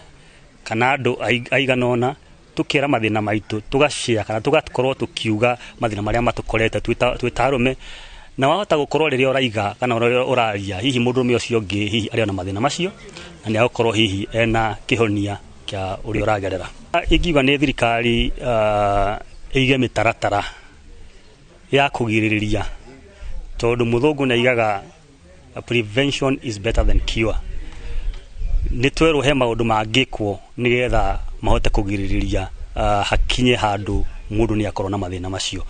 Speaker 8: kana andũ aigana ũna tũkĩra mathĩna maitũ, tũgashare kana tũgakorwo tũkiuga mathĩna marĩa matũkorete twĩ ta arũme. Na wahota gũkorwo rĩrĩa ũraiga kana rĩrĩa ũraria, hihi mũndũrũme ũcio ũngĩ hihi arĩ ona mathĩna macio na nĩ agũkorwo hihi ena kĩhonia kĩa ũrĩa ũragerera. Ingiuga nĩ thirikari ĩige mĩtaratara ya kũgirĩrĩria, tondũ mũthũngũ nĩ aigaga "prevention is better than cure". Nĩ twerwo he maũndũ mangĩkwo nĩgetha mahote kũgirĩrĩria hakinye handũ mũndũ nĩ akorwo na mathĩna macio.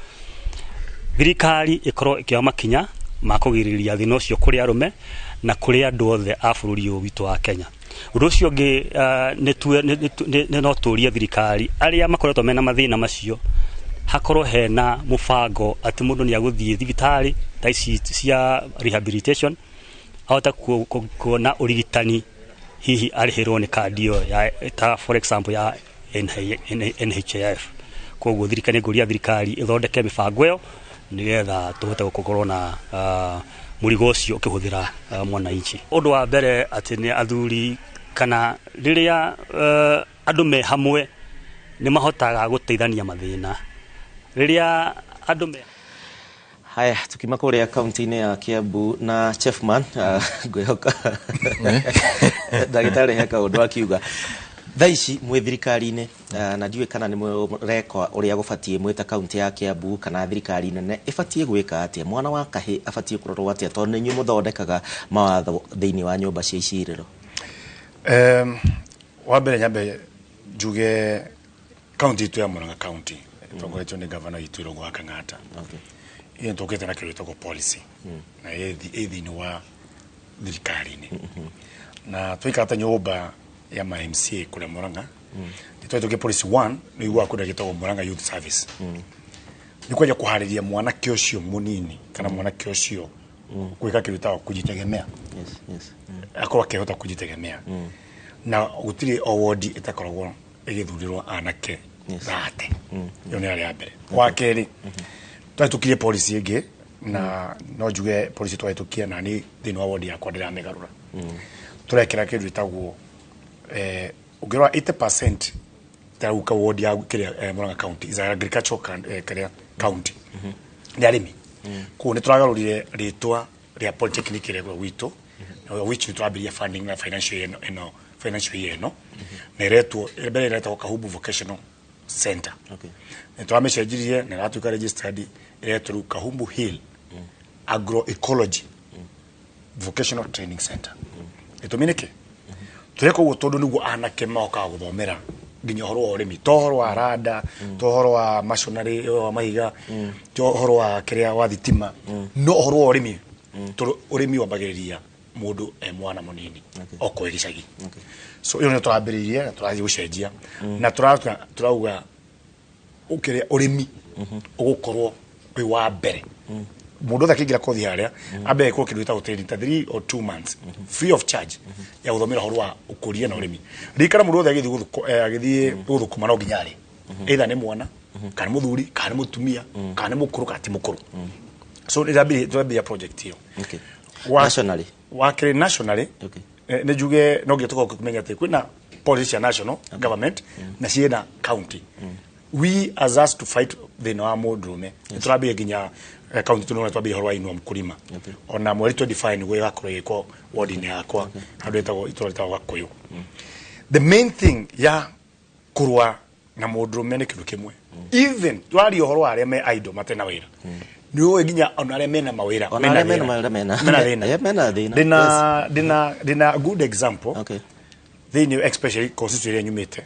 Speaker 8: Thirikari ĩkorwo ĩkĩoya makinya ma kũgirĩrĩria thĩna ũcio kũrĩ arũme na kũrĩ andũ othe a bũrũri ũyũ witũ wa Kenya. Ũndũ ũcio ũngĩ, nĩ no tũrie thirikari arĩa makoretwo mena mathĩna macio hakorwo hena mũbango atĩ mũndũ nĩ agũthiĩ thibitarĩ ta ici cia rehabilitation, ahote kuona ũrigitani, hihi arĩhĩrwo nĩ kandi ĩyo ya ta for example ya NHIF. Koguo thirikari, ngũria thirikari ĩthondeke mĩbango ĩyo nĩgetha tũhote gũkorwo na mũrigo ũcio ũkĩhũthĩra mwananchi. Ũndũ wa mbere atĩ nĩ athuri kana rĩrĩa andũ me hamwe nĩ mahotaga gũteithania mathĩna rĩrĩa andũ me
Speaker 2: Haya, tukima kũrĩa kaunti-inĩ ya Kiambu na Chefman, ngwĩhoka ndagĩtarĩ he kaũndũ akiuga. Thaa ici mwĩ thirikari-inĩ, na ndiũĩ kana nĩ mũreka ũrĩa gũbatiĩ mwĩ ta kaunti ya Kiambu kana thirikari nene ĩbatiĩ gwĩka atĩa, mwana wa kahĩ abatiĩ kũrorwo atĩa, tondũ nĩ inyuĩ mũthondekaga mawatho thĩinĩ wa nyũmba cia icirĩro?
Speaker 10: Wa mbere nyambe njuge kaunti itũ ya Murang'a County ĩtongoretio nĩ gavana witũ Irũngũ wa Kang'ata. Ĩyo tũkĩte na kĩndũ gĩtagwo policy na ĩ thĩinĩ wa thirikari-inĩ, na twaikara nyũmba ya ma MCA kũrĩa Murang'a nĩ twahĩtũkia policy 1 nĩ iguaga kũndũ gĩtagwo Murang'a Youth Service, nĩ kwanjia kũharĩria mwanake ũcio mũnini kana mwanake ũcio Gwĩka kĩndũ gĩtagwo kujitegemea. Akorwo akĩhota kujitegemea, na gũtirĩ o wodi ĩtakoragwo ĩgĩthurĩrwo anake 30. Ĩyo nĩ ya mbere. Wa kerĩ, twahĩtũkirie policy ĩngĩ, na no njuge policy twahĩtũkia na nĩ thĩinĩ wa wodi yakwa ndĩramĩgarũra. Tũrekĩra kĩndũ gĩtagwo ũngĩrora 80% tarĩu ka wodi ya kĩrĩa Murang'a County is an agricultural kĩrĩa county, nĩ arĩmi. Koguo nĩ tũragarũrire rĩtwa rĩa polytechnic ĩrĩa gwitũ, na which nĩ tũrambĩrĩria funding na financial year ĩno, financial year ĩno, na ĩretwo, mbere ĩretagwo Kahubu Vocational Center. Nĩ tũramĩcenjirie na ĩratuĩka registered, ĩretwo rĩu Kahumbu Hill Agroecology Vocational Training Center. Gĩtũmi nĩkĩ tũreka ũguo? Tondũ nĩguo anake mahokaga gũthomera nginya ũhoro wa ũrĩmi, to ũhoro wa randa, to ũhoro wa machinery wa mahiga, to ũhoro wa kĩrĩa wa thitima, no ũhoro wa ũrĩmi, tondũ ũrĩmi wambagĩrĩria mũndũ e mwana mũnini okorwo gĩcagi. So ĩyo nĩyo tũrambĩrĩirie na tũrathiĩ gũcenjia, na tũrauga ũkĩrĩa ũrĩmi ũgũkorwo wĩ wa mbere. Mũndũ othe akĩingĩra kothi harĩa ambe ekwo kĩndũ gĩtagwo training ta 3 or 2 months free of charge ya gũthomera ũhoro wa ũkũria na ũrĩmi. Ririkana, mũndũ othe agĩthiĩ agĩthiĩ gũthũkũma no nginya arĩ either nĩ mwana kana nĩ mũthuri kana nĩ mũtumia kana nĩ mũkũrũ kana ti mũkũrũ. So nĩ project ĩyo.
Speaker 2: Nationally?
Speaker 10: Wa kerĩ, nationally, nĩ njuge no nginya tũkorwo tũkĩmenya atĩ kwĩna policy cia national government na ciĩna county. We as us to fight thĩna wa mũndũrũme, nĩ tũrambia nginya county tũnona twambia ũhoro wa Inua Mkulima. Ona mweri 25 nĩguo ĩgakorwo ĩgĩkwo ward-inĩ yakwa, handũ ĩtagwo itũra rĩtagwo Gakũyũ. The main thing ya kũrũa na mũndũrũme nĩ kĩndũ kĩmwe. Even twaria ũhoro wa arĩa me idle, matena wĩra, nĩ ũĩ nginya ona arĩa mena mawĩra
Speaker 2: Ona arĩa mena mawĩra mena
Speaker 10: mena thĩna.
Speaker 2: Mena thĩna.
Speaker 10: Ndĩna good example thĩinĩ, especially constituency ĩrĩa nyumĩte,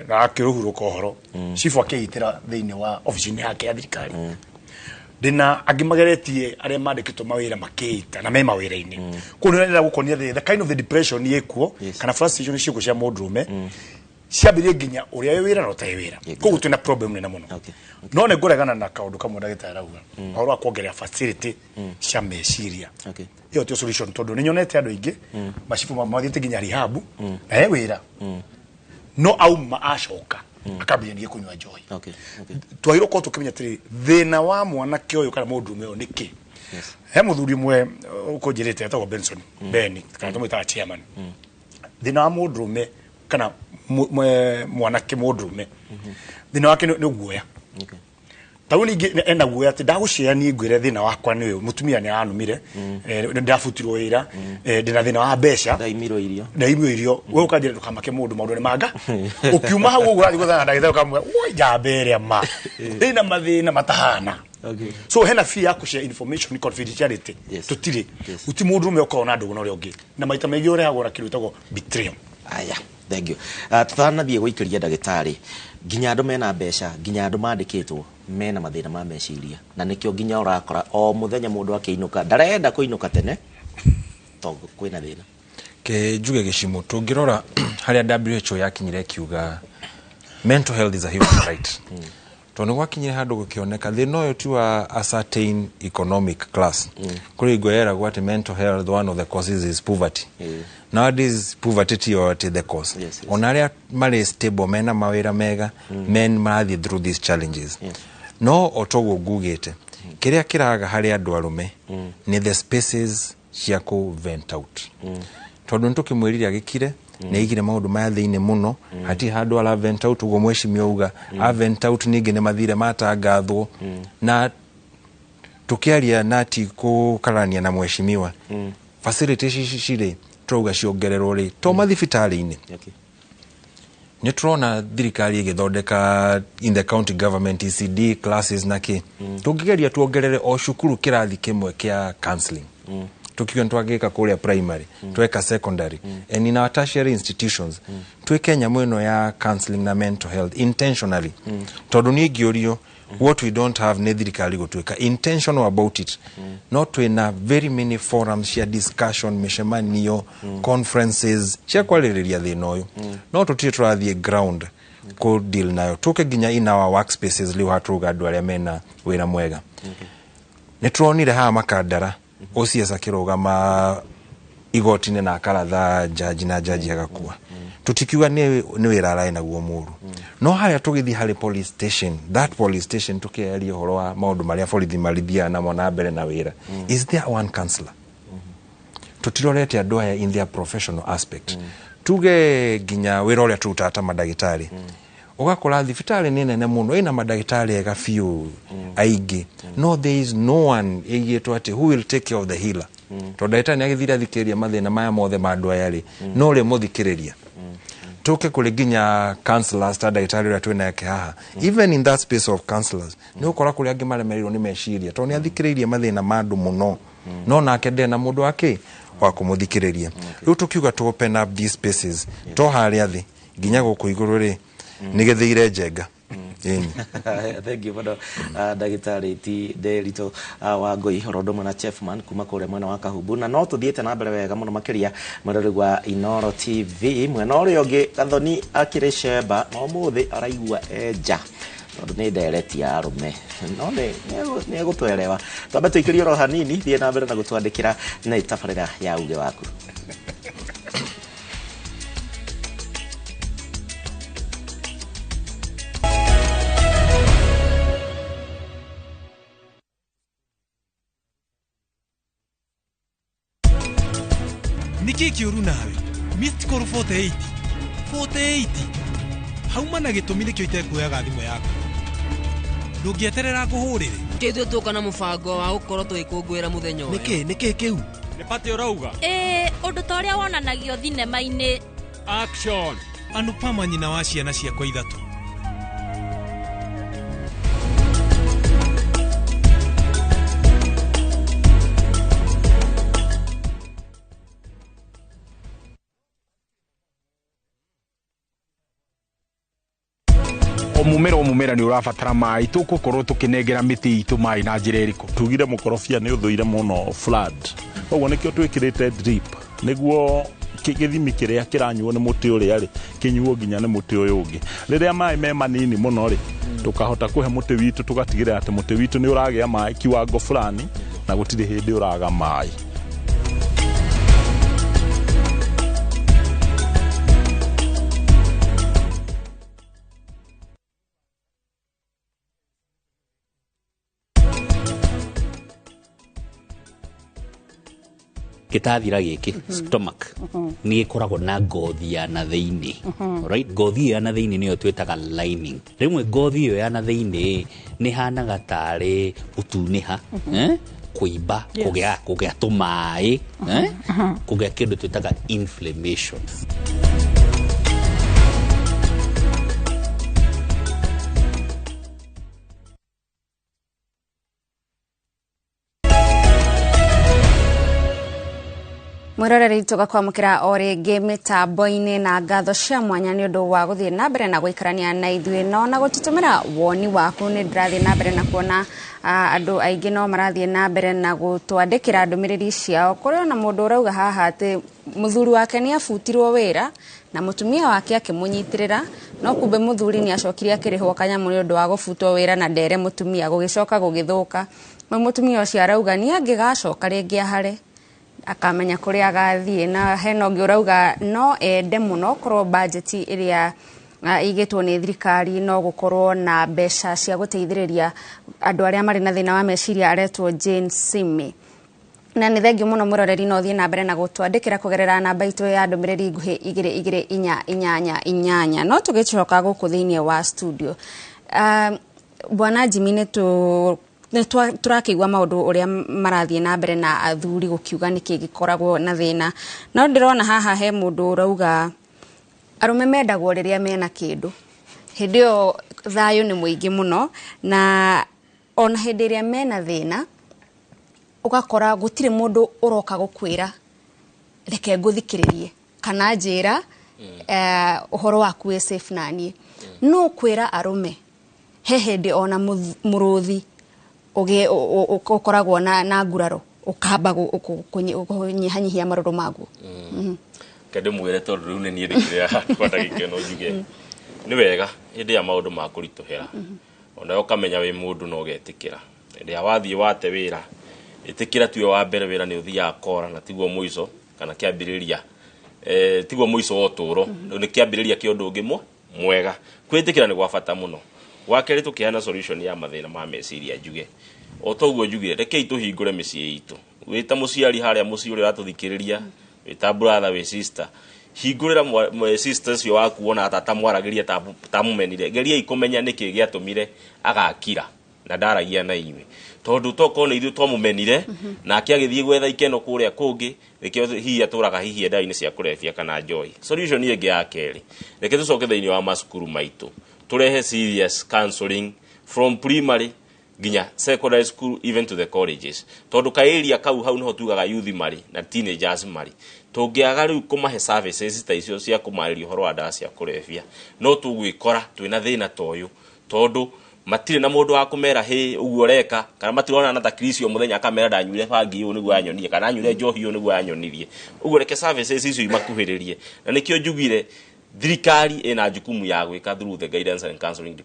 Speaker 10: na akĩrũhurũka ũhoro chifu akĩitĩra thĩinĩ wa obici-inĩ yake ya thirikari. Ndĩna angĩ mageretie arĩa mandĩkĩtwo mawĩra makĩita na me mawĩra-inĩ. Koguo nĩ ndĩrenda gũkonia the kind of the depression ĩkuo kana frustration ciĩkuo cia mũndũrũme, ciambĩrĩrie nginya ũrĩa wĩ wĩra na ũtarĩ wĩra. Koguo twĩna problem nene mũno. No nĩ ngũregana na kaũndũ kamwe ndagĩtarĩ arauga, ũhoro wa kuongerera facility cia meciria. Ĩyo tio solution, tondũ nĩ nyonete andũ aingĩ macibũ mathiĩte nginya rehab na he wĩra, no auma acoka akambĩrĩria ningĩ kũnyua njohi. Twagĩrĩirwo gũkorwo tũkĩmenya atĩrĩ, thĩna wa mwanake ũyũ kana mũndũrũme ũyũ nĩ kĩ. He mũthuri ũmwe ũkũnjĩrĩte etagwo Benson Beni, kana tũmwĩtaga chairman. Thĩna wa mũndũrũme kana mwanake mũndũrũme, thĩna wake nĩ guoya. Ta rĩu ningĩ ena guoya atĩ ndagũcea niĩ ngwĩre thĩna wakwa nĩ ũyũ, mũtumia nĩ aranumire, nĩ ndabutirwo wĩra, ndĩna thĩna wa mbeca,
Speaker 2: ndaimirwo irio.
Speaker 10: Ndaimirwo irio. We ũkanjĩra ndũkamake, mũndũ maũndũ nĩ manga. Ũkiuma hau ũguo ũrathiĩ gwethana na ndagĩtarĩ, ũkamwĩra woi njamba ĩrĩa ma ĩna mathĩna matahana. So hena fear ya kũshare information, confidentiality. Tũtirĩ guti mũndũ ũmwe ũkoragwo na ndũgũ na ũrĩa ũngĩ, na maita maingĩ ũrehagwo na kĩndũ gĩtagwo betrayal.
Speaker 2: Aya, thank you. Tũtanathiĩ gũikĩria ndagĩtarĩ, nginya andũ mena mbeca, nginya andũ mandĩkĩtwo mena mathĩna ma meciria, na nĩkĩo nginya ũrakora o mũthenya mũndũ akĩinũka ndarenda kũinũka tene tondũ kwĩna thĩna.
Speaker 23: Ke njuge gĩcimo tũngĩrora harĩa WHO yakinyire kiuga mental health is a human right, tondũ nĩ gwakinyire handũ gũkĩoneka thĩna ũyũ ti wa a certain economic class. Kũrĩ hingo yeragwo atĩ mental health, one of the causes is poverty. Nowadays poverty tiyo atĩ the cause. Ona arĩa marĩ stable, mena mawĩra mega, men marathiĩ through these challenges. No o toguo ngugĩte, kĩrĩa kĩraga harĩ andũ arũme nĩ the spaces cia kũ vent out, tondũ nĩ tũkĩmwĩrire agĩkire nĩ aigire maũndũ maya thĩinĩ mũno, hatirĩ handũ ara vent out. Ũguo mheshimiwa auga a vent out, ningĩ nĩ mathire matangathwo na tũkĩaria na ti kũkarania na mheshimiwa. Facilities ici cirĩ tũrauga ciongererwo rĩ to mathibitarĩ-inĩ. Nĩ tũrona thirikari ĩgĩthondeka in the county government ECD classes na kĩ. Tũngĩgeria tuongerere o cukuru kĩrathi kĩmwe kĩa counseling, tukiuga nĩ twagĩka kũrĩa primary, tweka secondary and in our tertiary institutions, twĩke nyamũ ĩno ya counseling na mental health intentionally, tondũ niĩ ngĩũrio what we don't have nĩ thirikari gũtuĩka intentional about it. No twĩna very many forums cia discussion, mĩcemanio, conferences cia kwarĩrĩria thĩna ũyũ, no tũtirĩ tũrathiĩ ground kũ deal nayo. Tũke nginya in our workspaces, rĩu hatũruga andũ arĩa mena wĩra mwega. Nĩ tũronire haha Makandara OCS akĩrũgama igoti-inĩ na akaratha jaji na jaji agakua. Tũtikiuga nĩ wĩra ararĩ naguo mũru, no harĩa tũgĩthiĩ harĩ police station, that police station, tũkĩaria ũhoro wa maũndũ marĩa borithi marithiaga namo na mbere na wĩra, is there one counselor? Tũtirorete andũ aya in their professional aspect. Tuge nginya wĩra ũrĩa tũrutaga ta mandagĩtarĩ, ũgakora thibitarĩ nĩ nene mũno, ĩna mandagĩtarĩ ega biũ aingĩ, no there is no one ĩigĩtwo atĩ who will take care of the healer, tondũ ndagĩtarĩ nĩ agĩthire athikĩrĩria mathĩna maya mothe ma andũ aya rĩ, no ũrĩa mũthikĩrĩria. Tũke kũrĩ nginya counselors ta ndagĩtarĩ ũrĩa twĩ nake haha, even in that space of counselors nĩ ũkora kũrĩ angĩ maremereirwo nĩ meciria tondũ nĩ athikĩrĩirie mathĩna ma andũ mũno, no nake ndarĩ na mũndũ wake wa kũmũthikĩrĩria. Rĩu tũkiuga to open up these spaces, to harĩa thĩ nginya gũkũ igũrũ rĩ, nĩ gĩthĩire njenga. Ĩni.
Speaker 2: Thank you mũno, ndagĩtarĩ ti Nderito wa Ngũi, oro ũndũ ũmwe na Chefman kuma kũrĩa mwena wa Kahumbu. Na no tũthiĩte na mbere wega mũno makĩria, mwĩroreri wa Inoro TV. Mwena ũrĩa ũngĩ, Gathoni akĩrĩ cemba na ũmũthĩ araigua enja tondũ nĩ ndereti ya arũme, no nĩ egũtwerewa. Twambe tũikĩrie oro hanini. Thiĩ na mbere na gũtwandĩkĩra na tabarĩra ya uge waku.
Speaker 11: Nĩkĩ kĩũru nawe? Missed call 48 48 hauma na gĩtũmi nĩkĩo itekuoyaga thimũ yaku. Ndũngĩeterera ngũhũrĩre?
Speaker 12: Ithuĩ tũka na mũbango wa gũkorwo tũgĩkũngũĩra mũthenya ũyũ.
Speaker 11: Nĩkĩ nĩkĩ kĩu?
Speaker 14: Nĩ pati ũrauga?
Speaker 24: Ĩĩ, ũndũ ta ũrĩa wonanagio thinema-inĩ.
Speaker 14: Action.
Speaker 11: Anupama, nyina wa ciana ciakwa ithatũ.
Speaker 25: O mumera o mumera nĩ ũrabatara maĩ. Tũgũkorwo tũkĩnengera mĩtĩ itũ maĩ na njĩra ĩrĩkũ?
Speaker 26: Tugire mũkorobia nĩ ũthũire mũno flood, koguo nĩkĩo twĩkĩrĩte drip nĩguo gĩthimi kĩrĩa kĩranyuo nĩ mũtĩ ũrĩa rĩ, kĩnyuo nginya nĩ mũtĩ ũyũ ũngĩ. Rĩrĩa maĩ me manini mũno rĩ, tũkahota kũhe mũtĩ witũ, tũgatigĩrĩra atĩ mũtĩ witũ nĩ ũragĩa maĩ kiwango fulani na gũtirĩ hĩndĩ ũraga maĩ.
Speaker 27: Gĩtathira gĩkĩ, stomach, nĩ gĩkoragwo na ngothi ya na thĩinĩ. Right, ngothi ĩyo ya na thĩinĩ nĩyo twĩtaga lining. Rĩmwe ngothi ĩyo ya na thĩinĩ nĩ hanaga tarĩ gũtunĩha, eh? Kũimba, kũgĩa tũmaĩ, eh? Kũgĩa kĩndũ twĩtaga inflammation.
Speaker 1: Mwĩroreri, tũgakwamũkĩra o rĩngĩ mĩtambo-inĩ na ngatho cia mwanya nĩ ũndũ wa gũthiĩ na mbere na gũikarania na ithuĩ no na gũtũtũmĩra woni waku. Nĩ ndĩrathiĩ na mbere na kuona andũ aingĩ no marathiĩ na mbere na gũtwandĩkĩra ndũmĩrĩri ciao. Kũrĩ ona mũndũ ũrauga haha atĩ mũthuri wake nĩ abutirwo wĩra na mũtumia wake akĩmũnyitĩrĩra, no kumbe mũthuri nĩ acokire akĩrĩhwo kanyamũ nĩ ũndũ wa gũbutwo wĩra na ndere mũtumia, gũgĩcoka gũgĩthũka. Mũtumia ũcio arauga nĩ angĩgacoka rĩngĩ ahare akamenya kũrĩa agathiĩ. Na hena ũngĩ ũrauga no ende mũno korwo bajeti ĩrĩa ĩigĩtwo nĩ thirikari no gũkorwo na mbeca cia gũteithĩrĩria andũ arĩa marĩ na thĩna wa meciria. Aretwo Jane Simi. Na nĩ thengiũ mũno, mwĩroreri, no ũthiĩ na mbere na gũtwandĩkĩra kũgerera namba itũ ya ndũmĩrĩri nguhĩ 22488. No tũgĩcoka gũkũ thĩinĩ wa studio, bwana Jimmy, nĩ tũrakĩigua maũndũ ũrĩa marathiĩ na mbere na athuri gũkiuga nĩkĩ gĩkoragwo na thĩna. No ndĩrona haha he mũndũ ũrauga arũme mendagwo rĩrĩa mena kĩndũ, hĩndĩ ĩyo thayũ nĩ mũingĩ mũno, na ona hĩndĩ ĩrĩa mena thĩna ũgakora gũtirĩ mũndũ ũroka gũkwĩra reke ngũthikĩrĩrie kana njĩra ũhoro waku wĩ safe. Naniĩ no kwĩra arũme he hĩndĩ ona mũrũthi ũkoragwo na nguraro ũkamba kũnyihanyihia marũrũ maguo.
Speaker 5: Kende mwĩre tondũ rĩu nĩ niĩ ndĩkĩrĩa kwa ndagĩka ĩno, njuge nĩ wega hĩndĩ ya maũndũ ma kũritũhĩra onawe ũkamenya wĩ mũndũ na ũgetĩkĩra. Rĩrĩa wathiĩ wate wĩra, ĩtĩkĩra tuwe wa mbere wĩra nĩ ũthiaga kora na tiguo mũico kana kĩambĩrĩria, tiguo mũico wa ũtũũro, nĩ kĩambĩrĩria kĩa ũndũ ũngĩ mwega. Kwĩtĩkĩra nĩ gwa bata mũno. Wa kerĩ, tũkĩheana solution ya mathĩna ma meciria, njuge o toguo njuge, rekei tũhingũre mĩciĩ itũ. Wĩ ta mũciari harĩa mũciĩ ũrĩa ũratũthikĩrĩria, wĩ ta brother, wĩ sister, hingũrĩra sister ũcio waku wona tata mwaragĩria ta mũmenire. Geriai kũmenya nĩkĩ gĩatũmire agakira na ndaragia na inyuĩ, tondũ tokorwo nĩ ithuĩ twamũmenire nake agĩthiĩ gwetha ikeno kũrĩa kũngĩ, nĩkĩo hihi atũraga hihi ndawa-inĩ cia kũrebia kana njohi. Solution ĩngĩ ya kerĩ, reke tũcoke thĩinĩ wa macukuru maitũ, tũrehe serious counseling from primary nginya secondary school, even to the colleges, tondũ ka area kau hau niho tugaga youth marĩ na teenagers marĩ. Tũngĩaga rĩu kũmahe services ta icio cia kũmarĩria ũhoro wa ndawa cia kũrebia, no tũgwĩkora twĩna thĩna ta ũyũ, tondũ matirĩ na mũndũ wa kũmera hĩ ũguo ũreka, kana matirona ta Chris o mũthenya akamera ndanyuire bangi ũyũ nĩguo anyonie, kana anyuire njohi ũyũ nĩguo anyonirie ũguo. Reke services icio imakuhĩrĩrie, na nĩkĩo njugire thirikari ĩna jukumu ya gwĩka through the guidance and counseling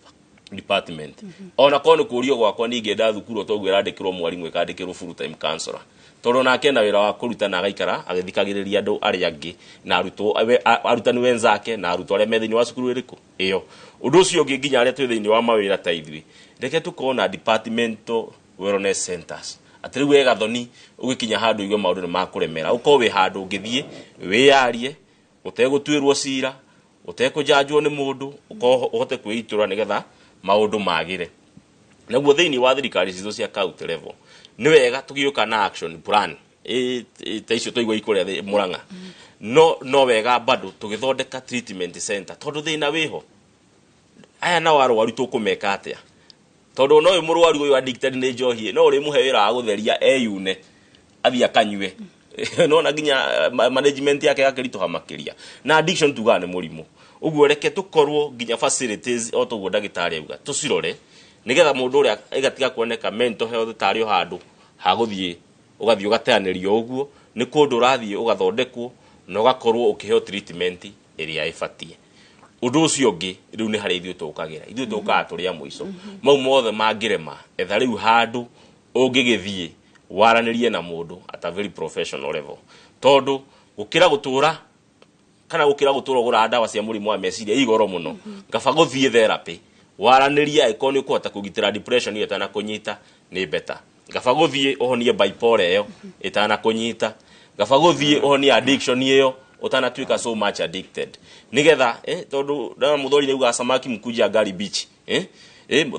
Speaker 5: department. Ona korwo nĩ kũrio gwakwa, ningĩenda thukuru toguo ĩrandĩkĩrwo mwarimũ, ĩkandĩkĩrwo full time counselor, tondũ nake ena wĩra wa kũruta na agaikara agĩthikagĩrĩria andũ arĩa angĩ na arutwo, arutani wenzake na arutwo arĩa me thĩinĩ wa cukuru ĩrĩkũ ĩyo. Ũndũ ũcio ũngĩ, nginya arĩa twĩ thĩinĩ wa mawĩra ta ithuĩ, reke tũkorwo na departmental wellness centers, atĩ rĩu we Gathoni ũgĩkinya handũ igue maũndũ nĩ makũremera, ũkorwo wĩ handũ ũngĩthiĩ wĩyarie ũtegũtuĩrwo cira, ũtekũjanjwo nĩ mũndũ, ũkorwo ũhote kwĩitũra nĩgetha maũndũ magĩre. Naguo thĩinĩ wa thirikari citũ cia county level, nĩ wega tũgĩũka na action plan ta icio twaigua ikũrĩa Murang'a, no wega bado tũgĩthondeka treatment center, tondũ thĩna wĩho aya nao arwaru tũkũmeka atĩa? Tondũ no ũyũ mũrwaru ũyũ addicted nĩ njohi, no ũrĩmũhe wĩra wa gũtheria eyune athiĩ akanyue, no na nginya management yake yakĩritũha makĩria. Na addiction tugaga nĩ mũrimũ. Ũguo reke tũkorwo nginya facilities o toguo ndagĩtarĩ auga tũcirore, nĩgetha mũndũ ũrĩa ĩgatiga kuoneka mental health tarĩ o handũ ha gũthiĩ ũgathiĩ ũgateanĩrio ũguo. Nĩ kũndũ ũrathiĩ ũgathondekwo na ũgakorwo ũkĩheo treatment ĩrĩa ĩbatiĩ. Ũndũ ũcio ũngĩ rĩu nĩ harĩa ithuĩ tũkagĩra, ithuĩ tũkaga tũrĩ a mũico. Mau mothe mangĩrema, etha rĩu handũ ũngĩgĩthiĩ waranĩrie na mũndũ at a very professional level, tondũ gũkĩra gũtũra kana gũkĩra gũtũra ũgũraga ndawa cia mũrimũ wa meciria igoro mũno, kaba gũthiĩ therapy waranĩrie. Angĩkorwo nĩ ũkũhota kũgitĩra depression ĩyo ĩtanakũnyita nĩ better, kaba gũthiĩ ũhonie bipolar ĩyo ĩtanakũnyita, kaba gũthiĩ ũhonie addiction ĩyo ũtanatuĩka so much addicted, nĩgetha tondũ ndona mũthori nĩ augaga samaki mkuja angali mbichi.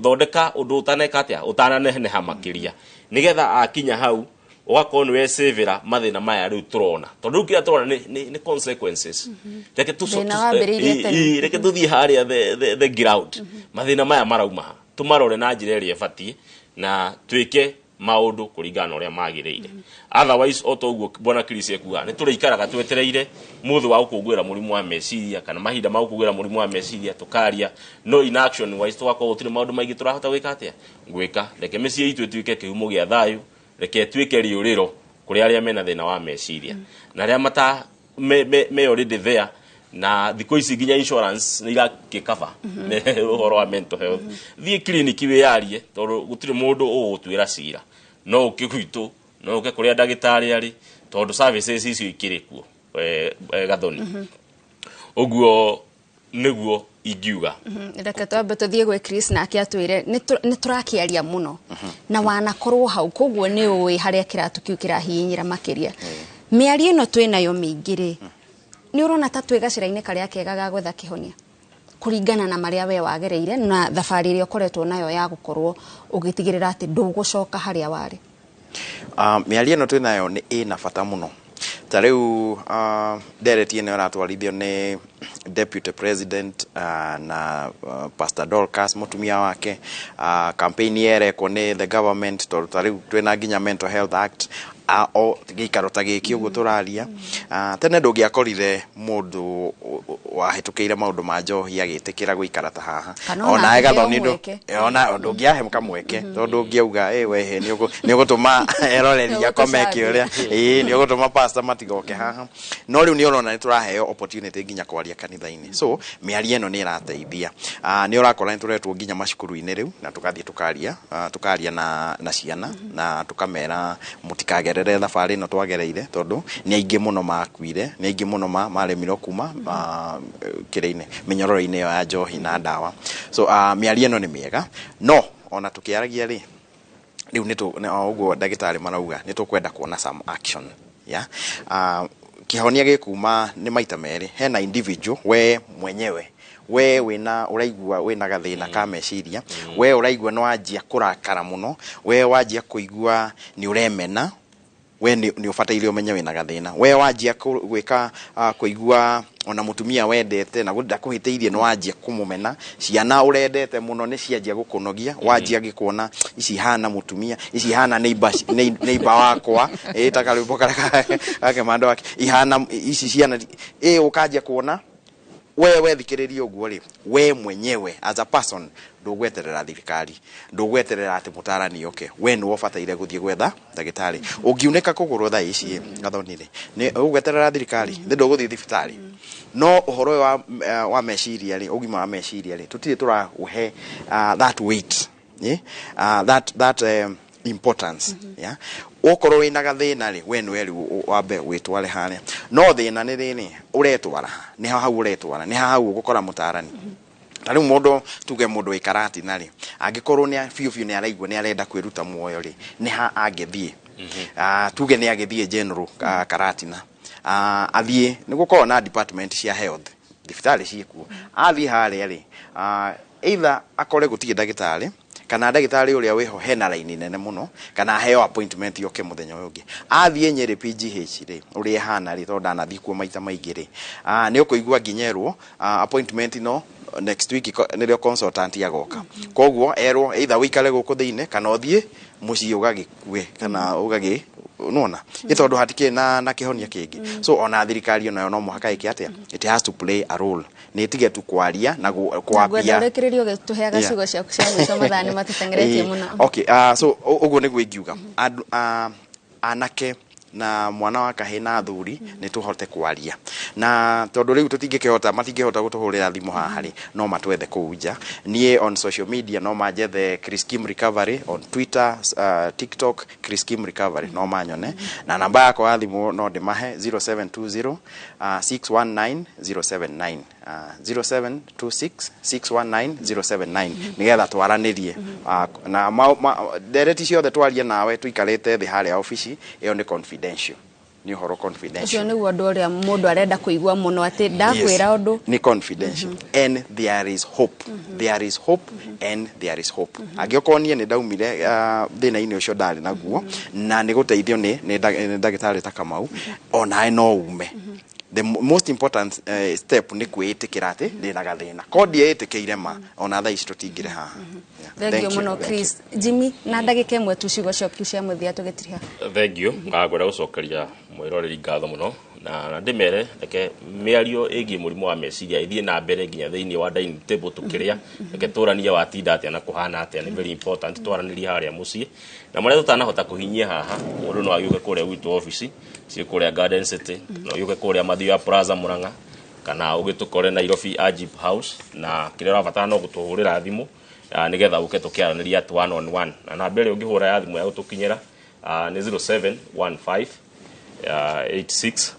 Speaker 5: Thondeka ũndũ ũtaneka atĩa, ũtananeneha makĩria, nĩgetha akinya hau ũgakorwo nĩ wecĩvĩra mathĩna maya rĩu tũrona, tondũ rĩu kĩrĩa tũrona nĩ consequences. Reke
Speaker 1: Thĩna wambĩrĩirie tene.
Speaker 5: Reke tũthiĩ harĩa the ground mathĩna maya marauma ha, tũmarore na njĩra ĩrĩa ĩbatiĩ na twĩke maũndũ kũringana na ũrĩa magĩrĩire. Otherwise, o toguo bwana Chris ekuga, nĩ tũrĩikaraga twetereire mũthĩ wa gũkũngũĩra mũrimũ wa meciria kana mahinda ma gũkũngũĩra mũrimũ wa meciria tũkaria, no in action wise tũgakorwo gũtirĩ maũndũ maingĩ tũrahota gwĩka atĩa, gwĩka. Reke mĩciĩ itũ ĩtuĩke kĩhumo gĩa thayũ, reke ĩtuĩke rĩũrĩro kũrĩ arĩa mena thĩna wa meciria na arĩa mata me already there. Na thikũ ici nginya insurance nĩ irakĩkaba ũhoro wa mental health. Thiĩ clinic wĩyarie, tondũ gũtirĩ mũndũ ũgũgũtuĩra cira. No ũke gwitũ, no ũke kũrĩa ndagĩtarĩ arĩ, tondũ services icio ikĩrĩ kuo, Gathoni. Ũguo nĩguo ingiuga.
Speaker 1: Reke twambe tũthiĩ gwĩ Chris nake atwĩre nĩ tũrakĩaria mũno na wanakorwo hau, koguo nĩ ũĩ harĩa kĩratũ kĩu kĩrahihinyĩra makĩria. Mĩario ĩno twĩnayo mĩingĩ rĩ, nĩ ũrona ta twĩ gacĩra-inĩ karĩa kega ga gwetha kĩhonia kũringana na marĩa we wagereire na thabarĩ ĩrĩa ũkoretwo nayo ya gũkorwo ũgĩtigĩrĩra atĩ ndũgũcoka harĩa warĩ?
Speaker 6: Mĩario ĩno twĩnayo nĩ ĩna bata mũno. Ta rĩu ndereti ĩno ĩratwarithio nĩ deputy president na Pastor Dorcas mũtumia wake, campaign ĩrekwo nĩ the government, tondũ ta rĩu twĩna nginya Mental Health Act. O gĩikaro ta gĩkĩ ũguo tũraria, tene ndũngĩakorire mũndũ wahĩtũkĩire maũndũ ma njohi agĩtĩkĩra gũikara ta haha.
Speaker 1: Kana ona
Speaker 6: Onawe
Speaker 1: akĩheo
Speaker 6: Gathoni
Speaker 1: mweke.
Speaker 6: Ona ndũngĩahe kamweke, tondũ ũngĩauga ĩ wehe nĩ ũgũtũma eroreri akome kĩũrĩa, ĩĩ, nĩ ũgũtũma pastor matigoke haha. No rĩu nĩ ũrona nĩ tũraheo opportunity nginya kwaria kanitha-inĩ, so mĩario ĩno nĩ ĩrateithia. Nĩ ũrakora nĩ tũretwo nginya macukuru-inĩ rĩu na tũgathiĩ tũkaria, tũkaria na ciana na tũkamera mũtikagerere thabarĩ ĩno twagereire, tondũ nĩ aingĩ mũno makuire, nĩ aingĩ mũno maremirwo kuma kĩrĩa-inĩ, mĩnyororo-inĩ ĩyo ya njohi na ndawa. So mĩario ĩno nĩ mĩega, no ona tũkĩaragia rĩ, rĩu nĩ o ũguo ndagĩtarĩ marauga, nĩ tũkwenda kuona some action, yeah? Kĩhonia gĩkuma nĩ maita merĩ. Hena individual, we mwenyewe, we wĩna ũraigua wĩna gathĩna ka meciria, we ũraigua nĩ wanjia kũrakara mũno, we wanjia kũigua nĩ ũremena, we nĩ ũbataire ũmenye wĩna gathĩna. We wanjia gwĩka kũigua ona mũtumia wendete na ndakũhĩtĩirie nĩ wanjia kũmũmena, ciana ũrendete mũno nĩ cianjia gũkũnogia, wanjia gĩkuona ici ihana mũtumia, ici ihana neighbor wakwa, ĩ ta karwĩmbo karĩa gake mando wake ihana ici ciana, ĩ ũkanjia kuona we wethikĩrĩria ũguo rĩ, we mwenyewe as a person ndũgweterera thirikari, ndũgweterera atĩ mũtarani oke, we nĩwe ũbataire gũthiĩ gwetha ndagĩtarĩ. Ũngiunĩka kũgũrũ thaa ici, Gathoni rĩ, nĩ ũgweterera thirikari? Nĩ ndũgũthiĩ thibitarĩ? No ũhoro ũyũ wa meciria rĩ, ũgima wa meciria rĩ, tũtirĩ tũraũhe that weight, eh? That importance, yeah? Okorwo wĩna gathĩna rĩ, we nĩwe rĩu wambe wĩtware harĩa. No thĩna nĩ rĩrĩ, ũretwara ha? Nĩ ha hau ũretwara? Nĩ ha hau ũgũkora mũtarani? Ta rĩu mũndũ, tuge mũndũ wĩ Karatina rĩ, angĩkorwo nĩ biũ biũ nĩ araigua nĩ arenda kwĩruta muoyo rĩ, nĩ ha angĩthiĩ? Tuge nĩ agĩthiĩ general Karatina, athiĩ nĩ gũkorwo na department cia health, thibitarĩ ciĩkuo. Athiĩ harĩa rĩ, either akore gũtirĩ ndagĩtarĩ, kana ndagĩtarĩ ũrĩa wĩho hena raini nene mũno, kana aheo appointment yoke mũthenya ũyũ ũngĩ. Athiĩ Nyĩrĩ PGH rĩ, ũrĩa ĩhana rĩ, tondũ ndanathiĩ kuo maita maingĩ rĩ, nĩ ũkũigua nginya erwo appointment no next week nĩrĩo consultant agoka. Koguo erwo either ũikare gũkũ thĩinĩ kana ũthiĩ mũciĩ ũgagĩkue kana ũgagĩ nona ĩ, tondũ hatikĩrĩ na kĩhonia kĩngĩ. So ona thirikari onayo no mũhaka ĩke atĩa? It has to play a role, nĩ ĩtige tu kwaria na
Speaker 1: ngwenda
Speaker 6: kwambia
Speaker 1: ũrĩkĩrĩrie ũgĩtũheaga ciugo ciaku cia mũico, mathaa nĩ matũteng'eretie mũno.
Speaker 6: Okay, so ũguo nĩguo ingiuga. Andũ, anake na mwana wa kahĩ na athuri, nĩ tũhote kwaria, na tondũ rĩu tũtingĩkĩhota, matingĩhota gũtũhũrĩra thimũ haha rĩ, no matwethe kũu nja. Niĩ on social media no manjethe Chris Kim Recovery on Twitter, TikTok, Chris Kim Recovery, no manyone. Na namba yakwa ya thimũ no ndĩmahe, 0720 619 079, 0726 619 079, nigetha twaranĩrie. Na ndereti ciothe twarie nawe tũikarĩte thĩ harĩa obici ĩyo nĩ confidential, nĩ ũhoro
Speaker 1: Ũcio
Speaker 6: confidential.
Speaker 1: Nĩguo ũndũ ũrĩa mũndũ arenda kũigua mũno, atĩ ndakwĩra ũndũ.
Speaker 6: Nĩ confidential and there is hope, there is hope and there is hope. Angĩokorwo niĩ nĩ ndaumire thĩna-inĩ ũcio ndarĩ naguo na nĩ gũteithio nĩ ndagĩtarĩ ta Kamau, onawe no ume. The most important step nĩ kwĩĩtĩkĩra atĩ ndĩna gathĩna ko ndiĩtĩkĩire ma ona thaa ici tũtingĩrĩ haha. Yeah.
Speaker 1: Thank you
Speaker 6: Thank you.
Speaker 1: mũno.
Speaker 6: Thank you.
Speaker 1: Chris Jimmy, na ndagĩka ĩmwe tu, ciugo ciaku cia mũthia tũgĩtiriha.
Speaker 5: Thank you. Ngwenda gũcokeria mwĩroreri ngatho mũno na ndĩmere reke mĩario ĩgiĩ mũrimũ wa meciria ĩthiĩ na mbere nginya thĩinĩ wa dining table tũkĩrĩa. Reke tũranie watinda atĩa na kũhana atĩa, nĩ very important twaranĩrie harĩa mũciĩ. Na marĩa tũtanahota kũhinyia haha, mũndũ no agĩũke kũrĩa gwitũ obici ciĩ kũrĩa Garden City, no ũgĩũke kũrĩa Mathioya Plaza Murang'a, kana ũgĩtũkore Nairobi Agip House. Na kĩrĩa ũrabatara no gũtũhũrĩra thimũ, nĩgetha ũke tũkĩaranĩria at one on one. Na namba ĩrĩa ũngĩhũra ya thimũ ya gũtũkinyĩra nĩ 0715 86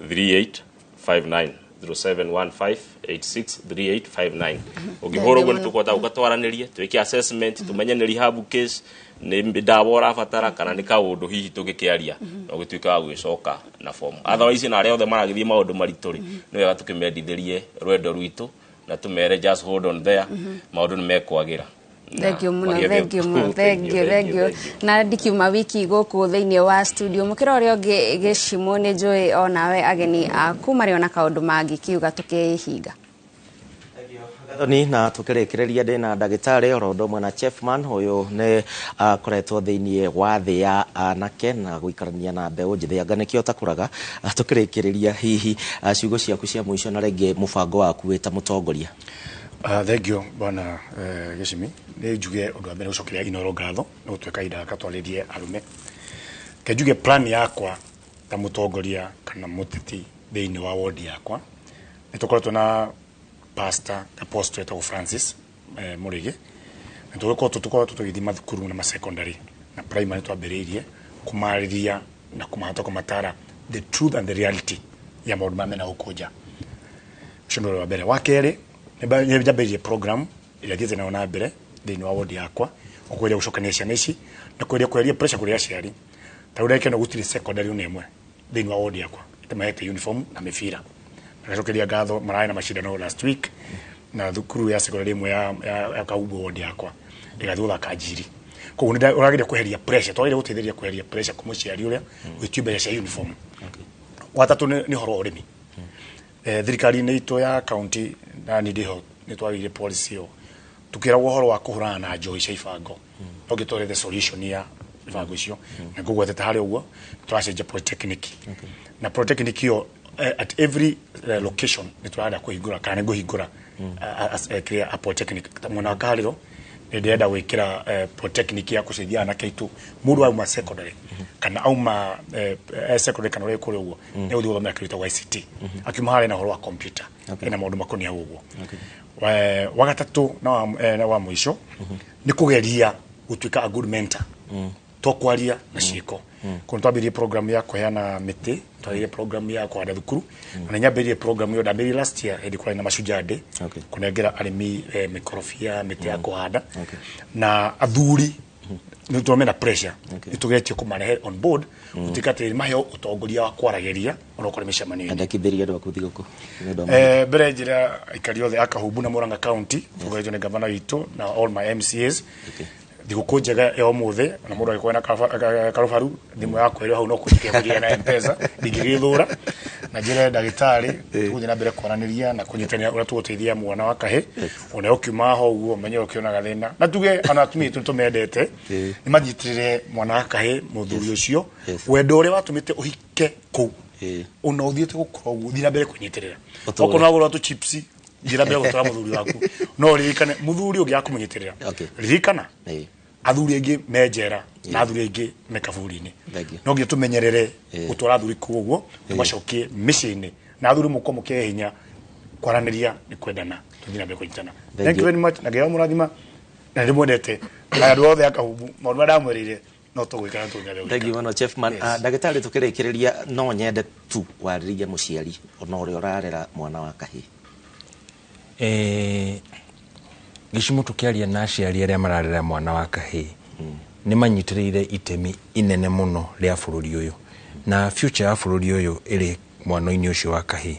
Speaker 5: 3859, 0715 86 3859. Ũngĩhũra ũguo nĩ tũkũhota gũka twaranĩrie, twĩke assessment, tũmenye nĩ rehab case, nĩ ndawa ũrabatara, kana nĩ kaũndũ hihi tũngĩkĩaria na ũgĩtuĩka wa gwĩcoka na form. Otherwise, na arĩa othe maragĩthiĩ maũndũ maritũ rĩ, nĩ wega tũkĩmendithĩrie rwendo rwitũ na tũmere just hold on there, maũndũ nĩ mekwagĩra.
Speaker 1: Thank you mũno, thank you mũno, thank you, thank you. Na ndikiuma wiki gũkũ thĩinĩ wa studio, mũkĩra ũrĩa ũngĩ gĩcimo nĩ njũĩ onawe ageni aku marĩ ona kaũndũ mangĩkiuga tũkĩhinga.
Speaker 2: Ni na tukĩrĩkĩrĩria ndĩna ndagĩtarĩ oro ũndũ ũmwe na Chefman ũyũ nĩ akoretwo thĩinĩ wa thĩ ya anake na gũikarania na mbeũ njĩthĩ anga nĩkĩo ũtakũraga. Tukĩrĩkĩrĩria hihi ciugo ciaku cia mũico na rĩngĩ mũbango waku wĩ ta mũtongoria.
Speaker 10: Thank you bwana Gĩcimi. Nĩ njuge ũndũ wa mbere gũcokeria Inoro ngatho nĩ gũtuĩka kahinda gaka twarĩrie arũme. Ke njuge plan yakwa ta mũtongoria kana mũteti thĩinĩ wa ward yakwa nĩ tũkoretwo na pastor apostle etagwo Francis Mũrĩgĩ, na tũgĩkorwo tũgĩthiĩ mathukuru na masecondary na primary twambĩrĩirie kũmarĩria na kũmahota kũmatara the truth and the reality ya maũndũ marĩa mena gũkũ nja. Ũcio nĩ ũndũ wa mbere. Wa kerĩ, nĩ njambĩrĩirie program ĩrĩa thiĩte nayo na mbere thĩinĩ wa ward yakwa ũkũgeria gũcokania ciana ici na kũgeria kweheria pressure kũrĩ aciari. Ta rĩu ndagĩka ĩno gũtirĩ secondary ona ĩmwe thĩinĩ wa ward yakwa ĩtamahete uniform na mĩbira. Ngacokeria ngatho mararĩ na macindano last week na thukuru ya secondary ĩmwe ya Kahumbũ ward yakwa ĩgathiĩ gũthaka njiri. Koguo nĩ ũrageria kweheria pressure, twagĩrĩire gũteithĩrĩria kweheria pressure kũ mũciari ũrĩa gwĩtio mbeca cia uniform. Wa gatatũ nĩ ũhoro wa ũrĩmi. Thirikari-inĩ itũ ya county na niĩ ndĩho nĩ twagĩire policy ĩyo tukĩragwo ũhoro wa kũhũrana na njohi cia ibango no ngĩtũrethe solution ya ibango icio na ngũgwetete harĩa ũguo tũracenjia polytechnic na polytechnic ĩyo at every location nĩ tũrenda kũhingũra kana nĩ ngũhingũra kĩrĩa a polytechnic. Ta mwena wa Kaharĩro nĩ ndĩrenda gwĩkĩra polytechnic ya gũceithia anake aitũ mũndũ auma secondary kana auma secondary kana ũrĩa kũrĩ ũguo nĩ gũthiĩ gũthomera kĩndũ gĩtagwo ICT akiuma harĩa na ũhoro wa computer ena maũndũ makoniĩ hau ũguo. Wa gatatũ na wa mũico nĩ kũgeria gũtuĩka a good mentor to kwaria na ciĩko. Kũndũ twambĩrĩrie program ya kũheana mĩtĩ, twambĩrĩrie program ya kũhanda thukuru na nyambĩrĩrie program ĩyo ndambĩrĩrie last year hĩndĩ kũrarĩ na Mashujaa Day kũnengera arĩmi mĩkorobia mĩtĩ ya kũhanda na athuri nĩ tũrona mena pressure nĩ tũgeretie kũmarehe on board gũtuĩka atĩ maheo ũtongoria wa kwaragĩria onokorwo nĩ mĩcemanio-inĩ.
Speaker 2: Andĩkithĩria andũ aku thigũkũ nĩ ũndũ wa
Speaker 10: Mbere njĩra aikari othe a Kahumbu na Murang'a County tũgoretwo nĩ gavana witũ na all my MCAs thigũkũ njega ya ũmũthĩ na mũndũ angĩkorwo na karũbaru thimũ yakwa ĩrĩ hau no kũnjikia na M-Pesa ndingĩgĩthũra na njĩre ndagĩtarĩ tũgũthiĩ na mbere kwaranĩria na kũnyitanĩra ũrĩa tũgũteithia mwana wa kahĩ ona ũkiuma ho ũguo menye ũkĩonaga thĩna na tuge ona atumia aitũ nĩtũmendete nĩ manyitĩrĩre mwana wa kahĩ mũthuri ũcio wendo ũrĩa watũmĩte ũhike kũu ona ũthiĩte gũkũra ũguo thiĩ na mbere kũnyitĩrĩra
Speaker 2: Ũtũũre.
Speaker 10: okorwo wagũra tũ chips thiĩ na mbere gũtwara mũthuri waku no ririkane mũthuri ũngĩaga kũmũnyitĩrĩra ririkana athuri aingĩ me njera na athuri aingĩ me kaburi-inĩ
Speaker 2: Thank you.
Speaker 10: no nginya tũmenyerere gũtwara athuri kũu ũguo tũmacokie mĩciĩ-inĩ na athuri mũkorwo mũkĩhe hinya kwaranĩria nĩ kwendana tũthiĩ na mbere kũnyitana.
Speaker 2: Thank
Speaker 10: Thank you
Speaker 2: you.
Speaker 10: very much na Ngai amũrathima na ndĩmwendete na andũ othe a Kahumbu maũndũ marĩa ndamwĩrĩire no tũgwĩka na tũthiĩ na mbere
Speaker 2: Thank you mũno Chefman.
Speaker 10: Yes.
Speaker 2: Ndagĩtarĩ tũkĩrĩkĩrĩria no nyende tu warĩrie mũciari ona ũrĩa ũrarera mwana wa kahĩĩ.
Speaker 23: Gĩcimo tũkĩaria na aciari arĩa mararera mwana wa kahĩĩ nĩ manyitĩrĩire itemi inene mũno rĩa bũrũri ũyũ na future ya bũrũri ũyũ ĩrĩ mwana-inĩ ũcio wa kahĩĩ.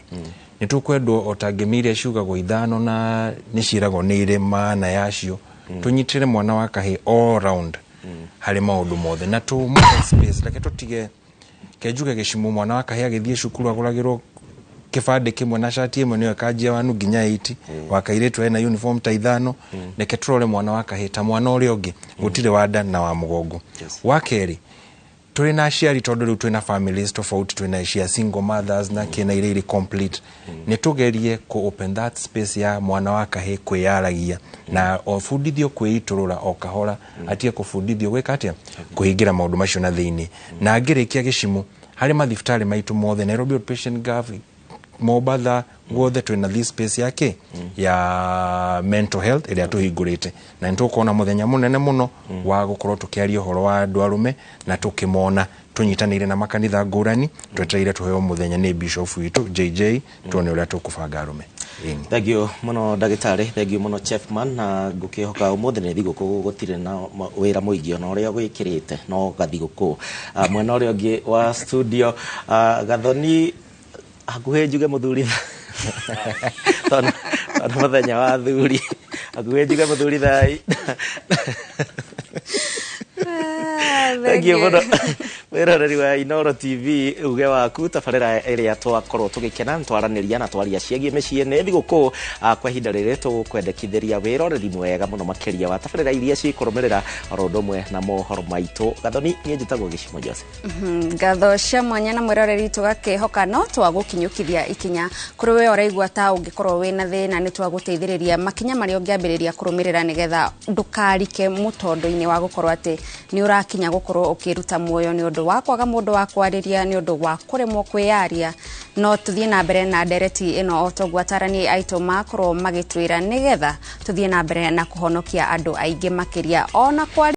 Speaker 23: Nĩ tũkwendwo o ta ngemi iria ciugagwo ithano na nĩ ciĩragwo nĩ irĩ maana yacio tũnyitĩrĩre mwana wa kahĩĩ all round harĩ maũndũ mothe na tũmũhe space. Reke tũtige kenjuge gĩcimo mwana wa kahĩĩ agĩthiĩ cukuru agũragĩrwo kĩbandĩ kĩmwe na cati ĩmwe nĩyo ĩkanjia wanu nginya 8 wa kairĩtu ena uniform ta ithano. Reke tũrore mwana wa kahĩĩ ta mwana ũrĩa ũngĩ gũtirĩ wa nda na wa mũgongo. Wa kerĩ tũrĩ na aciari tondũ rĩu twĩna families tofauti twĩna cia single mothers na kĩna iria irĩ complete nĩ tũgerie kũ open that space ya mwana wa kahĩĩ kwĩyaragia na obundithio kwĩitũrũra o kahora atige kũbundithio gwĩka atĩa kũhingĩra maũndũ macio na thĩinĩ. Na ngĩrĩkia gĩcimo harĩ mathibitarĩ maitũ mothe Nairobi Outpatient Gov Mombatha guothe twĩna this space yake ya mental health ĩrĩa tũhingũrĩte na nĩ tũkuona mũthenya mũnene mũno wa gũkorwo tũkĩaria ũhoro wa andũ arũme na tũkĩmona tũnyitanĩire na makanitha ngũrani twetereire tũheo mũthenya nĩ bishop witũ JJ tuone ũrĩa tũkũbanga arũme. Ĩni.
Speaker 2: Thank you mũno ndagĩtarĩ, thank you mũno Chefman na ngũkĩhoka ũmũthĩ nĩ thigũkũ gũtirĩ na wĩra mũingĩ ona ũrĩa gwĩkĩrĩte no gathigũkũ. Mwena ũrĩa ũngĩ wa studio Gathoni hakuhĩ njuge mũthuri tondũ mũthenya wa athuri hakuhĩ njuge mũthuri thai. Thengiũ mũno mwĩroreri wa Inooro TV, uge waku tabarĩra ĩrĩa twakorwo tũgĩkena nĩ twaranĩria na twaria ciĩgiĩ mĩciĩ. Nĩ thigũkũ kwa ihinda rĩrĩ, tũgũkwendekithĩria wĩroreri mwega mũno makĩria wa tabarĩra iria cikũrũmĩrĩra oro ũndũ ũmwe na mohoro maitũ. Gathoni, niĩ njĩtagwo Gĩcimo Jose.
Speaker 1: Ngatho cia mwanya na mwĩroreri, tũgakĩhoka no twagũkinyũkithia ikinya kũrĩ we ũraigua ta ũngĩkorwo wĩna thĩna, nĩ twagũteithĩrĩria makinya marĩa ũngĩambĩrĩria kũrũmĩrĩra nĩgetha ndũkarike mũtondo-inĩ wa gũkorwo atĩ nĩ ũrakinya gũkorwo ũkĩruta muoyo nĩ ũndũ wa kwaga mũndũ wa kwarĩria, nĩ ũndũ wa kũremwo kwĩyaria. No tũthiĩ na mbere na ndereti ĩno o toguo atarani aitũ makorwo magĩtwĩra, nĩgetha tũthiĩ na mbere na kũhonokia andũ aingĩ makĩria ona kwa